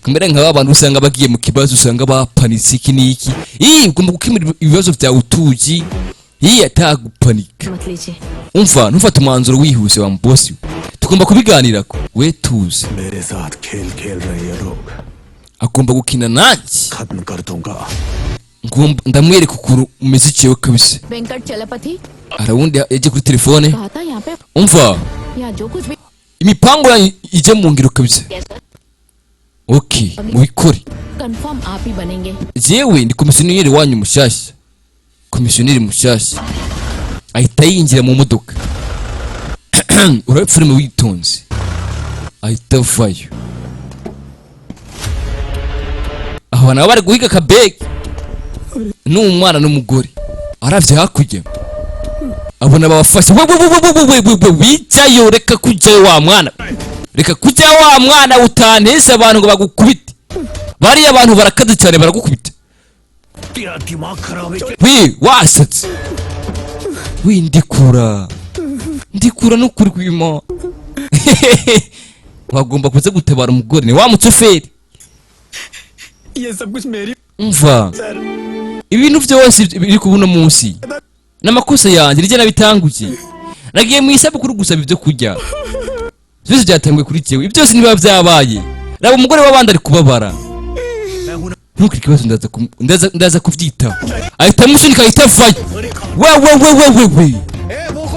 kumera nka bantu usanga bagiye mu kibazo, usanga bapanitse iki n'iki. Ii, ugomba gukemura ibibazo byawe utuje, iyi atagupanika. मत लीजिए। Umva, ntufate umwanzuro wihuse wa mubosi we. Tugomba kubiganirako. We, tuze. मेरे साथ खेल खेल रहे ये लोग। Agomba gukina nanjye. खत्म कर दूंगा। Ngomba ndamwereka ukuntu umeze ikiwe kabisa. Venkat Chalapathi Hari yagiye kuri telefone. कहा था यहाँ पे Umva, यहाँ जो कुछ भी imipango yanyu ijye mu ngiro kabisa. Okay, mubikore. Confirm आप ही बनेंगे। Jewe ndi komisiyoneri wanyu mushyashya, komisiyoneri mushyashya. Ahita yinjira mu modoka. Urebe filime witonze. Ahita avayo. Aho nabo bari guhiga akabegi n'umwana n'umugore. Aravye hakurya, abona babafashe. We we we we we we we, wijyayo! Reka kujyayo wa mwana, reka kujyayo wa mwana, utanteza abantu ngo bagukubite. Bariya abantu barakaze cyane, baragukubita. तेरा दिमाग खराब है? We, wasatse we! Ndikura, ndikura n'ukuri kwima. Wagomba kuza gutabara umugore, ni wa mushoferi. ये सब कुछ मेरी Umva, ibintu byose biri kuba uno munsi n'amakosa yanjye, rijya nabitanguye. Nagiye mu isabukuru gusaba ibyo kurya, byose byatanguye kuri jyewe. Ibi byose niba byabaye, raba umugore w'abandi ari kubabara. Ntukire ikibazo, ndaza kubyitaho. Ahita amusunika, ahita avayo. We we we we we we,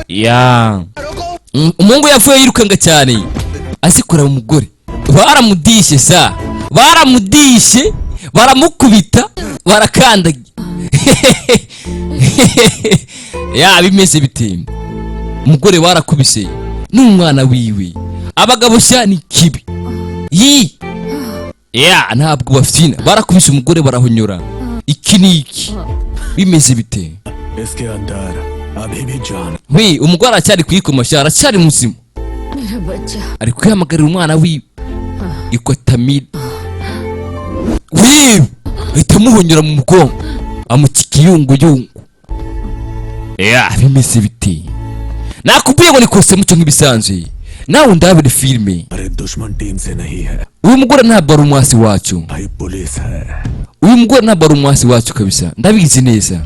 ya. Umuhungu yavuye yirukanga cyane azi kureba umugore. Baramudishe sa, baramudishe, baramukubita, barakandagira. Ya, bimeze bite? Umugore barakubise n'umwana wiwe. Abagabo sha ni kibi yi ya, ntabwo bafyina. Barakubise umugore, barahonyora. Iki ni iki? Bimeze bite? इसके अंदर अभी भी जान We, umugore aracyari kuyikoma sha, aracyari muzima. मेरा बच्चा। Ari kwihamagarira umwana wiwe ikwatamira wiwe, ahita amuhonyora mu mugongo, amuca ikiyunguyungu. Ya, bimeze bite? Nakubwiye ngo nikose mucyo nk'ibisanzwe, nawe ndabire filime. अरे, दुश्मन टीम से नहीं है। Uyu mugore ntabwo ari umwasi wacu. भाई, पुलिस है। Uyu mugore ntabwo ari umwasi wacu kabisa, ndabizi neza.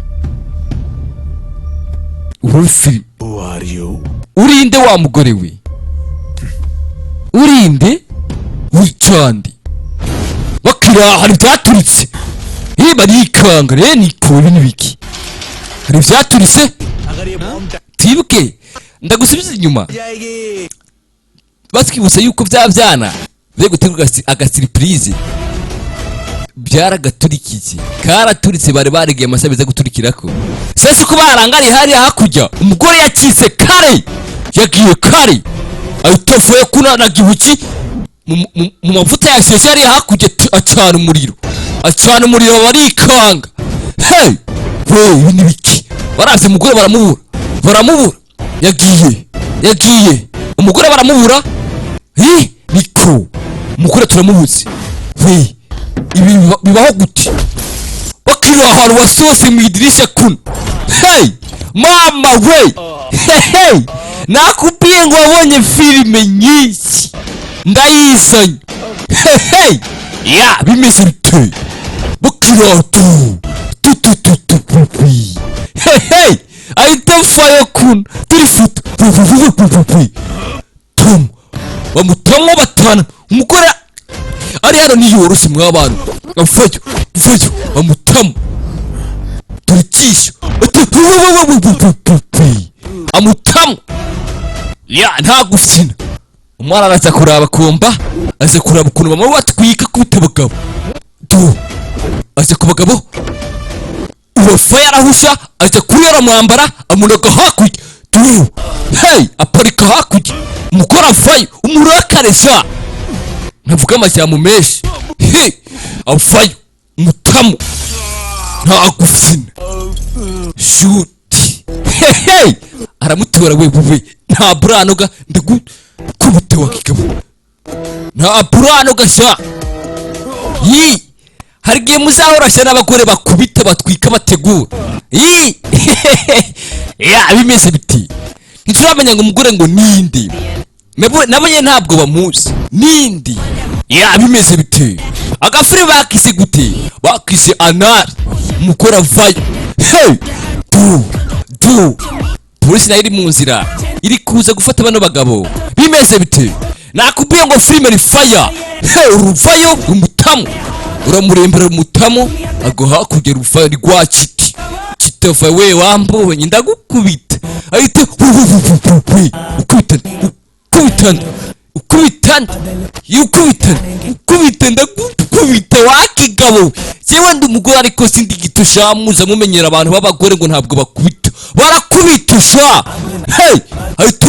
Uri filime. Who are you? Urinde wa mugore we? Urinde wicande? Bakira, hari ibyaturitse. Iyo barikanga rero, niko ibi n'ibiki? Hari ibyaturitse. अगर ये bomb Twibuke, ndagusubiza inyuma, batwibutsa yuko bya byana byo gutegura agasurprise byaragaturikije, karaturitse. Bari baregeye amasaha biza guturikirako. Sasa uko barangariye hariya hakurya, umugore yakise kare, yagiye kare, ahita avuye kunanaga ibuki mu mavuta yashyushye hariya hakurya, acana umuriro, acana umuriro, barikanga. Hey we, ibi ni biki? Barazi umugore baramubura, baramubura. Yagiye, yagiye, umugore baramubura. Hi, niko umugore turamubuze. We, ibi bibaho gute? Bakiri ahantu wasohotse mu idirishya kuno. Hey mama we, hey, hey. Nakubwiye ngo wabonye filime nyinshi, ndayizanye. Hey, hey. Ya, bimeze bite? Bakiri aho tu tu tu tu tu pu pu. Hey, hey. Ahita fayo kuno turi foto pu pu pu pu pu pu tum, bamutamo batanu. Umugore ari hano niyoroshye mw'abantu. Avayo, vayo, bamutamo. Dore ijisho ati amutamo. Ya, nta gufyina. Umwana araza kuraba kumba, aza kuraba ukuntu mama we atwika kubita abagabo tu. Aza ku bagabo, uravayo, arahusha, aza kuri, aramwambara, amunaga hakurya tu. Hey, aparika hakurya. Umugore avayo, umurakare sha, ntavuga amashyamba menshi. He, avayo mutamu, nta gufyina. Shuti, hehe, aramutora. We we, nta burano ga, ndagukubita wa kigabo, nta burano ga sha. Yi, hari igihe muzahorashya n'abagore bakubita, batwika, bategura. Yi ya, bimeze biti? Ntituramenya ngo umugore ngo ninde. Nabo nyine ntabwo bamuzi nindi. Ya, bimeze bite? Agafiri bakise gute? Bakise anari. Umugore avayo. Hey, du du, polisi nayo iri mu nzira, iri kuza gufata bano bagabo. Bimeze bite? Nakubwiye ngo filime ni fire. Hey, uruvayo umutamu, uramurembera umutamu, ago hakurya ruvayo rwa kiti kitava. We, wambonye, ndagukubita. Ahita ukubita, ukubitana, ukubitana, ukubitana, ukubita, ndagukubita wakigabo. Jewe ndi umugore ariko sindi gito sha. Muza mumenyera abantu b'abagore ngo ntabwo bakubita, barakubita sha. Hey, ahita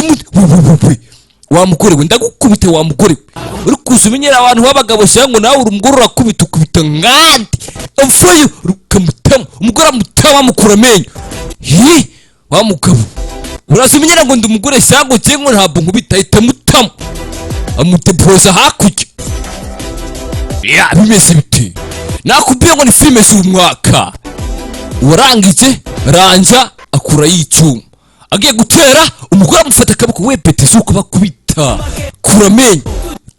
Wa mugore we, ndagukubita wa mugore we, uri kuza umenyera abantu b'abagabo cyangwa nawe uri umugore urakubita, ukubita nkandi amfayo rukamutama. Umugore amutama, amukura amenyo. Hi wa mugabo, uraza umenyera ngo ndi umugore cyangwa cyangwa ntabwo nkubita. Ahita mutama, amutepoza hakurya. Ya bimeze bite? Nakubwiye ngo ni filime z'umwaka. Warangije ranja akura y'icyuma agiye gutera umugore, amufata akaboko. We pete z'uko bakubita, kura amenyo,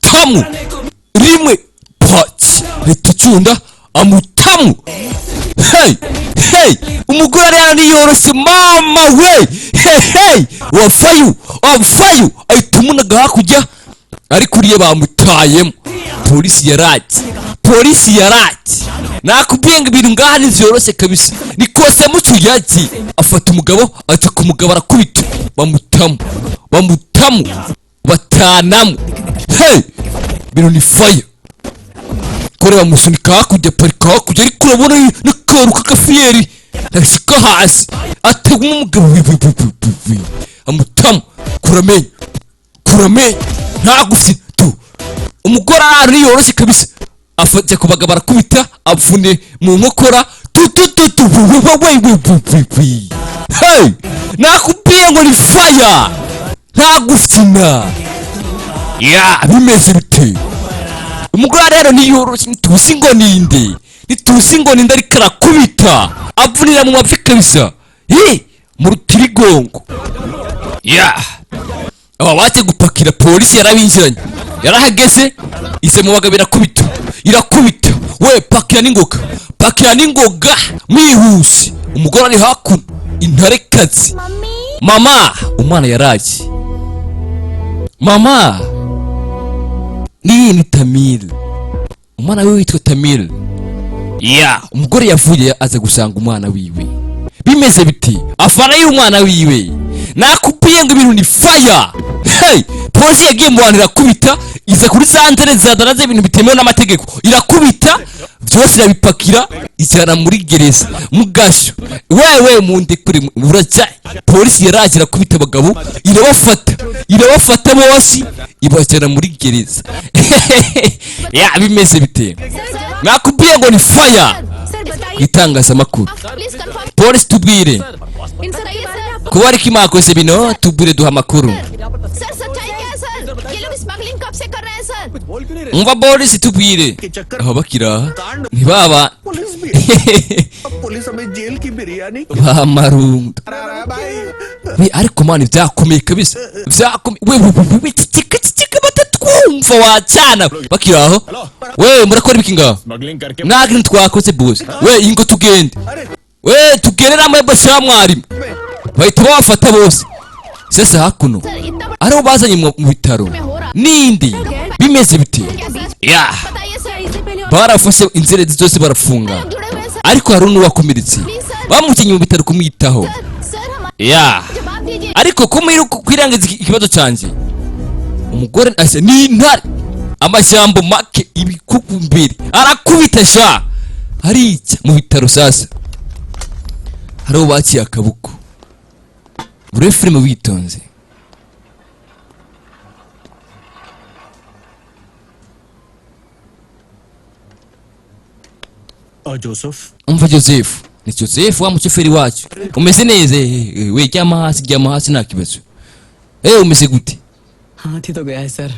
tamu rimwe paki, ahita acunda amutamu. Hey hey, umugore rero niyoroshye mama we. Hey hey, wafayu wafayu, ahita umunaga hakurya, ariko uriya bamutayemo. Polisi yaraki, polisi yaraki. Nakubwiye ngo ibintu ngaha ntivyoroshe kabisa. Ni kose mucu yaki afata umugabo, aca ku mugabo arakubita, bamutamu bamutamu batanamu. Hey, ibintu ni fire. Kore bamusunika hakurya, parika hakurya, ariko urabona n'akaru k'agafiyeri ashika hasi, atega umugabo wi wi wi wi wi, amutamu, kuramenyo kuramenyo, ntagusi tu. Umugore ahantu yoroshye kabisa, afata ku bagabo arakubita, avune mu nkokora tu tu tu tu wi wi wi wi wi wi wi. Hey, nakubwiye ngo ni fire, ntagufina. Ya bimeze bite? Umugore rero niyoroshye, ntituzi ngo ninde, ntituzi ngo ninde, ariko arakubita avunira mu mavi kabisa, hi mu rutirigongo. Ya aba baje gupakira, polisi yarabinjiranye, yarahageze, ize mu bagabo irakubita irakubita. We pakira n'ingoga, pakira n'ingoga mwihuse. Umugore ari hakuno, intarekazi. Mama, umwana yaraje. Mama ni Tamil, umwana wiwe witwa Tamil. Ya umugore yavuye aza gusanga umwana wiwe bimeze biti, afana y'umwana wiwe. Nakubwiye ngo ibintu ni fire. Hey, polisi yagiye mu bantu irakubita, iza kuri santere zadaraze ibintu bitemewe n'amategeko, irakubita byose irabipakira ijyana muri gereza mugasho. Wewe munde kuri buracya. Polisi yaraje irakubita abagabo, irabafata irabafata bose ibajyana muri gereza. Ya bimeze bite? Nakubwiye ngo ni fire. Itangazamakuru, polisi tubwire kuba ariko imakoze bino, tubwire duha amakuru. Umva polisi tubwire aho bakira ntibaba bamarunda. We ariko mani byakomeye kabisa, byakomeye. We we cicika cicika batatwumva wacana. Bakira aho we, murakora ibiki ngaho? Nta kintu twakoze boss. We ingo tugende, we tugende namwe boss ya mwarimu. Bahita babafata bose. Sasa hakuno ariho bazanye mu bitaro nindi bimeze bite? Ya barafashe inzerezi zose barafunga, ariko hari n'uwakomeretse bamukinye mu bitaro kumwitaho. Ya ariko kwirangiza ikibazo cyanjye, umugore ase ni intare, amashyambo make ibikuku mbere arakubita sha hariya mu bitaro. Sasa hariho baciye akaboko. Buri filime witonze. Joseph. Umva Joseph, ni Joseph wa mushoferi wacu. Umeze neza? We ryama hasi, ryama hasi nta kibazo. Umeze gute? हाथी तो गया है sir.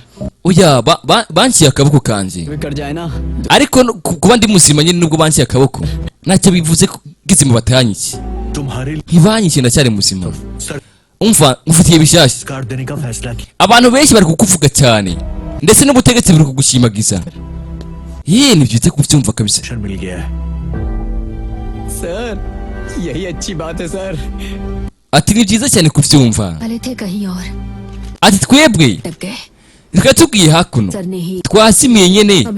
Oya banciye akaboko kanje, cut जाए ना. Ariko kuba ndi muzima nyine nubwo banciye akaboko ntacyo bivuze ko gizima batanyiki, ntibanyiki, ndacyari muzima. Umva ngufitiye bishyashya. Abantu benshi bari kukuvuga cyane, ndetse n'ubutegetsi buri kugushimagiza. Ye ni byiza kubyumva kabisa. Sir यही अच्छी बात है sir. Ati ni byiza cyane kubyumva. Ati twebwe reka tubwiye hakuno twasimiye nyene,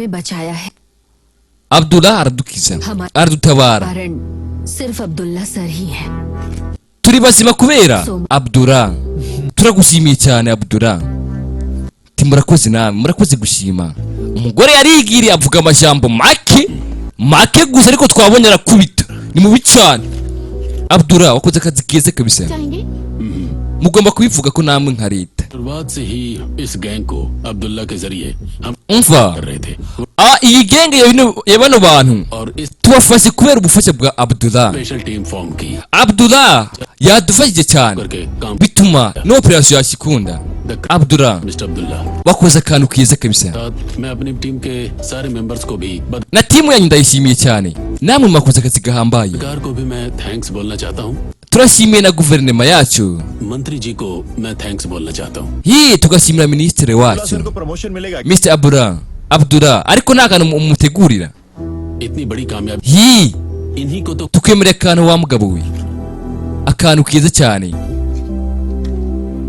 Abdullah aradukiza aradutabara, turi bazima kubera Abdullah. Turagushimiye cyane Abdullah. Ati murakoze namwe, murakoze gushima. Umugore yarigiriye avuga amajambo make make gusa, ariko twabonye arakubita, ni mubi cyane. Abdullah wakoze akazi keza kabisa. Mugomba kubivuga ko namwe nka leta. शुरुआत से ही इस गैंग को अब्दुल्ला के जरिए हम Umva, कर रहे थे ah, iyi genge ya bano bantu और इस tubafashe kubera ubufasha bwa Abdullah. Special team form की Abdullah yadufashije cyane, करके काम bituma n'operasiyo yashikunda. Abdullah, mister Abdullah wakoze akantu keza kabisa. साथ मैं अपनी टीम के सारे मेंबर्स को भी बद- Na timu yanyu ndayishimiye cyane, namwe mwakoze akazi gahambaye. सरकार को भी मैं thanks बोलना चाहता हूँ। Turashimiye na guverinoma yacu. मंत्री जी को मैं thanks बोलना चाहता हूँ। Hi, tugashimira minisitiri wacu sir को प्रमोशन मिलेगा। Mr. Abdullah. Abdullah, ariko nta kantu umutegurira. इतनी बड़ी कामयाबी Hi, इन्हीं को तो tukwemerera akantu wa mugabo we, akantu keza cyane.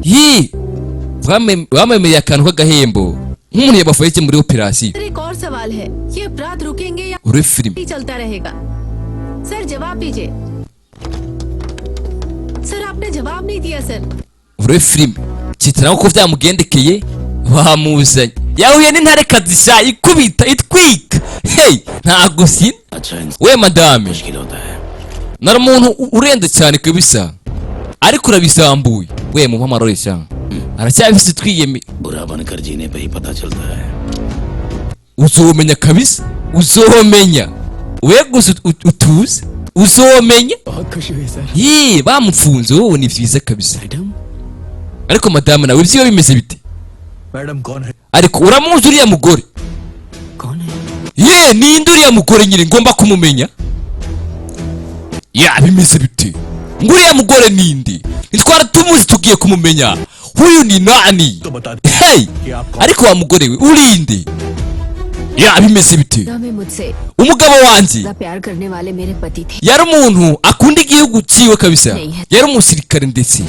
Hi, bamwemereye akantu k'agahembo nk'umuntu yabafashe muri operasiyo. Sir एक और सवाल है, ये अपराध रुकेंगे या Uri filime. ही चलता रहेगा? सर जवाब दीजिए। सर आपने जवाब नहीं दिया sir. Uri filime kitana uko byamugendekeye, bamuzanye yahuye n'intarekazi sha ikubita itwika. Hey, ntago sina. अच्छा इंसान We madame, मुश्किल होता है। nari umuntu urenze cyane kabisa, ariko urabisambuye. We mumpa amarore sha, aracyabifise twiyeme. बुरा बनकर जीने पे ही पता चलता है। Uzomenya kabisa, uzomenya we gusa utuze, uzomenya. बहुत खुशी हुई sir. Ye, bamufunze wowe ni vyiza kabisa. Ariko madame nawe ivyiwe bimeze bite? Madam कौन है? Ariko uramuzi uriya mugore? कौन है? Ye, ninde uriya mugore nyine ngomba kumumenya? Ya, bimeze bite? Ngo uriya mugore ninde? Ntitwara tumuzi, tugiye kumumenya. Huyu ni nani? तो बता दे Hey, कि आप कौन? ariko wa mugore we urinde? Ya, bimeze bite? हमें मुझसे Umugabo wanjye ज्यादा प्यार करने वाले मेरे पति थे। Yari umuntu akunda igihugu ciwe kabisa, yari umusirikare ndetse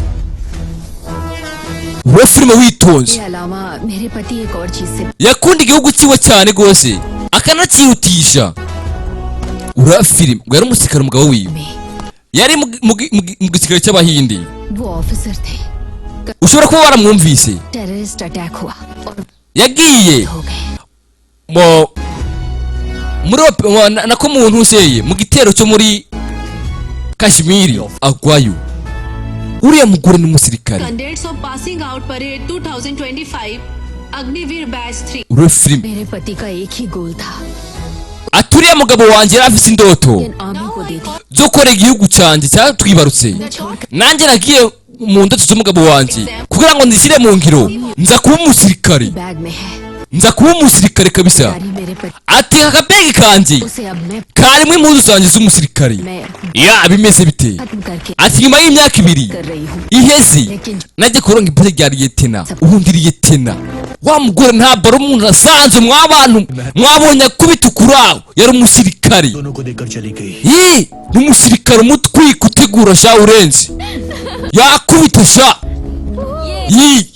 we filime witonze. के अलावा मेरे पति एक और चीज से Yakunda igihugu ciwe cyane rwose, akanacihutisha. Ura filime ngo yari umusirikare, umugabo wiwe yari mu gisirikare cy'abahindi. वो ऑफिसर थे। Ushobora kuba waramwumvise. Terrorist attack हुआ और Yagiye हो गए। mu muri nako muntu useye mu gitero cyo muri Kashmiri agwayo. Uriya mugore ni umusirikare. Candidates of passing out parade 2025 Agniveer batch 3. Uri filime. मेरे पति का एक ही गोल था। Ati uriya mugabo wanjye yari afise indoto army को दे दी। Zo gukora igihugu cyanjye cyatwibarutse. Nanjye nagiye mu ndoto z'umugabo wanjye kugira ngo nzishyire mu ngiro, nza kuba umusirikare. Bag में है। Nza kuba umusirikare kabisa. गाड़ी मेरे पति Ati akabegi kanjye उसे अब मैं karimo impuzu zanjye z'umusirikare. मैं Ya, bimeze bite? खत्म करके Ati nyuma y'imyaka 2 कर रही हूँ। iheze लेकिन najye kuronka ipeti rya liyetena, ubundi liyetena. Wa mugore ntabwo ari umuntu asanzwe mw'abantu mwabonye akubita ukuraho, yari umusirikare. दोनों को देखकर चली गई। Yi, ni umusirikare umutwika utegura sha, urenze yakubita sha. Yi,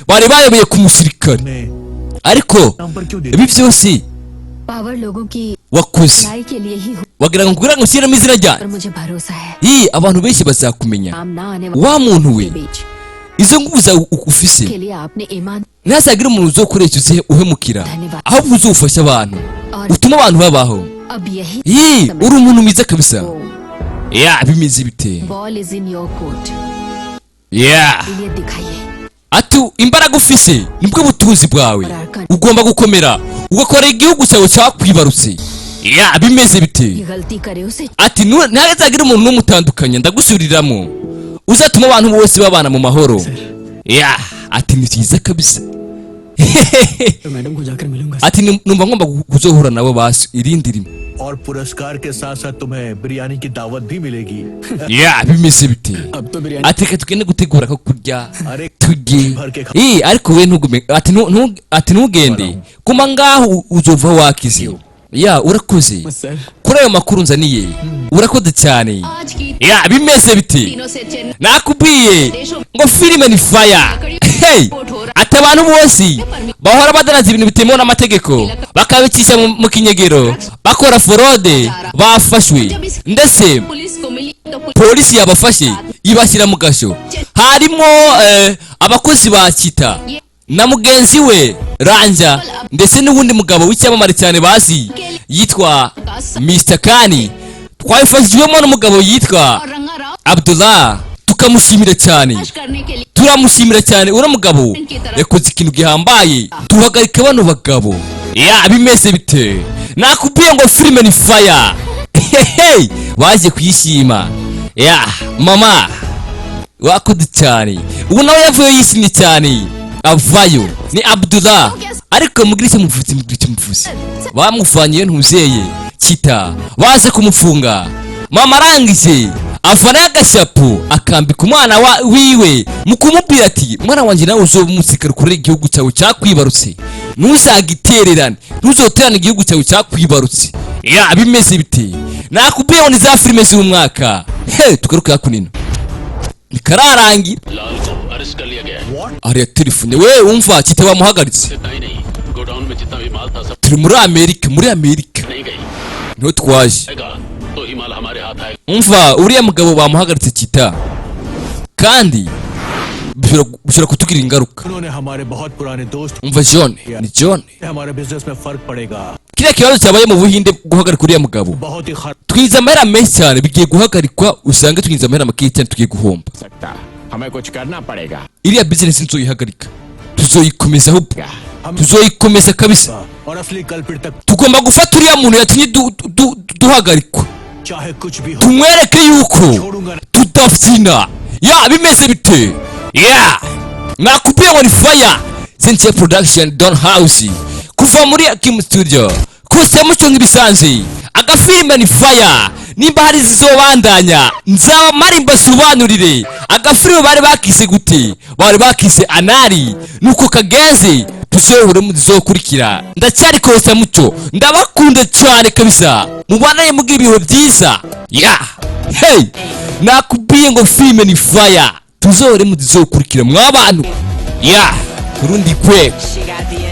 bari bayobeye ku musirikare. ने Ariko नाम पर क्यों दे ibi byose power लोगों की wakoze भलाई के लिए ही हो wagira ngo kugira ngo ushyiremo izina ryanjye. पर मुझे भरोसा है Yi, abantu benshi bazakumenya. काम ना आने Wa muntu we, के बीच izo nguvu zawe ufise, के लिए आपने ईमान ntihazagira umuntu uzokoresha uze uhemukira, ahubwo uzufasha abantu, utuma abantu babaho. अब यही Yi, uri umuntu mwiza kabisa. Ya, bimeze bite? Ball is in your court. Ya, लिए दिखाइए। Ati imbaraga ufise nibwo butunzi bwawe, ugomba gukomera ugakora igihugu cyawe cyakwibarutse. Ya, bimeze bite? ये गलती करे उसे Ati ntihazagira umuntu n'umutandukanya, ndagusubiriramo, uzatuma abantu bose babana mu mahoro. Ya, ati ni byiza kabisa. Madam को जाकर मिलूंगा। Ati numva ngomba kuzohura nabo basi irindi rimwe. और पुरस्कार के साथ साथ तुम्हें बिरयानी की दावत भी मिलेगी। Ya, bimeze bite? अब तो biryani Ati reka tugende gutegura ko kurya, अरे tujye. भर के खा। Eh, ariko we ntugume, ati ati ntugende kuma ngaho, uzova wakize. Ya, urakoze sir. Kuri ayo makuru nzaniye, urakoze cyane. आज की Ya, bimeze bite? तीनों से Chennai Nakubwiye ngo filime ni fire. Hey, ati abantu bose bahora badanaza ibintu bitemewe n'amategeko, bakabicisha mu kinyegero, bakora forode, bafashwe, ndetse police को मिली तो polisi yabafashe ibashyira mu gasho. Harimo abakozi ba Kita na mugenzi we Ranja, ndetse n'uwundi mugabo w'icyamamare cyane bazi yitwa Mr. Kani. Twabifashijwemo n'umugabo yitwa और Ranga Rao Abdullah, tukaba Tukamushimira cyane. करने के लिए Turamushimira cyane. Uriya mugabo yakoze ikintu gihambaye, tuhagarika bano bagabo. Ya, bimeze bite? Nakubwiye ngo filime ni fire. Hehe, baje kuyishima. Ya mama, wakoze cyane. Ubu nawe yavuye yishimye cyane, avayo ni Abdullah. Ariko mugira icyo muvuze, mugira icyo muvuze. Bamuvanye ntuzeye kita, baze kumufunga. Mama arangije avanayo agashapu, akambika umwana wa wiwe mu kumubwira ati: "Mwana wanjye, nawe uzoba umusirikare, ukorera igihugu cyawe cyakwibarutse, ntuzagitererane, ntuzoterane igihugu cyawe cyakwibarutse." Ya, bimeze bite? Nakubwiye ngo ni za filime z'umwaka. He, tugaruke hakunino, ntikararangira. लाल को अरेस्ट कर लिया गया है। Ariya telefone we, umva, kita bamuhagaritse. इतना ही नहीं, गोडाउन में जितना भी माल था सब Turi muri Amerika, muri Amerika नहीं गई niho twaje. आएगा तो ही माल हमारे हाथ आएगा। Umva, uriya mugabo bamuhagaritse kita, kandi bishobora kutugirira ingaruka. उन्होंने हमारे बहुत पुराने दोस्त Umva, John, ni John. हमारे बिजनेस में फर्क पड़ेगा। Kiriya kibazo cyabaye mu Buhinde, guhagarika uriya mugabo, बहुत ही खराब twinjiza amahera menshi cyane. Bigiye guhagarikwa, usange twinjiza amahera make cyane, tugiye guhomba. सकता हमें कुछ करना पड़ेगा। Iriya business ntuzoyihagarika, tuzoyikomeza, ahubwo tuzoyikomeza kabisa. और असली culprit तक Tugomba gufata uriya muntu yatumye duhagarikwa, चाहे कुछ भी हो tumwereke yuko tudafina. Ya, bimeze bite? Ya, nakubwiye ngo ni fire. Sense Production, Don House, kuva muri Akim Studio, kose mucyo nk'ibisanzwe. Agafilime ni fire. Nimba hari zizobandanya, nzaba mari mbasobanurire agafilime bari bakise gute, bari bakise anari nuko kagenze. Tuzohure muzizokurikira. Ndacyari kosa mucyo, ndabakunda cyane kabisa. Mubanaye mugira ibihe byiza. Ya, hey, nakubwiye ngo filime ni fire. Tuzohure muzizokurikira mwabantu. Ya, urundi kwego. She got the